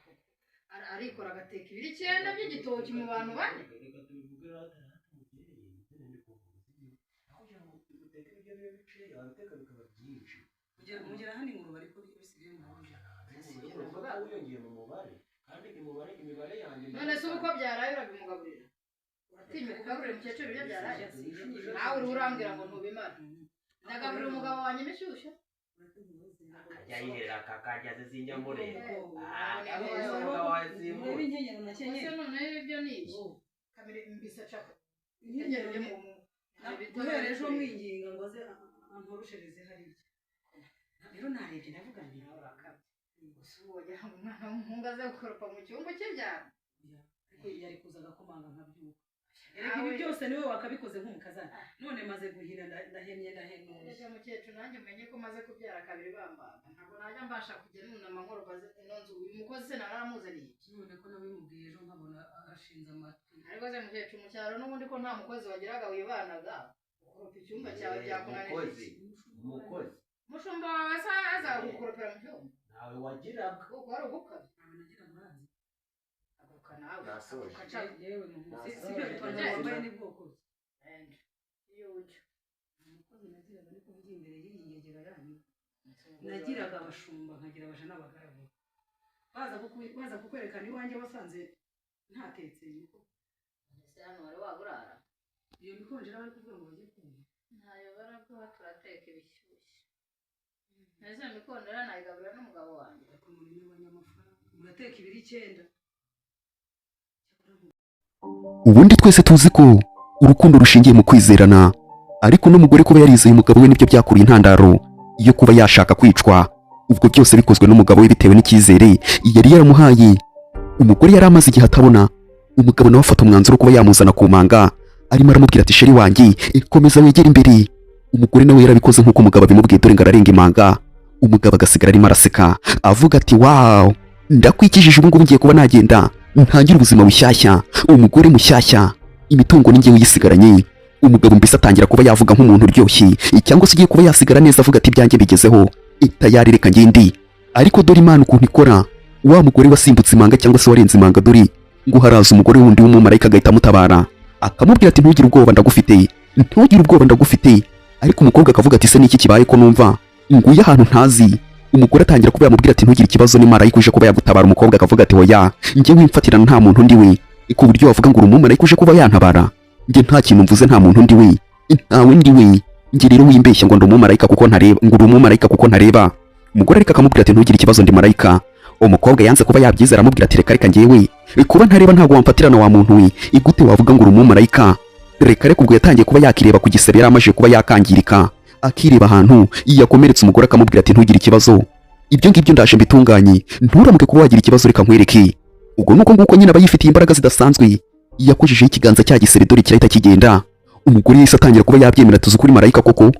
Speaker 14: Arikora agateka ibiro 9 by'igitoki mu bantu bane.
Speaker 13: Reka tubivuge rata rata mubyeyi, nibyo ndi kuvuga, sibyo? Aho kugira ngo uteke ibyo biro bikeya, wabiteka bikaba byinshi.
Speaker 16: Mugera hano ingurube ariko bisigaye mu buryo.
Speaker 13: Urumva ko wiyongeye mu mubare, kandi imibare yanjye.
Speaker 14: None se ubu ko byaraye urabimugaburira? Uratinyuka ugaburira umukecuru ibiryo byaraye? Nawe uriho urambwira ngo ntubimara. Ndagaburira umugabo wanjye imishyushyu.
Speaker 13: Akajya yiherera akakajya zizinyamure.
Speaker 14: Ese noneho ibyo ni iki? Kamere mbisa cako. Inkenyero byo mu
Speaker 16: Guhera ejo mwinginga ngo aze ankoroshereze hariya. Rero narebye ndavuga nti
Speaker 14: urakabye. Gusa ubu wagira ngo umwana w'umuhungu aze gukoropa mu cyumba cy'ibyaro.
Speaker 16: Ariko yari kuza agakomanga nkabyuka. Erega ibi byose niwe wakabikoze nk'umukazana. None maze guhina ndahemye ndahenuye.
Speaker 14: Erega mukecuru nanjye umenye ko maze kubyara kabiri bambaga. Ntabwo najya mbasha kujya nunama nkoropa ino nzu. Uyu mukozi se naramuzaniye iki?
Speaker 16: None ko nabimubwiye ejo nkabona ashinze amatwi.
Speaker 14: Ariko se mukecuru mu cyaro n'ubundi ko nta mukozi wagiraga wibanaga. Gukoropa icyumba cyawe byakunanije iki?
Speaker 13: Umukozi.
Speaker 14: Umushumba wawe se azagukoropera mu cyumba?
Speaker 13: Ntawe wagiraga.
Speaker 14: Kuko wari ugukabye.
Speaker 16: Ntawe nagira murazi.
Speaker 14: Haguruka nawe.
Speaker 13: Nasoje.
Speaker 14: Haguruka cako.
Speaker 16: Yewe muhungu. Si ibyo bipantaro wambaye ni bwoko ki?
Speaker 14: Iyo ujya.
Speaker 16: Umukozi nagiraga ni kuvugira imbere y'iyi ngegera yanyu. Nagiraga abashumba nkagira abaja n'abagaragu. Baza kukwerekana iwanjye wasanze ntatetse niko.
Speaker 14: Ese hano wari waburara?
Speaker 16: Iyo mikonje bari kuvuga ngo bajye kumva.
Speaker 14: Ntayo baraguha turateka ibishyushye. Ese mikondera nayigaburira n'umugabo wanjye.
Speaker 16: Ariko muri n'abanyamafaranga murateka ibiro 9.
Speaker 17: Ubundi twese tuzi ko urukundo rushingiye mu kwizerana, ariko n'umugore kuba yarizeye umugabo we nibyo byakuruye intandaro yo kuba yashaka kwicwa. Ubwo byose bikozwe n'umugabo we bitewe n'icyizere yari yaramuhaye. Umugore yari amaze igihe atabona umugabo, nawe afata umwanzuro kuba yamuzana ku manga, arimo aramubwira ati chéri wanjye komeza wegere imbere. Umugore nawe yarabikoze nk'uko umugabo abimubwiye, dore ngo ararenga imanga. Umugabo agasigara arimo araseka avuga ati wow, ndakwikijije ubu ngubu ngiye kuba nagenda ntangire ubuzima bushyashya, umugore mushyashya, imitungo ni njye uyisigaranye. Umugabo mbese atangira kuba yavuga nk'umuntu uryoshye cyangwa se ugiye kuba yasigara neza, avuga ati ibyanjye bigezeho, tayari reka ngende. Ariko dore Imana ukuntu ikora, wa mugore wasimbutse imanga cyangwa se warenze imanga, dore ngo haraza umugore wundi w'umumarayika agahita amutabara akamubwira ati ntugire ubwoba ndagufite, ntugire ubwoba ndagufite. Ariko umukobwa akavuga ati se niki kibaye ko numva nguye ahantu ntazi? Umugore atangira kuba yamubwira ati ntugire ikibazo, ni marayika uje kuba yagutabara. Umukobwa akavuga ati oya, njye wimfatirana nta muntu ndi we, ku buryo wavuga ngo uri umumarayika uje kuba yantabara. Njye nta kintu mvuze, nta muntu ndi we, ntawe ndi we. Njye rero wimbeshya ngo ndi umumarayika kuko ntareba, ngo uri umumarayika kuko ntareba. Umugore ariko akamubwira ati ntugire ikibazo ndi marayika. Umukobwa yanze kuba yabyizera, aramubwira ati reka reka njyewe kuba ntareba ntabwo wamfatirana wa muntu we, igute wavuga ngo uri umumarayika? Reka reka. Ubwo yatangiye kuba yakireba ku gisebe yari amaze kuba yakangirika, akireba ahantu yakomeretse. Umugore akamubwira ati ntugire ikibazo, ibyo ngibyo ndaje mbitunganye, nturamuke kuba wagira ikibazo, reka nkwereke. Ubwo nuko nguko nyine aba yifitiye imbaraga zidasanzwe, yakojejeho ikiganza cya gisebe dore kirahita kigenda. Umugore yahise atangira kuba yabyemera, tuzi kuri marayika koko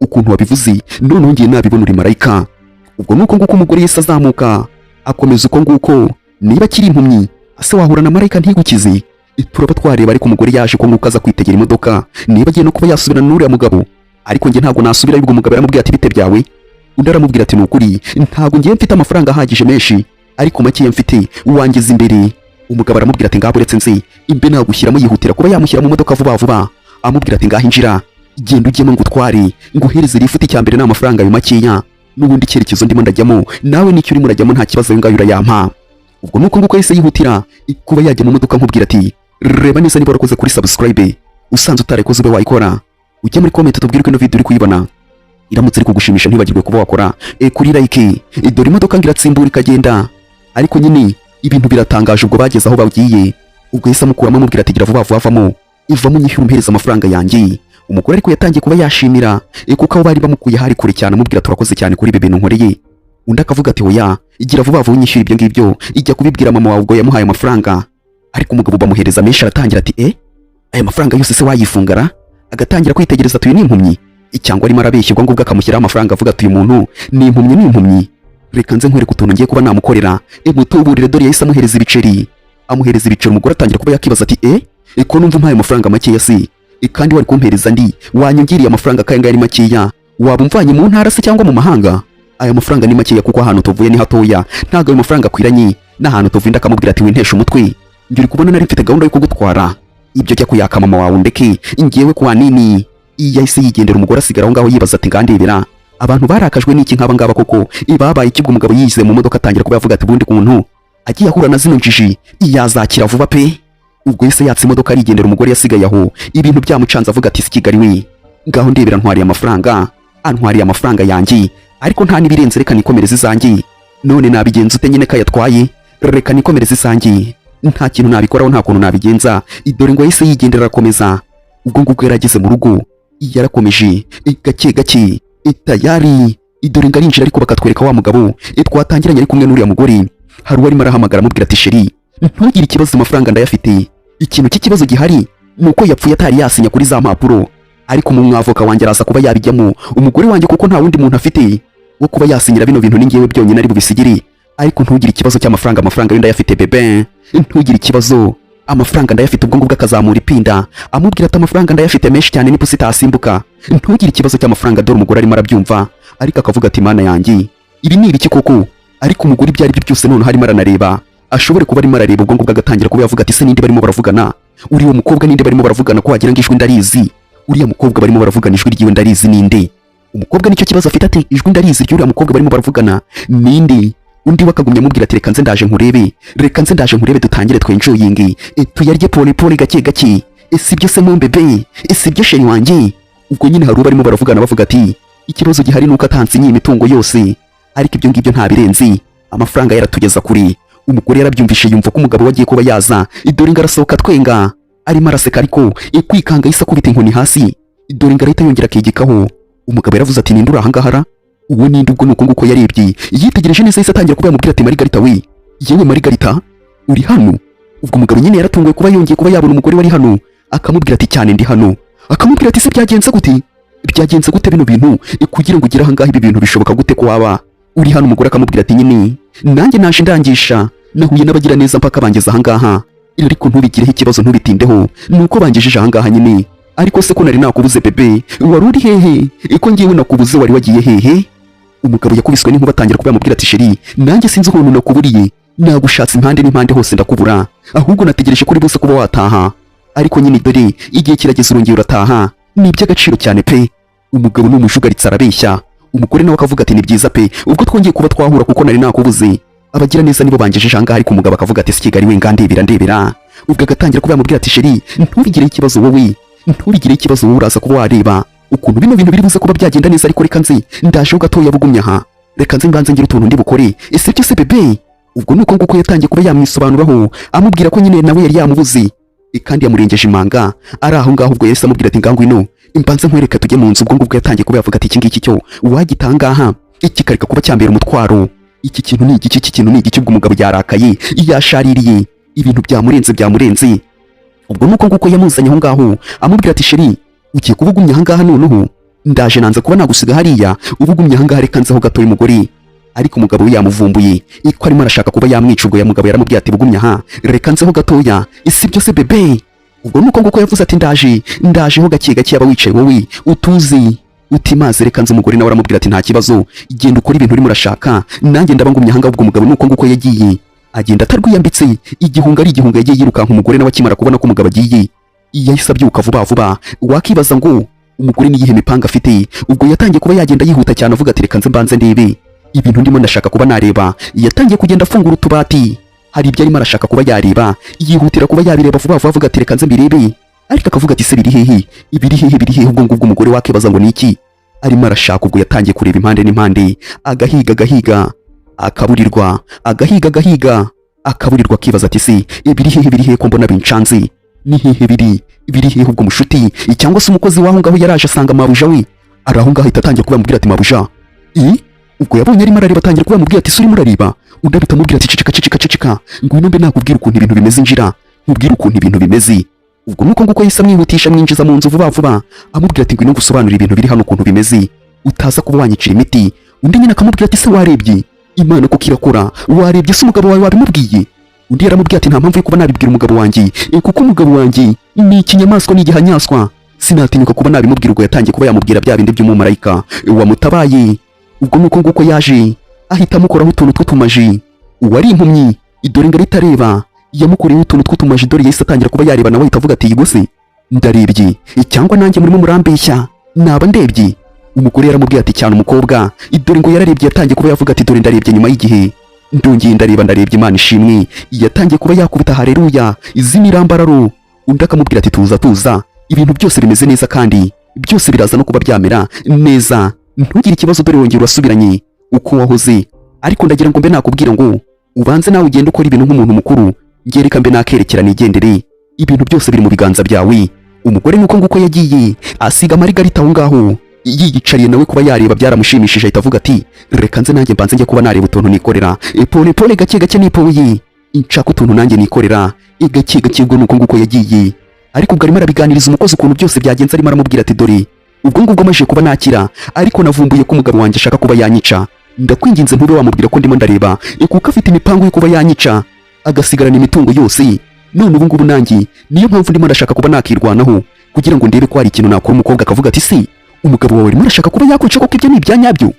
Speaker 17: ukuntu wabivuze, noneho ngiye nabibona uri marayika. Ubwo nuko nguko umugore yahise azamuka akomeza uko nguko, niba akiri impumyi ase wahura na marayika ntigukize, turaba twareba. Ariko umugore yaje ko nguko aza kwitegera imodoka niba agiye no kuba yasubirana n'uriya mugabo, ariko njye ntabwo nasubira. Ubwo umugabo yaramubwiye ati bite byawe? Undi aramubwira ati ni ukuri ntabwo ngiye mfite amafaranga ahagije menshi, ariko makeya mfite wangiza imbere. Umugabo aramubwira ati ngaho uretse nzi imbe nagushyiramo, yihutira kuba yamushyira mu modoka vuba vuba, amubwira ati ngaho injira genda ujyemo ngutware nguhereze lifuti, icya mbere ni amafaranga ayo makeya, n'ubundi icyerekezo ndimo ndajyamo nawe nicyo urimo urajyamo nta kibazo, ayo ngayo urayampa. Ubwo nuko nguko yahise yihutira kuba yajya mu modoka. Nkubwira ati reba neza niba warakoze kuri subscribe, usanze utarayikoze ube wayikora, ujye muri comment tubwire uko ino video uri kuyibona, iramutse iri kugushimisha ntibagirwe kuba wakora kuri like. Dore imodoka ngo iratsimbura ikagenda, ariko nyine ibintu biratangaje. Ubwo bageze aho bagiye, ubwo yahise amukuramo amubwira ati gira vuba vuba avamo, ivamo unyishyure umpereza amafaranga yanjye. Umugore ariko yatangiye kuba yashimira kuko aho bari bamukuye hari kure cyane, amubwira turakoze cyane kuri ibi bintu nkoreye. Undi akavuga ati oya, igira vuba vuba unyishyure ibyo ngibyo, ijya kubibwira mama wawe. Ubwo yamuhaye amafaranga, ariko umugabo bamuhereza menshi, aratangira ati aya mafaranga yose se wayifungara? Agatangira kwitegereza ati uyu ni impumyi cyangwa arimo arabeshya? Ubwo ngubwo akamushyiraho amafaranga avuga ati uyu muntu ni impumyi, ni impumyi, reka nze nkwereke utuntu ngiye kuba namukorera mutuburire. Dore yahise amuhereza ibiceri, amuhereza ibiceri. Umugore atangira kuba yakibaza ati ko numva umpaye amafaranga makeya se, kandi wari kumpereza andi, wanyongeriye amafaranga kaya ngaya ari makeya, waba umvanye mu ntara se cyangwa mu mahanga? Aya mafaranga ni makeya kuko ahantu tuvuye ni hatoya, ntabwo ayo mafaranga akwiranye. N'ahantu tuvinda akamubwira ati wintesha umutwe, njye uri kubona nari mfite gahunda yo kugutwara, ibyo jya kuyaka mama wawe undeke ngewe kwa nini. Yahise yigendera, umugore asigara aho ngaho yibaza ati ngandebera abantu barakajwe n'iki nk'aba ngaba koko babaye ikibwa. Umugabo yize mu modoka atangira kuba yavuga ati ubundi kuntu agiye ahura na zino njiji yazakira vuba pe. Ubwo yahise yatsa imodoka arigendera, umugore yasigaye aho ibintu byamucanze avuga ati si Kigali we, ngaho ndebera ntwariye amafaranga, antwariye amafaranga yanjye ariko nta n'ibirenze, reka nikomereze izanjye. None nabigenza ute nyine kayatwaye, reka nikomereze izanjye, nta kintu nabikoraho, nta kuntu nabigenza. Dore ngo yahise yigendera arakomeza. Ubwo ngubwo yarageze mu rugo yarakomeje gake gake tayari. Dore ngo arinjira ariko bakatwereka wa mugabo twatangiranye ari kumwe n'uriya mugore. Hari uwarimo arahamagara amubwira ati chéri ntugire ikibazo, amafaranga ndayafite, ikintu cy'ikibazo gihari ni uko yapfuye atari yasinya kuri za mpapuro, ariko umwavoka wanjye araza kuba yabijyamo, umugore wanjye kuko nta wundi muntu afite wo kuba yasinyira bino bintu, ni ngewe byonyine ari bubisigire. Ariko ntugire ikibazo cy'amafaranga, amafaranga yo ndayafite bébé, ntugire ikibazo, amafaranga ndayafite. Ubwo ngubwo akazamura ipinda amubwira ati amafaranga ndayafite menshi cyane, n'ipusi itasimbuka, ntugire ikibazo cy'amafaranga. Dore umugore arimo arabyumva ariko akavuga ati mana yanjye ibi ni ibiki koko. Ariko umugore ibyo ari byo byose noneho arimo aranareba, ashobore kuba arimo arareba. Ubwo ngubwo agatangira kuba yavuga ati se ninde barimo baravugana, uriya mukobwa ninde barimo baravugana, ko wagira ngo ijwi ndarizi, uriya mukobwa barimo baravugana ijwi ryiwe ndarizi, ninde umukobwa? Nicyo kibazo afite, ati ijwi ndarizi ry'uriya mukobwa barimo baravugana ninde? Undi we akagumya amubwira ati reka nze ndaje nkurebe, reka nze ndaje nkurebe, dutangire twenjoyinge, tuyarye pole pole gake gake, si byo se mon bébé, si byo chéri wanjye? Ubwo nyine hari uwo barimo baravugana bavuga ati ikibazo gihari nuko atansinyiye imitungo yose, ariko ibyo ngibyo nta birenze, amafaranga yaratugeza kuri. Umugore yarabyumvishe yumva ko umugabo we agiye kuba yaza. Dore ngo arasohoka twenga arimo araseka, ariko kwikanga yahise akubita inkoni hasi. Dore ngo arahita yongera akegekaho. Umugabo yaravuze ati ninde uri ahangaha ra, uwo ninde? Ubwo nuko nguko yarebye yitegereje neza, yahise atangira kuba yamubwira ati Marigarita we, yewe Marigarita uri hano? Ubwo umugabo nyine yaratunguwe kuba yongeye kuba yabona umugore wari hano, akamubwira ati cyane ndi hano. Akamubwira ati se byagenze gute, byagenze gute bino bintu kugira ngo ugere ahangaha, ibi bintu bishoboka gute ko waba uri hano? Umugore akamubwira ati nyine nanjye naje ndangisha, nahuye n'abagira neza mpaka bangeze ahangaha, ariko ntubigireho ikibazo, ntubitindeho, nuko bangejeje ahangaha nyine. Ariko se ko nari nakubuze bébé, wari uri hehe, ko ngewe nakubuze, wari wagiye hehe? Umugabo yakubiswe n'inkuba atangira kuba yamubwira ati chéri nanjye sinzi ukuntu nakuburiye, nagushatse impande n'impande hose ndakubura, ahubwo nategereje kuri bose kuba wataha, ariko nyine dore igihe kirageze urongera urataha, ni iby'agaciro cyane pe. Umugabo ni umujugaritse arabeshya. Umugore nawe akavuga ati ni byiza pe, ubwo twongeye kuba twahura kuko nari nakubuze, abagira neza nibo bangejeje ahangaha. Ariko umugabo akavuga ati si Kigali we, ngandebera ndebera. Ubwo agatangira kuba yamubwira ati chéri ntubigireho ikibazo wowe, ntubigireho ikibazo wowe, uraza kuba wareba ukuntu bino bintu biri buze kuba byagenda neza, ariko reka nze ndajeho gatoya, bugumya aha, reka nze mbanze ngire utuntu ndi bukore, ese byo se bébé? Ubwo nuko nguko yatangiye kuba yamwisobanuraho amubwira ko nyine nawe yari yamubuze kandi yamurengeje imanga ari aho ngaho. Ubwo yahise amubwira ati ngangwino mbanze nkwereka tujye mu nzu. Ubwo ngubwo yatangiye kuba yavuga ati iki ngiki cyo wagitangaha iki kareka kuba cyambera umutwaro, iki kintu ni igiki, iki kintu ni igiki? Ubwo umugabo yarakaye yashaririye, ibintu byamurenze byamurenze. Ubwo nuko nguko yamuzanye aho ngaho amubwira ati chéri ugiye kuba ugumye aha ngaha, noneho ndaje nanze kuba nagusiga hariya, uba ugumye aha ngaha, reka nzeho gatoya. Umugore ariko umugabo we yamuvumbuye ko arimo arashaka kuba yamwica. Ubwo ya mugabo yaramubwiye ati bugumye aha, reka nzeho gatoya, isi byose bébé. Ubwo nuko nguko yavuze ati ndaje ndajeho gake gake, yaba wicaye wowe utuzi uti maze reka nze. Umugore nawe aramubwira ati nta kibazo, genda ukora ibintu urimo urashaka, nanjye ndaba ngumye aha ngaha. Ubwo umugabo nuko nguko yagiye agenda atarwiyambitse, igihunga ari igihunga, yagiye yirukanka. Umugore nawe akimara kubona ko umugabo agiye yahise abyuka vuba vuba. Wakibaza ngo umugore niyihe mipanga afite? Ubwo yatangiye kuba yagenda yihuta cyane avuga ati reka nze mbanze ndebe ibintu ndimo ndashaka kuba nareba. Yatangiye kugenda afungura utubati, hari ibyo arimo arashaka kuba yareba, yihutira kuba yabireba vuba vuba avuga ati reka nze mbirebe, ariko akavuga ati se biri hehe, ibiri hehe, biri hehe? Ubwo ngubwo umugore wakibaza ngo ni iki arimo arashaka. Ubwo yatangiye kureba impande n'impande, agahiga agahiga akaburirwa, agahiga agahiga akaburirwa, akibaza ati se ibiri hehe, biri hehe, ko mbona bincanze, ni hehe biri, biri hehe? Ubwo mushuti cyangwa se umukozi w'aho ngaho yaraje asanga mabuja we ari aho ngaho, ahita atangira kuba yamubwira ati mabuja i. Ubwo yabonye arimo arareba atangira kuba yamubwira ati se urimo urareba? Undi ahita amubwira ati ceceka ceceka ceceka, ngwino mbe nakubwira ukuntu ibintu bimeze, injira nkubwire ukuntu ibintu bimeze. Ubwo nuko nguko yahise amwihutisha amwinjiza mu nzu vuba vuba, amubwira ati ngwino ngusobanurire ibintu biri hano ukuntu bimeze, utaza kuba wanyicira imiti. Undi nyine akamubwira ati se warebye Imana kuko irakora, warebye se umugabo wawe wabimubwiye? Undi yaramubwiye ati nta mpamvu yo kuba nabibwira umugabo wanjye, kuko umugabo wanjye ni ikinyamaswa, ni igihanyaswa, sinatinyuka kuba nabimubwira. Ubwo yatangiye kuba yamubwira bya bindi by'umumarayika wamutabaye. Ubwo nuko nguko yaje ahita amukoraho utuntu tw'utumaji, uwari impumyi. Dore ngo arahita areba, yamukoreyeho utuntu tw'utumaji. Dore yahise atangira kuba yareba, nawe ahita avuga ati: "Yego se, ndarebye cyangwa nanjye murimo murambeshya, naba ndebye?" Umugore yaramubwiye ati: "Cyane umukobwa." Dore ngo yararebye, yatangiye kuba yavuga ati: "Dore ndarebye nyuma y'igihe, ndongeye ndareba, ndarebye, Imana ishimwe." Yatangiye kuba yakubita haleluya izimirambararo. Undi akamubwira ati: "Tuza, tuza, ibintu byose bimeze neza kandi byose biraza no kuba byamera neza, ntugire ikibazo. Dore wongera urasubiranye uko wahoze, ariko ndagira ngo mbe nakubwira ngo ubanze nawe ugende ukora ibintu nk'umuntu mukuru. Ngereka mbe nakerekera nigendere, ibintu byose biri mu biganza byawe." Umugore nuko nguko yagiye asiga Marigarita aho ngaho yiyicariye, nawe kuba yareba byaramushimishije, ahita avuga ati: "Reka nze nanjye mbanze njye kuba nareba utuntu nikorera. Pole pole, gake gake, nipoye nshaka utuntu nanjye nikorera, gake gake." Ubwo nuko nguko yagiye, ariko ubwo arimo arabiganiriza umukozi ukuntu byose byagenze, arimo aramubwira ati: "Dore ubwo ngubwo maze kuba nakira, ariko navumbuye ko umugabo wanjye ashaka kuba yanyica. Ndakwinginze ntube wamubwira ko ndimo ndareba, kuko afite imipango yo kuba yanyica agasigarana imitungo yose. None ubu ngubu nanjye niyo mpamvu ndimo ndashaka kuba nakirwanaho kugira ngo ndebe ko hari ikintu nakora." Umukobwa akavuga ati: "Si umugabo wawe arimo arashaka kuba yakwica koko, ibyo ni ibya nyabyo?"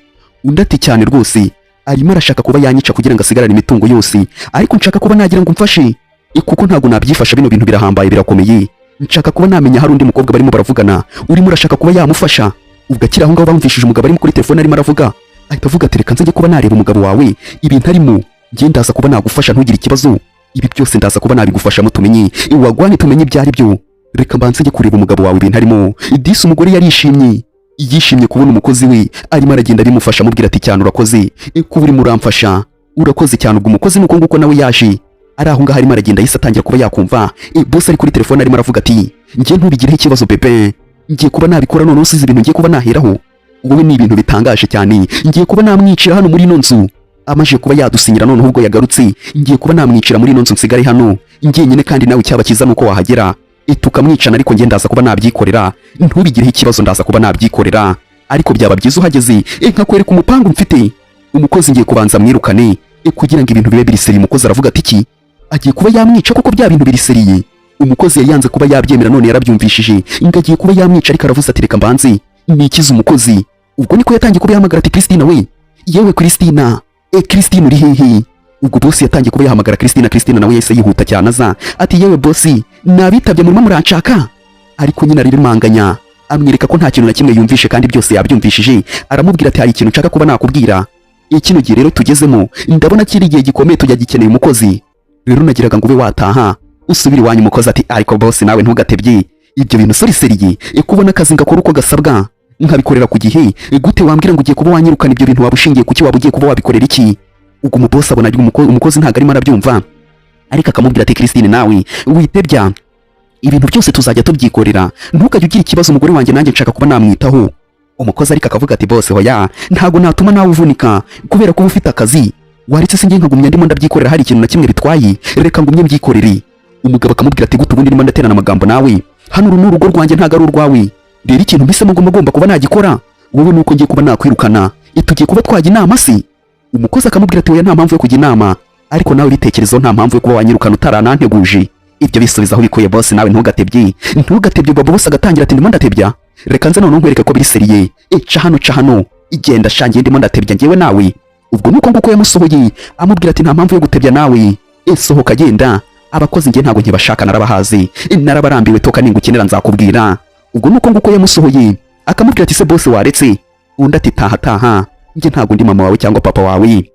Speaker 17: Undi ati: "Cyane rwose, arimo arashaka kuba yanyica kugira ngo asigarane imitungo yose, ariko nshaka kuba nagira ngo umfashe, kuko ntabwo nabyifasha, bino bintu birahambaye, birakomeye. Nshaka kuba namenya hari undi mukobwa barimo baravugana urimo urashaka kuba yamufasha." Ubwo akiri aho ngaho bamvishije umugabo arimo kuri telefone arimo aravuga, ahita avuga ati: "Reka nze kuba nareba umugabo wawe ibintu arimo, njye ndaza kuba nagufasha, ntugire ikibazo, ibi byose ndaza kuba nabigufashamo, tumenye wagwane, tumenye ibyo ari byo. Reka mbanze njye kureba umugabo wawe ibintu arimo." Disi umugore yarishimye, yishimye kubona umukozi we arimo aragenda abimufasha, amubwira ati: "Cyane urakoze kuba urimo uramfasha, urakoze cyane." Ubwo umukozi nuko nguko nawe yaje ari aho ngaho arimo aragenda, yahise atangira kuba yakumva boss ari kuri telefone arimo aravuga ati: "Njye ntubigireho ikibazo bébé, ngiye kuba nabikora. Noneho usize ibintu ngiye kuba naheraho wowe, ni ibintu bitangaje cyane. Ngiye kuba namwicira hano muri ino nzu amaze kuba yadusinyira. Noneho ubwo yagarutse ngiye kuba namwicira muri ino nzu, nsigare hano njyenyine, kandi nawe icyaba cyiza nuko wahagera tukamwicana, ariko njye ndaza kuba nabyikorera, ntubigireho ikibazo, ndaza kuba nabyikorera, ariko byaba byiza uhageze nkakwereka umupangu mfite. Umukozi ngiye kubanza mwirukane kugira ngo ibintu bibe biri sérieux." Umukozi aravuga ati: "Iki agiye kuba yamwica kuko bya bintu biri sérieux?" Umukozi yari yanze kuba yabyemera, none yarabyumvishije ngo agiye kuba yamwica, ariko aravuze ati: "Reka mbanze nikize umukozi." Ubwo niko yatangiye kuba yahamagara ati: "Christina we, yewe Christina, Christine, uri hehe?" Ubwo boss yatangiye kuba yahamagara Christina. Christina nawe yahise yihuta cyane aza ati: "Yewe boss, nabitabye, murimo muranshaka?" Ariko nyine ariremanganya, amwereka ko nta kintu na kimwe yumvishe kandi byose yabyumvishije. Aramubwira ati: "Hari ikintu nshaka kuba nakubwira. Kino gihe rero tugezemo ndabona kiri igihe gikomeye, tujya gikeneye umukozi, rero nagiraga ngo ube wataha usubire iwanyu." Umukozi ati: "Ariko boss, nawe ntugatebye ibyo bintu, sorry sérieux, kubona akazi ngakora uko gasabwa, nkabikorera ku gihe, gute wambwira ngo ugiye kuba wanyirukana? Ibyo bintu waba ushingiye kuki? Waba ugiye kuba wabikorera iki?" Ubwo umuboss abona umukozi ntabwo arimo arabyumva, ariko akamubwira ati: "Christine, nawe witebya, ibintu byose tuzajya tubyikorera, ntukajye ugira ikibazo, umugore wanjye nanjye nshaka kuba namwitaho." Umukozi ariko akavuga ati: "Boss, hoya, ntabwo natuma nawe uvunika kubera ko uba ufite akazi. Waretse se njye nkagumya ndimo ndabyikorera? Hari ikintu na kimwe bitwaye? Reka ngumye mbyikorere." Umugabo akamubwira ati: "Gute ubundi ndimo ndaterana amagambo nawe hano? Uru ni urugo rwanjye, ntabwo ari urwawe. Rero ikintu mpisemo ngomba ngomba kuba nagikora wowe nuko ngiye kuba nakwirukana. Tugiye kuba twajya inama se?" Umukozi akamubwira ati: "Oya, nta mpamvu yo kujya inama, ariko nawe bitekerezo, nta mpamvu yo kuba wanyirukana utarananteguje. Ibyo bisubiza aho bikuye. Boss, nawe ntugatebye, ntugatebye." Ubwo boss agatangira ati: "Ndimo ndatebya? Reka nze noneho nkwereke ko biri sérieux. Ca hano, ca hano, igenda shangiye, ndimo ndatebya njyewe nawe?" Ubwo nuko nguko yamusohoye, amubwira ati: "Nta mpamvu yo gutebya nawe, sohoka genda, abakozi njye ntabwo nkibashaka, narabahaze, narabarambiwe, toka, ningukenera nzakubwira." Ubwo nuko nguko yamusohoye, akamubwira ati: "Se boss, waretse?" Undi ati: "Taha, taha, njye ntabwo ndi mama wawe cyangwa papa wawe."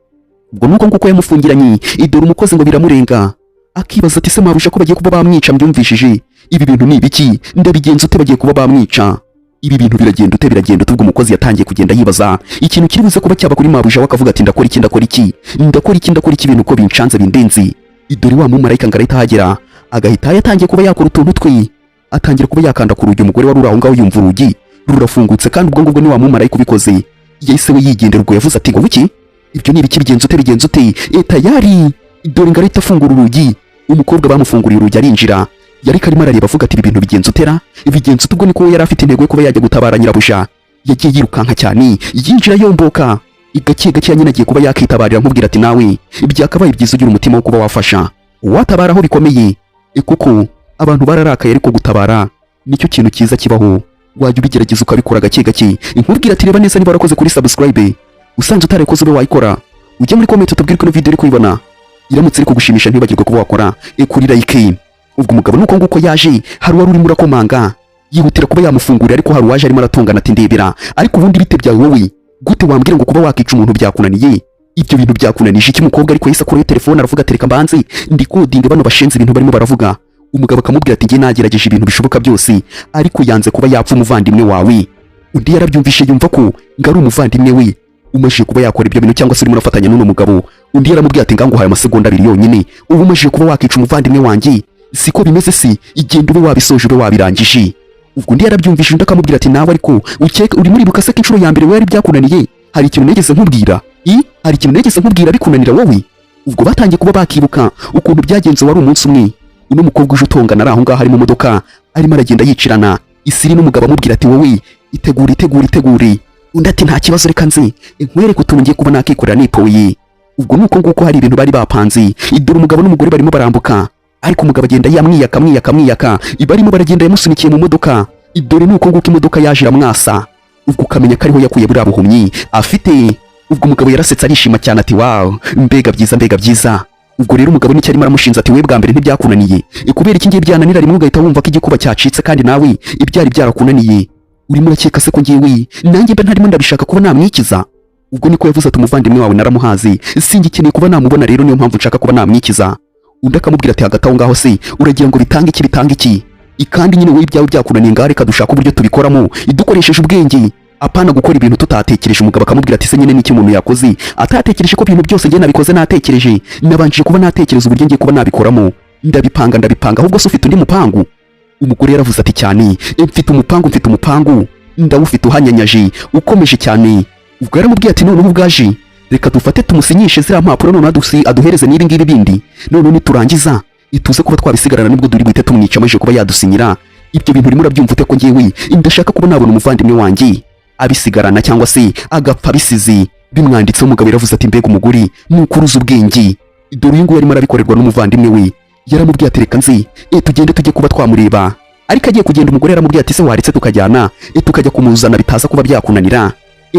Speaker 17: Ubwo nuko nguko yamufungiranye. Idore umukozi ngo biramurenga, akibaza ati: "Se marusha ko bagiye kuba bamwica mbyumvishije, ibi bintu ni ibiki? Ndabigenza ute? Bagiye kuba bamwica, ibi bintu biragenda ute, biragenda ute?" Ubwo umukozi yatangiye kugenda yibaza ikintu kiri buze kuba cyaba kuri mabuja we, akavuga ati: "Ndakora iki, ndakora iki, ndakora iki, ndakora iki? Ibintu uko bincanze, bindenze." Idore wa mumarayika ngo arahita ahagera, agahita yatangiye kuba yakora utuntu twe, atangira kuba yakanda ku rugi. Umugore wari uri aho ngaho yumva urugi rurafungutse, kandi ubwo ngubwo ni wa mumarayika ubikoze, yahise we yigendera. Ubwo yavuze ati: "Ngo buki? Ibyo ni ibiki? Bigenza ute, bigenza ute?" Tayari dore ngo arahita afungura urugi. Umukobwa bamufunguriye urugi arinjira, yari karimo arareba avuga ati: "Ibi bintu bigenza utera, bigenza ute?" Ubwo niko yari afite intego yo kuba yajya gutabara nyirabuja. Yagiye yirukanka cyane, yinjira yomboka gake gake, nyine agiye kuba yakitabarira. Nkubwira ati: "Nawe byakabaye byiza ugira umutima wo kuba wafasha, watabara aho bikomeye, kuko abantu bararakaye, ariko gutabara nicyo kintu cyiza kibaho, wajya ubigerageza ukabikora gake gake." Nkubwira ati: "Reba neza niba warakoze kuri subscribe, usanze utarayikoze ube wayikora, ujye muri comment utubwire ko ino video uri kuyibona." Iramutse iri kugushimisha, ntibagirwe kuba wakora kuri like. Ubwo umugabo nuko nguko yaje, hari uwari urimo urakomanga, yihutira kuba yamufungurira, ariko hari uwaje arimo aratongana ati: "Ndebera, ariko ubundi bite byawe wowe? Gute wambwira ngo kuba wakica umuntu byakunaniye? Ibyo bintu byakunanije iki?" Umukobwa ariko yahise akurayo telefone, aravuga ati: "Reka mbanze ndikodinge bano bashenze ibintu barimo baravuga." Umugabo akamubwira ati: "Njye nagerageje ibintu bishoboka byose, ariko yanze kuba yapfa umuvandimwe wawe." Undi yarabyumvishe, yumva ko ngo ari umuvandimwe we umajije kuba yakora ibyo bintu, cyangwa se urimo urafatanya n'uno mugabo. Undi yaramubwiye ati: "Nganguhaye amasegonda 2 yonyine, ubu umajije kuba wakica umuvandimwe wanjye, siko bimeze? Si igenda ube wabisoje, ube wabirangije." Ubwo undi yarabyumvise, undi akamubwira ati: "Nawe ariko ukeka urimo uribuka se ko inshuro ya mbere we yari byakunaniye? Hari ikintu nigeze nkubwira? I hari ikintu nigeze nkubwira bikunanira wowe?" Ubwo batangiye kuba bakibuka ukuntu byagenze. Wari umunsi umwe uno mukobwa uje utongana ari aho ngaho, ari mu modoka, arimo aragenda yicirana isiri n'umugabo, amubwira ati: "Wowe itegure, itegure, itegure." Undi ati: "Nta kibazo, reka nze nkwereke utuntu ngiye kuba nakikorera nipoye." Ubwo nuko nguko hari ibintu bari bapanze. Dore umugabo n'umugore barimo barambuka, ariko umugabo agenda yamwiyaka, mwiyaka, mwiyaka. Barimo baragenda, yamusunikiye mu modoka. Dore nuko nguko imodoka yaje iramwasa. Ubwo ukamenya ko ariho yakuye buriya buhumyi afite. Ubwo umugabo yarasetse, arishima cyane, ati: "Wow, mbega byiza, mbega byiza." Ubwo rero umugabo nicyo arimo aramushinza, ati: "We bwa mbere ntibyakunaniye, kubera iki ngiye byananira rimwe ugahita wumva ko igikuba cyacitse, kandi nawe ibyari byarakunaniye? Urimo urakeka se ko ngewe nanjye mba ntarimo ndabishaka kuba namwikiza?" Ubwo niko yavuze ati: "Umuvandimwe wawe naramuhazi, singikeneye kuba namubona, rero niyo mpamvu nshaka kuba namwikiza." Undi akamubwira ati: "Hagati aho ngaho se uragira ngo bitange iki, bitange iki? Ikandi nyine wowe ibyawe byakunaniye, ngaho reka dushaka uburyo tubikoramo dukoresheje ubwenge, apana gukora ibintu tutatekereje." Umugabo akamubwira ati: "Se nyine n'iki umuntu yakoze atatekereje, ko ibintu byose njye nabikoze natekereje, nabanjije kuba natekereza uburyo ngiye kuba nabikoramo, ndabipanga, ndabipanga. Ahubwo se ufite undi mupangu?" Umugore yaravuze ati: "Cyane, mfite umupangu, mfite umupangu, ndawufite uhanyanyaje, ukomeje cyane." Ubwo yaramubwiye ati: "Noneho ubwaje, reka dufate tumusinyishe ziriya mpapuro, noneho aduhereze n'ibi ngibi bindi, noneho niturangiza ituze kuba twabisigarana, nibwo duri buhite tumwica amaze kuba yadusinyira ibyo bintu. Urimo urabyumva ute ko ngewe ndashaka kuba nabona umuvandimwe wanjye abisigarana, cyangwa se agapfa abisize bimwanditseho?" Umugabo yaravuze ati: "Mbega umugore, ni ukuruza ubwenge." Dore uyu nguyu arimo arabikorerwa n'umuvandimwe we. Yaramubwiye ati: "Reka nzi tugende tujye kuba twamureba." Ariko agiye kugenda, umugore yaramubwiye ati: "Se waretse tukajyana, tukajya kumuzana, bitaza kuba byakunanira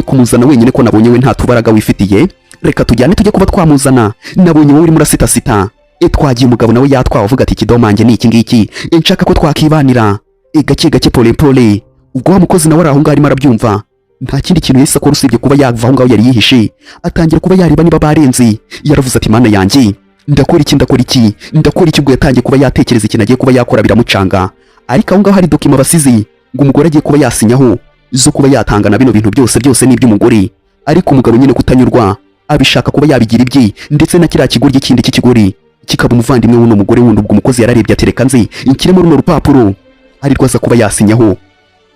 Speaker 17: kumuzana wenyine, ko nabonye we nta tubaraga wifitiye? Reka tujyane tujye kuba twamuzana, nabonye wowe urimo urasitasita." Twagiye. Umugabo nawe yatwawe, avuga ati: "Ikidomange ni iki ngiki, nshaka ko twakibanira gake gake, pole pole." Ubwo wa mukozi nawe ari aho ngaho arimo arabyumva, nta kindi kintu yahise akora usibye kuba yava aho ngaho yari yihishe, atangira kuba yareba niba barenze. Yaravuze ati: "Mana yanjye, ndakora iki, ndakora iki, ndakora iki?" Ubwo yatangiye kuba yatekereza ikintu agiye kuba yakora, biramucanga. Ariko aho ngaho hari document basize ngo umugore agiye kuba yasinyaho, zo kuba yatanga na bino bintu byose, byose ni iby'umugore. Ariko umugabo nyine kutanyurwa, abishaka kuba yabigira ibye, ndetse na kiriya kigoryi kindi cy'ikigori kikaba umuvandimwe w'uno mugore wundi. Ubwo umukozi yararebye ati: "Reka nzi inshyiremo runo rupapuro," ari rwo aza kuba yasinyaho,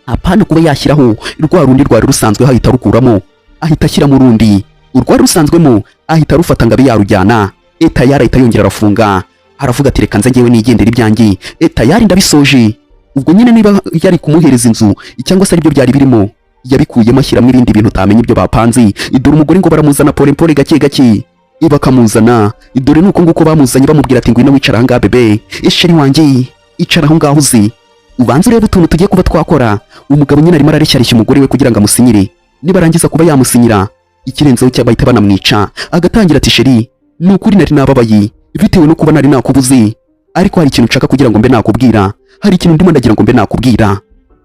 Speaker 17: apana kuba yashyiraho rwa rundi rwari rusanzwe, ahita arukuramo, ahita ashyiramo urundi. Urwari rusanzwemo ahita arufata ngo abe yarujyana. Tayari ahita yongera arafunga, aravuga ati: "Reka nze ngewe nigendera ibyanjye, tayari ndabisoje." Ubwo nyine niba yari kumuhereza inzu cyangwa se aribyo byari birimo, yabikuyemo ashyiramo ibindi bintu utamenya ibyo bapanze. Dore umugore ngo baramuzana pole pole, gake gake, bakamuzana. Dore nuko nguko bamuzanye, bamubwira ati: "Ngwino wicara aha ngaha bébé, chéri wanjye, icara aho ngaho uzi ubanze urebe utuntu tugiye kuba twakora." Umugabo nyine arimo arareshyareshya umugore we kugira ngo amusinyire, nibarangiza kuba yamusinyira, ikirenzeho cyaba bahita banamwica. Agatangira ati: "Chéri, ni ukuri nari nababaye bitewe no kuba nari nakubuze, ariko hari ikintu nshaka kugira ngo mbe nakubwira, hari ikintu ndimo ndagira ngo mbe nakubwira."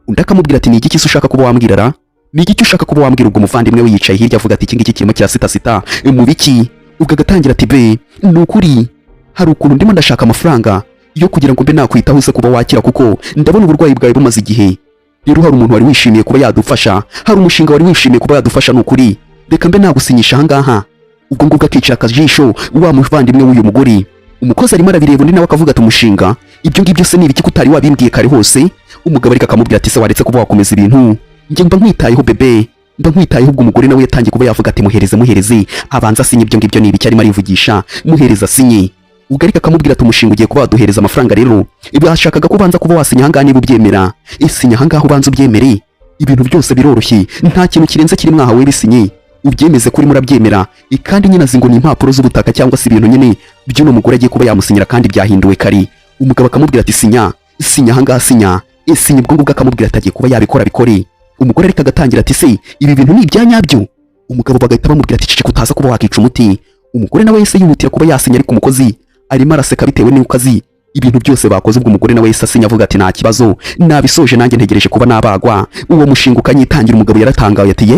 Speaker 17: Undi akamubwira ati: "Ni igiki se ushaka kuba wambwira ra? Ni igiki ushaka kuba wambwira?" Ubwo umuvandimwe we yicaye hirya avuga ati: "Iki ngiki kirimo kirasitasita mu biki?" Ubwo agatangira ati: "Be, ni ukuri hari ukuntu ndimo ndashaka amafaranga yo kugira ngo mbe nakwitaho, uze kuba wakira, kuko ndabona uburwayi bwawe bumaze igihe. Rero hari umuntu wari wishimiye kuba yadufasha, hari umushinga wari wishimiye kuba yadufasha, ni ukuri reka mbe nagusinyisha ahangaha." Ubwo ngubwo akicara akajisho wa muvandimwe w'uyu mugore. Umukozi arimo arabireba, undi nawe akavuga ati: "Umushinga, ibyo ngibyo se ni ibiki ko utari wabimbwiye kare hose?" Umugabo ariko akamubwira ati: "Se waretse kuba wakomeza ibintu? Njye mba nkwitayeho bébé, mba nkwitayeho." Ubwo umugore nawe yatangiye kuba yavuga ati: "Muhereze, muhereze abanza asinye. Ibyo ngibyo ni ibiki arimo arivugisha? Muhereze asinye." Ubwo ariko akamubwira ati: "Umushinga ugiye kuba waduhereza amafaranga, rero bashakaga ko ubanza kuba wasinya ahangaha niba ubyemera. Isinya ahangaha ubanza ubyemere, ibintu byose biroroshye, nta kintu kirenze kiri mwahawe, bisinye ubyemeze kuri murabyemera." Kandi nyine azi ngo ni impapuro z'ubutaka cyangwa se ibintu nyine by'uno mugore agiye kuba yamusinyira, kandi byahinduwe kare. Umugabo akamubwira ati: "Sinya, sinya ahangaha, sinya, sinya." Ubwo ngubwo akamubwira ati agiye kuba yabikora, bikore. Umugore ariko agatangira ati: "Se ibi bintu ni ibya nyabyo?" Umugabo bagahita bamubwira ati: "Ceceka utaza kuba wakica umuti." Umugore nawe yahise yihutira kuba yasinya, ariko umukozi arimo araseka bitewe n'uko azi ibintu byose bakoze. Ubwo umugore nawe yahise asinya avuga ati: "Nta kibazo, nabisoje, nanjye ntegereje kuba nabagwa, uwo mushinga ukanyitangira." Umugabo yaratangaye ati: "Ye,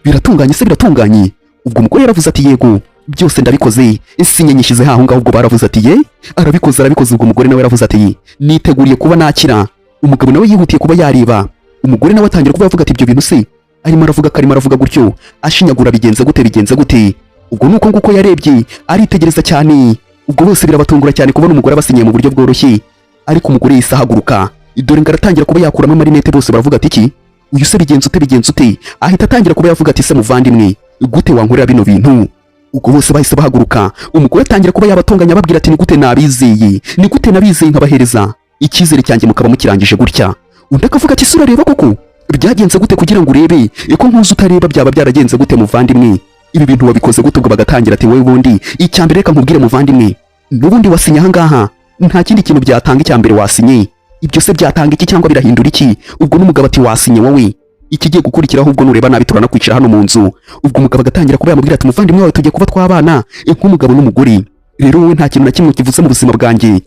Speaker 17: biratunganye se, biratunganye?" Ubwo umugore yaravuze ati: "Yego, byose ndabikoze, sinye nyishyize aho ngaho." Ubwo baravuze ati: "Ye, arabikoze, arabikoze." Ubwo umugore nawe yaravuze ati: "Niteguriye kuba nakira." Umugabo nawe yihutiye kuba yareba umugore, nawe atangira kuba yavuga ati: "Ibyo bintu se arimo aravuga, ko arimo aravuga gutyo ashinyagura, bigenze gute, bigenze gute?" Ubwo nuko nguko yarebye aritegereza cyane. Ubwo bose birabatungura cyane kubona umugore abasinyiye mu buryo bworoshye, ariko umugore yahise ahaguruka, dore ngo aratangira kuba yakuramo amarinete. Bose baravuga ati: "Iki uyu se bigenze ute, bigenze ute?" Ahita atangira kuba yavuga ati: "Se muvandimwe, gute wankorera bino bintu?" Ubwo bose bahise bahaguruka, umugore atangira kuba yabatonganya ababwira ati: "Ni gute nabizeye, ni gute nabizeye nkabahereza icyizere cyanjye mukaba mukirangije gutya?" Undi akavuga ati: "Ese urareba koko? Byagenze gute kugira ngo urebe ko nkuzi utareba? Byaba byaragenze gute muvandimwe? Ibi bintu wabikoze gute?" Ubwo bagatangira ati: "Wowe ubundi icyambere, reka nkubwire muvandimwe, n'ubundi wasinye ahangaha, nta kindi kintu byatanga. Icyambere wasinye, ibyo se byatanga iki cyangwa birahindura iki?" Ubwo n'umugabo ati: "Wasinye wowe, ikigiye gukurikiraho ubwo nureba nabi turanakwicara hano mu nzu." Ubwo umugabo agatangira kuba yamubwira ati: "Umuvandimwe wawe tugiye kuba twabana nk'umugabo n'umugore, rero wowe nta kintu na kimwe kivuze mu buzima bwanjye."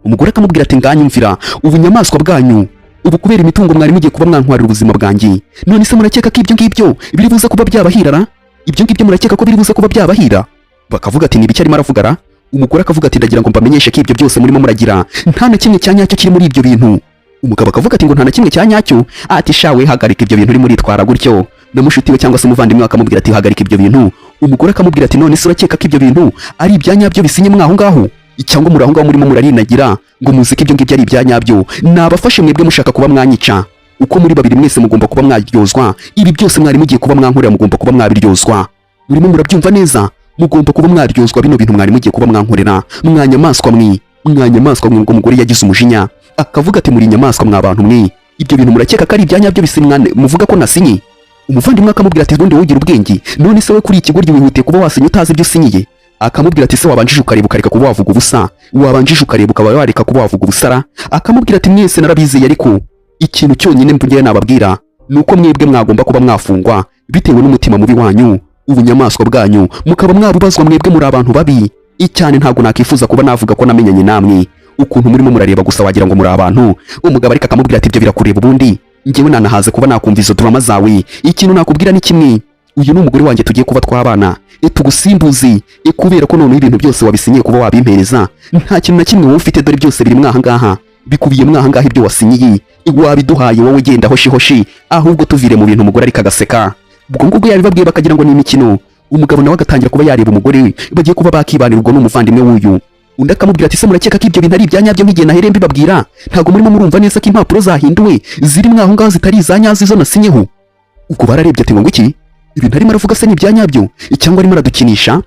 Speaker 17: Umugore akamubwira ati: "Nganyumvira ubunyamaswa bwanyu, ubu kubera imitungo mwari mugiye kuba mwantwarira ubuzima bwanjye. None se murakeka ko ibyo ngibyo biri buze kuba byabahirara? Ibyo ngibyo murakeka ko biri buze kuba byabahira?" Bakavuga ati: "Ni ibiki arimo aravugara?" Umugore akavuga ati: "Ndagira ngo mbamenyeshe ko ibyo byose murimo muragira nta na kimwe cya nyacyo kiri muri ibyo bintu." Umugabo akavuga ati: "Ngo nta na kimwe cya nyacyo?" Ati: "Shawe, hagarika ibyo bintu urimo uritwara gutyo." Na mushuti we cyangwa se umuvandimwe we akamubwira ati: "Hagarika ibyo bintu." Umugore akamubwira ati: "None se urakeka ko ibyo bintu ari ibya nyabyo bisinye mwaho ngaho, cyangwa muri aho ngaho murimo murarinagira ngo muzi ko ibyo ngibyo ari ibya nyabyo? Nabafashe mwebwe mushaka kuba mwanyica. Uko muri babiri mwese mugomba kuba mwaryozwa ibi byose mwari mugiye kuba mwankorera, mugomba kuba mwabiryozwa. Murimo murabyumva neza? Mugomba kuba mwaryozwa bino bintu mwari mugiye kuba mwankorera, mwanyamaswa mwe, mwanyamaswa mwe." Ngo umugore yagize umujinya akavuga ati: "Muri inyamaswa mwa bantu mwe, ibyo bintu murakeka ko ari ibya nyabyo bisimwa muvuga ko nasinye?" Umuvandimwe akamubwira ati: "Ubundi wowe ugira ubwenge? None se we kuri iki kigoryi wihutiye kuba wasinya utazi ibyo usinyiye?" Akamubwira ati: "Se wabanjije ukareba ukareka kuba wavuga ubusa? Wabanjije ukareba ukaba wareka kuba wavuga ubusara?" Akamubwira ati: "Mwese narabizeye, ariko ikintu cyonyine mvugira nababwira ni uko mwebwe mwagomba kuba mwafungwa bitewe n'umutima mubi wanyu, ubunyamaswa bwanyu mukaba mwabubazwa. Mwebwe muri abantu babi icyane, ntabwo nakifuza kuba navuga ko namenyanye namwe. Ukuntu murimo murareba gusa wagira ngo muri abantu." Umugabo ariko akamubwira ati: "Ibyo birakureba? Ubundi njyewe nanahaze kuba nakumva izo drama zawe. Ikintu nakubwira ni kimwe, uyu ni umugore wanjye tugiye kuba twabana, tugusimbuze, kubera ko noneho ibintu byose wabisinyiye kuba wabimpereza, nta kintu na kimwe wowe ufite. Dore byose biri mwaha ngaha, bikubiye mwaha ngaha, ibyo wasinyiye wabiduhaye. Wowe genda hoshi hoshi, ahubwo tuvire mu bintu." Umugore ariko agaseka. Ubwo ngubwo yabibabwiye bakagira ngo ni imikino. Umugabo nawe agatangira kuba yareba umugore we bagiye kuba bakibanira. Ubwo ni umuvandimwe w'uyu. Undi akamubwira ati: "Se murakeka ko ibyo bintu ari ibya nyabyo? Nk'igihe nahereye mbibabwira, ntabwo murimo murumva neza ko impapuro zahinduwe ziri mwaho ngaho zitari iza nyazo, izo nasinyeho?" Ubwo bararebye ati: "Ngo iki? Ibintu arimo aravuga se ni ibya nyabyo cyangwa arimo aradukinisha?"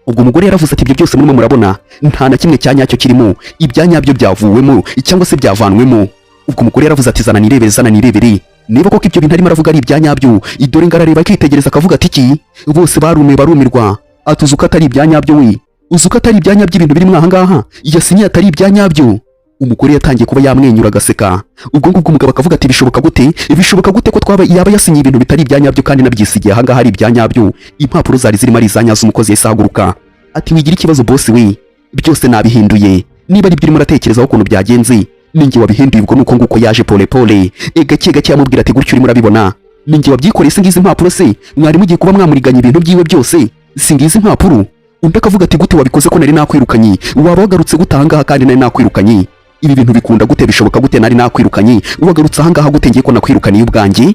Speaker 17: Ubwo umugore yaravuze ati: "Ibyo byose murimo murabona nta na kimwe cya nyacyo kirimo, ibya nyabyo byavuwemo cyangwa se byavanwemo." Ubwo umugore yaravuze ati: "Zana nirebere, zana nirebere niba koko ibyo bintu arimo aravuga ari ibya nyabyo." Idore ngo arareba akitegereza akavuga ati: "Iki?" Bose barumiwe, barumirwa. Ati: "Uzi uko atari ibya nyabyo we? Uzi uko atari ibya nyabyo? Ibintu biri mwaha ngaha yasinye atari ibya nyabyo?" Umugore yatangiye kuba yamwenyura agaseka. Ubwo ngubwo umugabo akavuga ati: "Bishoboka gute? Bishoboka gute ko twaba yaba yasinye ibintu bitari ibya nyabyo kandi nabyisigiye aha ngaha ari ibya nyabyo, impapuro zari zirimo ari iza nyazo?" Umukozi yahise ahaguruka ati: "Wigira ikibazo boss we, byose nabihinduye. Niba ari byo urimo uratekerezaho ukuntu byagenze, ninjye wabihinduye." Ubwo nuko nguko yaje pole pole, gake gake, yamubwira ati: "Gutyo urimo urabibona, ninjye wabyikoreye. Se ngizi impapuro? Se mwari mugiye kuba mwamuriganya ibintu byiwe byose? Si ngizi impapuro?" Undi akavuga ati: "Gute wabikoze ko nari nakwirukanye? Waba wagarutse gute ahangaha kandi nari nakwirukanye? Ibi bintu bikunda gute? Bishoboka gute? Nari nakwirukanye, wagarutse ahangaha gute ngiye ko nakwirukaniye ubwanjye?"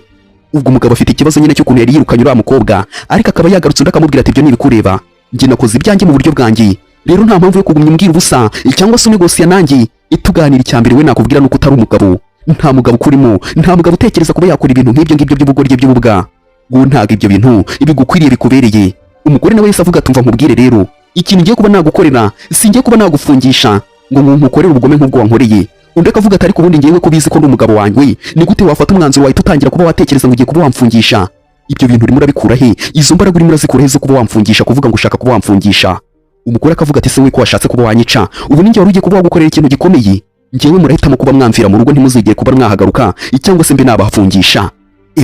Speaker 17: Ubwo umugabo afite ikibazo nyine cy'ukuntu yari yirukanye uriya mukobwa ariko akaba yagarutse. Undi akamubwira ati: "Ibyo ntibikureba, njye nakoze ibyanjye mu buryo bwanjye, rero nta mpamvu yo kugumya umbwira ubusa cyangwa se unegosiya nanjye ituganira. Icya mbere we nakubwira nuko utari umugabo, nta mugabo ukurimo, nta mugabo utekereza kuba yakora ibintu nk'ibyo ngibyo by'ubugoryi by'ububwa. Ngo ntabwo ibyo bintu bigukwiriye, bikubereye." Umugore nawe yahise avuga ati: "Umva nkubwire rero, ikintu ngiye kuba nagukorera, singiye kuba nagufungisha ngo nkukorere ubugome nk'ubwo wankoreye." Undi akavuga ati: "Ariko ubundi ngewe ko ubizi ko ndi umugabo wanjye, ni gute wafata umwanzuro wahita utangira kuba watekereza ngo ugiye kuba wamfungisha? Ibyo bintu urimo urabikura he? Izo mbaraga urimo urazikura he zo kuba wamfungisha, kuvuga ngo ushaka kuba wamfungisha?" Umugore akavuga ati: "Se we ko washatse kuba wanyica, ubu ninjye wari ugiye kuba wagukorera ikintu gikomeye. Ngewe murahitamo kuba mwamvira mu rugo ntimuzigere kuba mwahagaruka, cyangwa se mbe nabafungisha."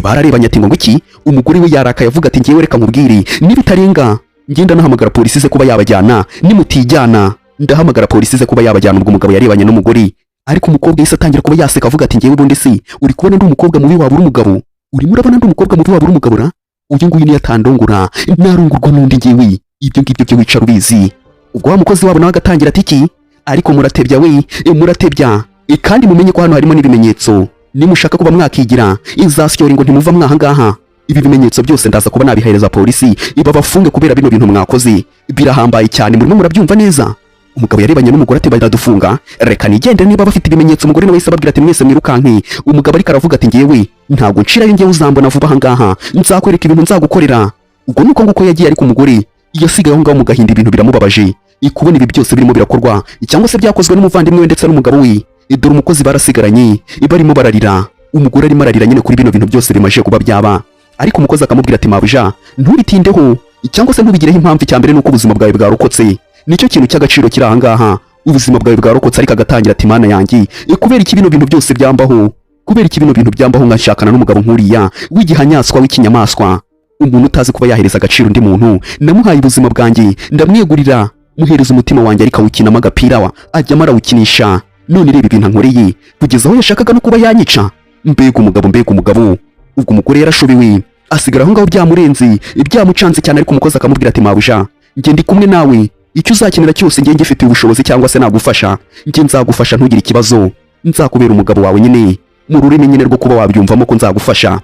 Speaker 17: Bararebanye ati: "Ngo iki?" Umugore we yarakaye avuga ati: "Ngewe reka nkubwire, nibitarenga Ngenda nahamagara polisi ze kuba yabajyana. Nimutijyana ndahamagara polisi ze kuba yabajyana. Ubwo umugabo yarebanye n'umugore, ariko umukobwa yahise atangira kuba yaseka, avuga ati: "Ngewe ubundi si uri kubona ndi umukobwa mubi wabura umugabo? Urimo urabona ndi umukobwa mubi wabura umugabo ra? Uyu nguyu niyo atandongora narungurwa n'undi. Ngewe ibyo ngibyo byo wicara ubizi." Ubwo wa mukozi wabo nawe agatangira ati: "Iki ariko muratebya we, muratebya. Kandi mumenye ko hano harimo n'ibimenyetso. Nimushaka kuba mwakigira izasyori ngo ntimuva mwaha ngaha, ibi bimenyetso byose ndaza kuba nabihereza polisi ibabafunge kubera bino bintu mwakoze birahambaye cyane. Murimo murabyumva neza?" Umugabo yarebanye n'umugore ati: "Baradufunga, reka nigendere niba bafite ibimenyetso." Umugore nawe yahise ababwira ati: "Mwese mwirukanke." Umugabo ariko aravuga ati: "Ngewe ntabwo nshirayo, ngewe uzambona vuba aha ngaha, nzakwereka ibintu nzagukorera." Ubwo nuko nguko yagiye, ariko umugore yasigaye aho ngaho mu gahinda. Ibintu biramubabaje kubona ibi byose birimo birakorwa cyangwa se byakozwe n'umuvandimwe we ndetse n'umugabo we. Dore umukozi barasigaranye barimo bararira. Umugore arimo ararira nyine kuri bino bintu byose bimaze kuba byaba, ariko umukozi akamubwira ati: "Mabuja, ntubitindeho cyangwa se ntubigireho impamvu. Icya mbere ni uko ubuzima bwawe bwarokotse, nicyo kintu cy'agaciro kiri aha ngaha, ubuzima bwawe bwarokotse." Ariko agatangira ati: "Mana yanjye, kubera iki bino bintu byose byambaho? Kubera iki bino bintu byambaho, nkashakana n'umugabo nk'uriya w'igihanyaswa, w'ikinyamaswa, umuntu utazi kuba yahereza agaciro undi muntu? Namuhaye ubuzima bwanjye, ndamwegurira, muhereza umutima wanjye, ariko awukinamo agapira wa ajyamo arawukinisha. None reba ibintu ankoreye, kugeza aho yashakaga no kuba yanyica. Mbega umugabo, mbega umugabo!" Ubwo umugore yarashobewe, asigara aho ngaho byamurenze, byamucanze cyane. Ariko umukozi akamubwira ati: "Mabuja, njye ndi kumwe nawe, icyo uzakenera cyose njye ngifitiye ubushobozi cyangwa se nagufasha, njye nzagufasha, ntugire ikibazo, nzakubera umugabo wawe nyine, mu rurimi nyine rwo kuba wabyumvamo ko nzagufasha."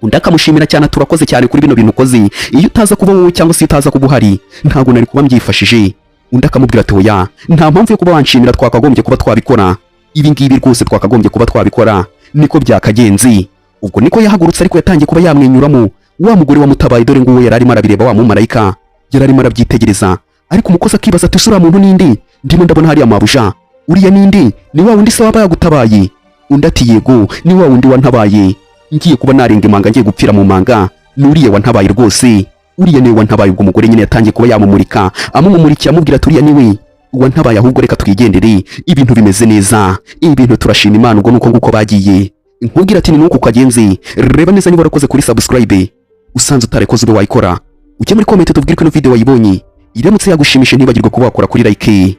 Speaker 17: Undi akamushimira cyane: "Turakoze cyane kuri bino bintu ukoze. Iyo utaza kuba wowe cyangwa se iyo utaza kuba uhari, ntabwo nari kuba mbyifashije." Undi akamubwira ati: "Oya, nta mpamvu yo kuba wanshimira, twakagombye kuba twabikora ibi ngibi rwose, twakagombye kuba twabikora, niko byakagenze." Ubwo niko yahagurutse, ariko yatangiye kuba yamwenyuramo. Wa mugore wamutabaye dore nguwo yari arimo arabireba, wa mumarayika yari arimo arabyitegereza. Ariko umukozi akibaza ati: "Uriya muntu ninde ndimo ndabona hariya, mabuja? Uriya ninde? Ni wa wundi se waba yagutabaye?" Undi ati: "Yego, ni wa wundi wantabaye ngiye kuba narenga imanga, ngiye gupfira mu manga, ni uriya wantabaye rwose, uriya niwe wantabaye." Ubwo umugore nyine yatangiye kuba yamumurika, amumumurikira, amubwira ati: "Uriya niwe wantabaye, ahubwo reka twigendere, ibintu bimeze neza, ibintu turashima Imana." Ubwo nuko nguko bagiye. Nkubwira ati: "Ni nuko kagenze." Reba neza niba warakoze kuri subscribe. Usanze utarayikoze, ube wayikora. Ujye muri comment tubwire ko ino video wayibonye. Iramutse yagushimisha, ntibagirwe kuba wakora kuri like.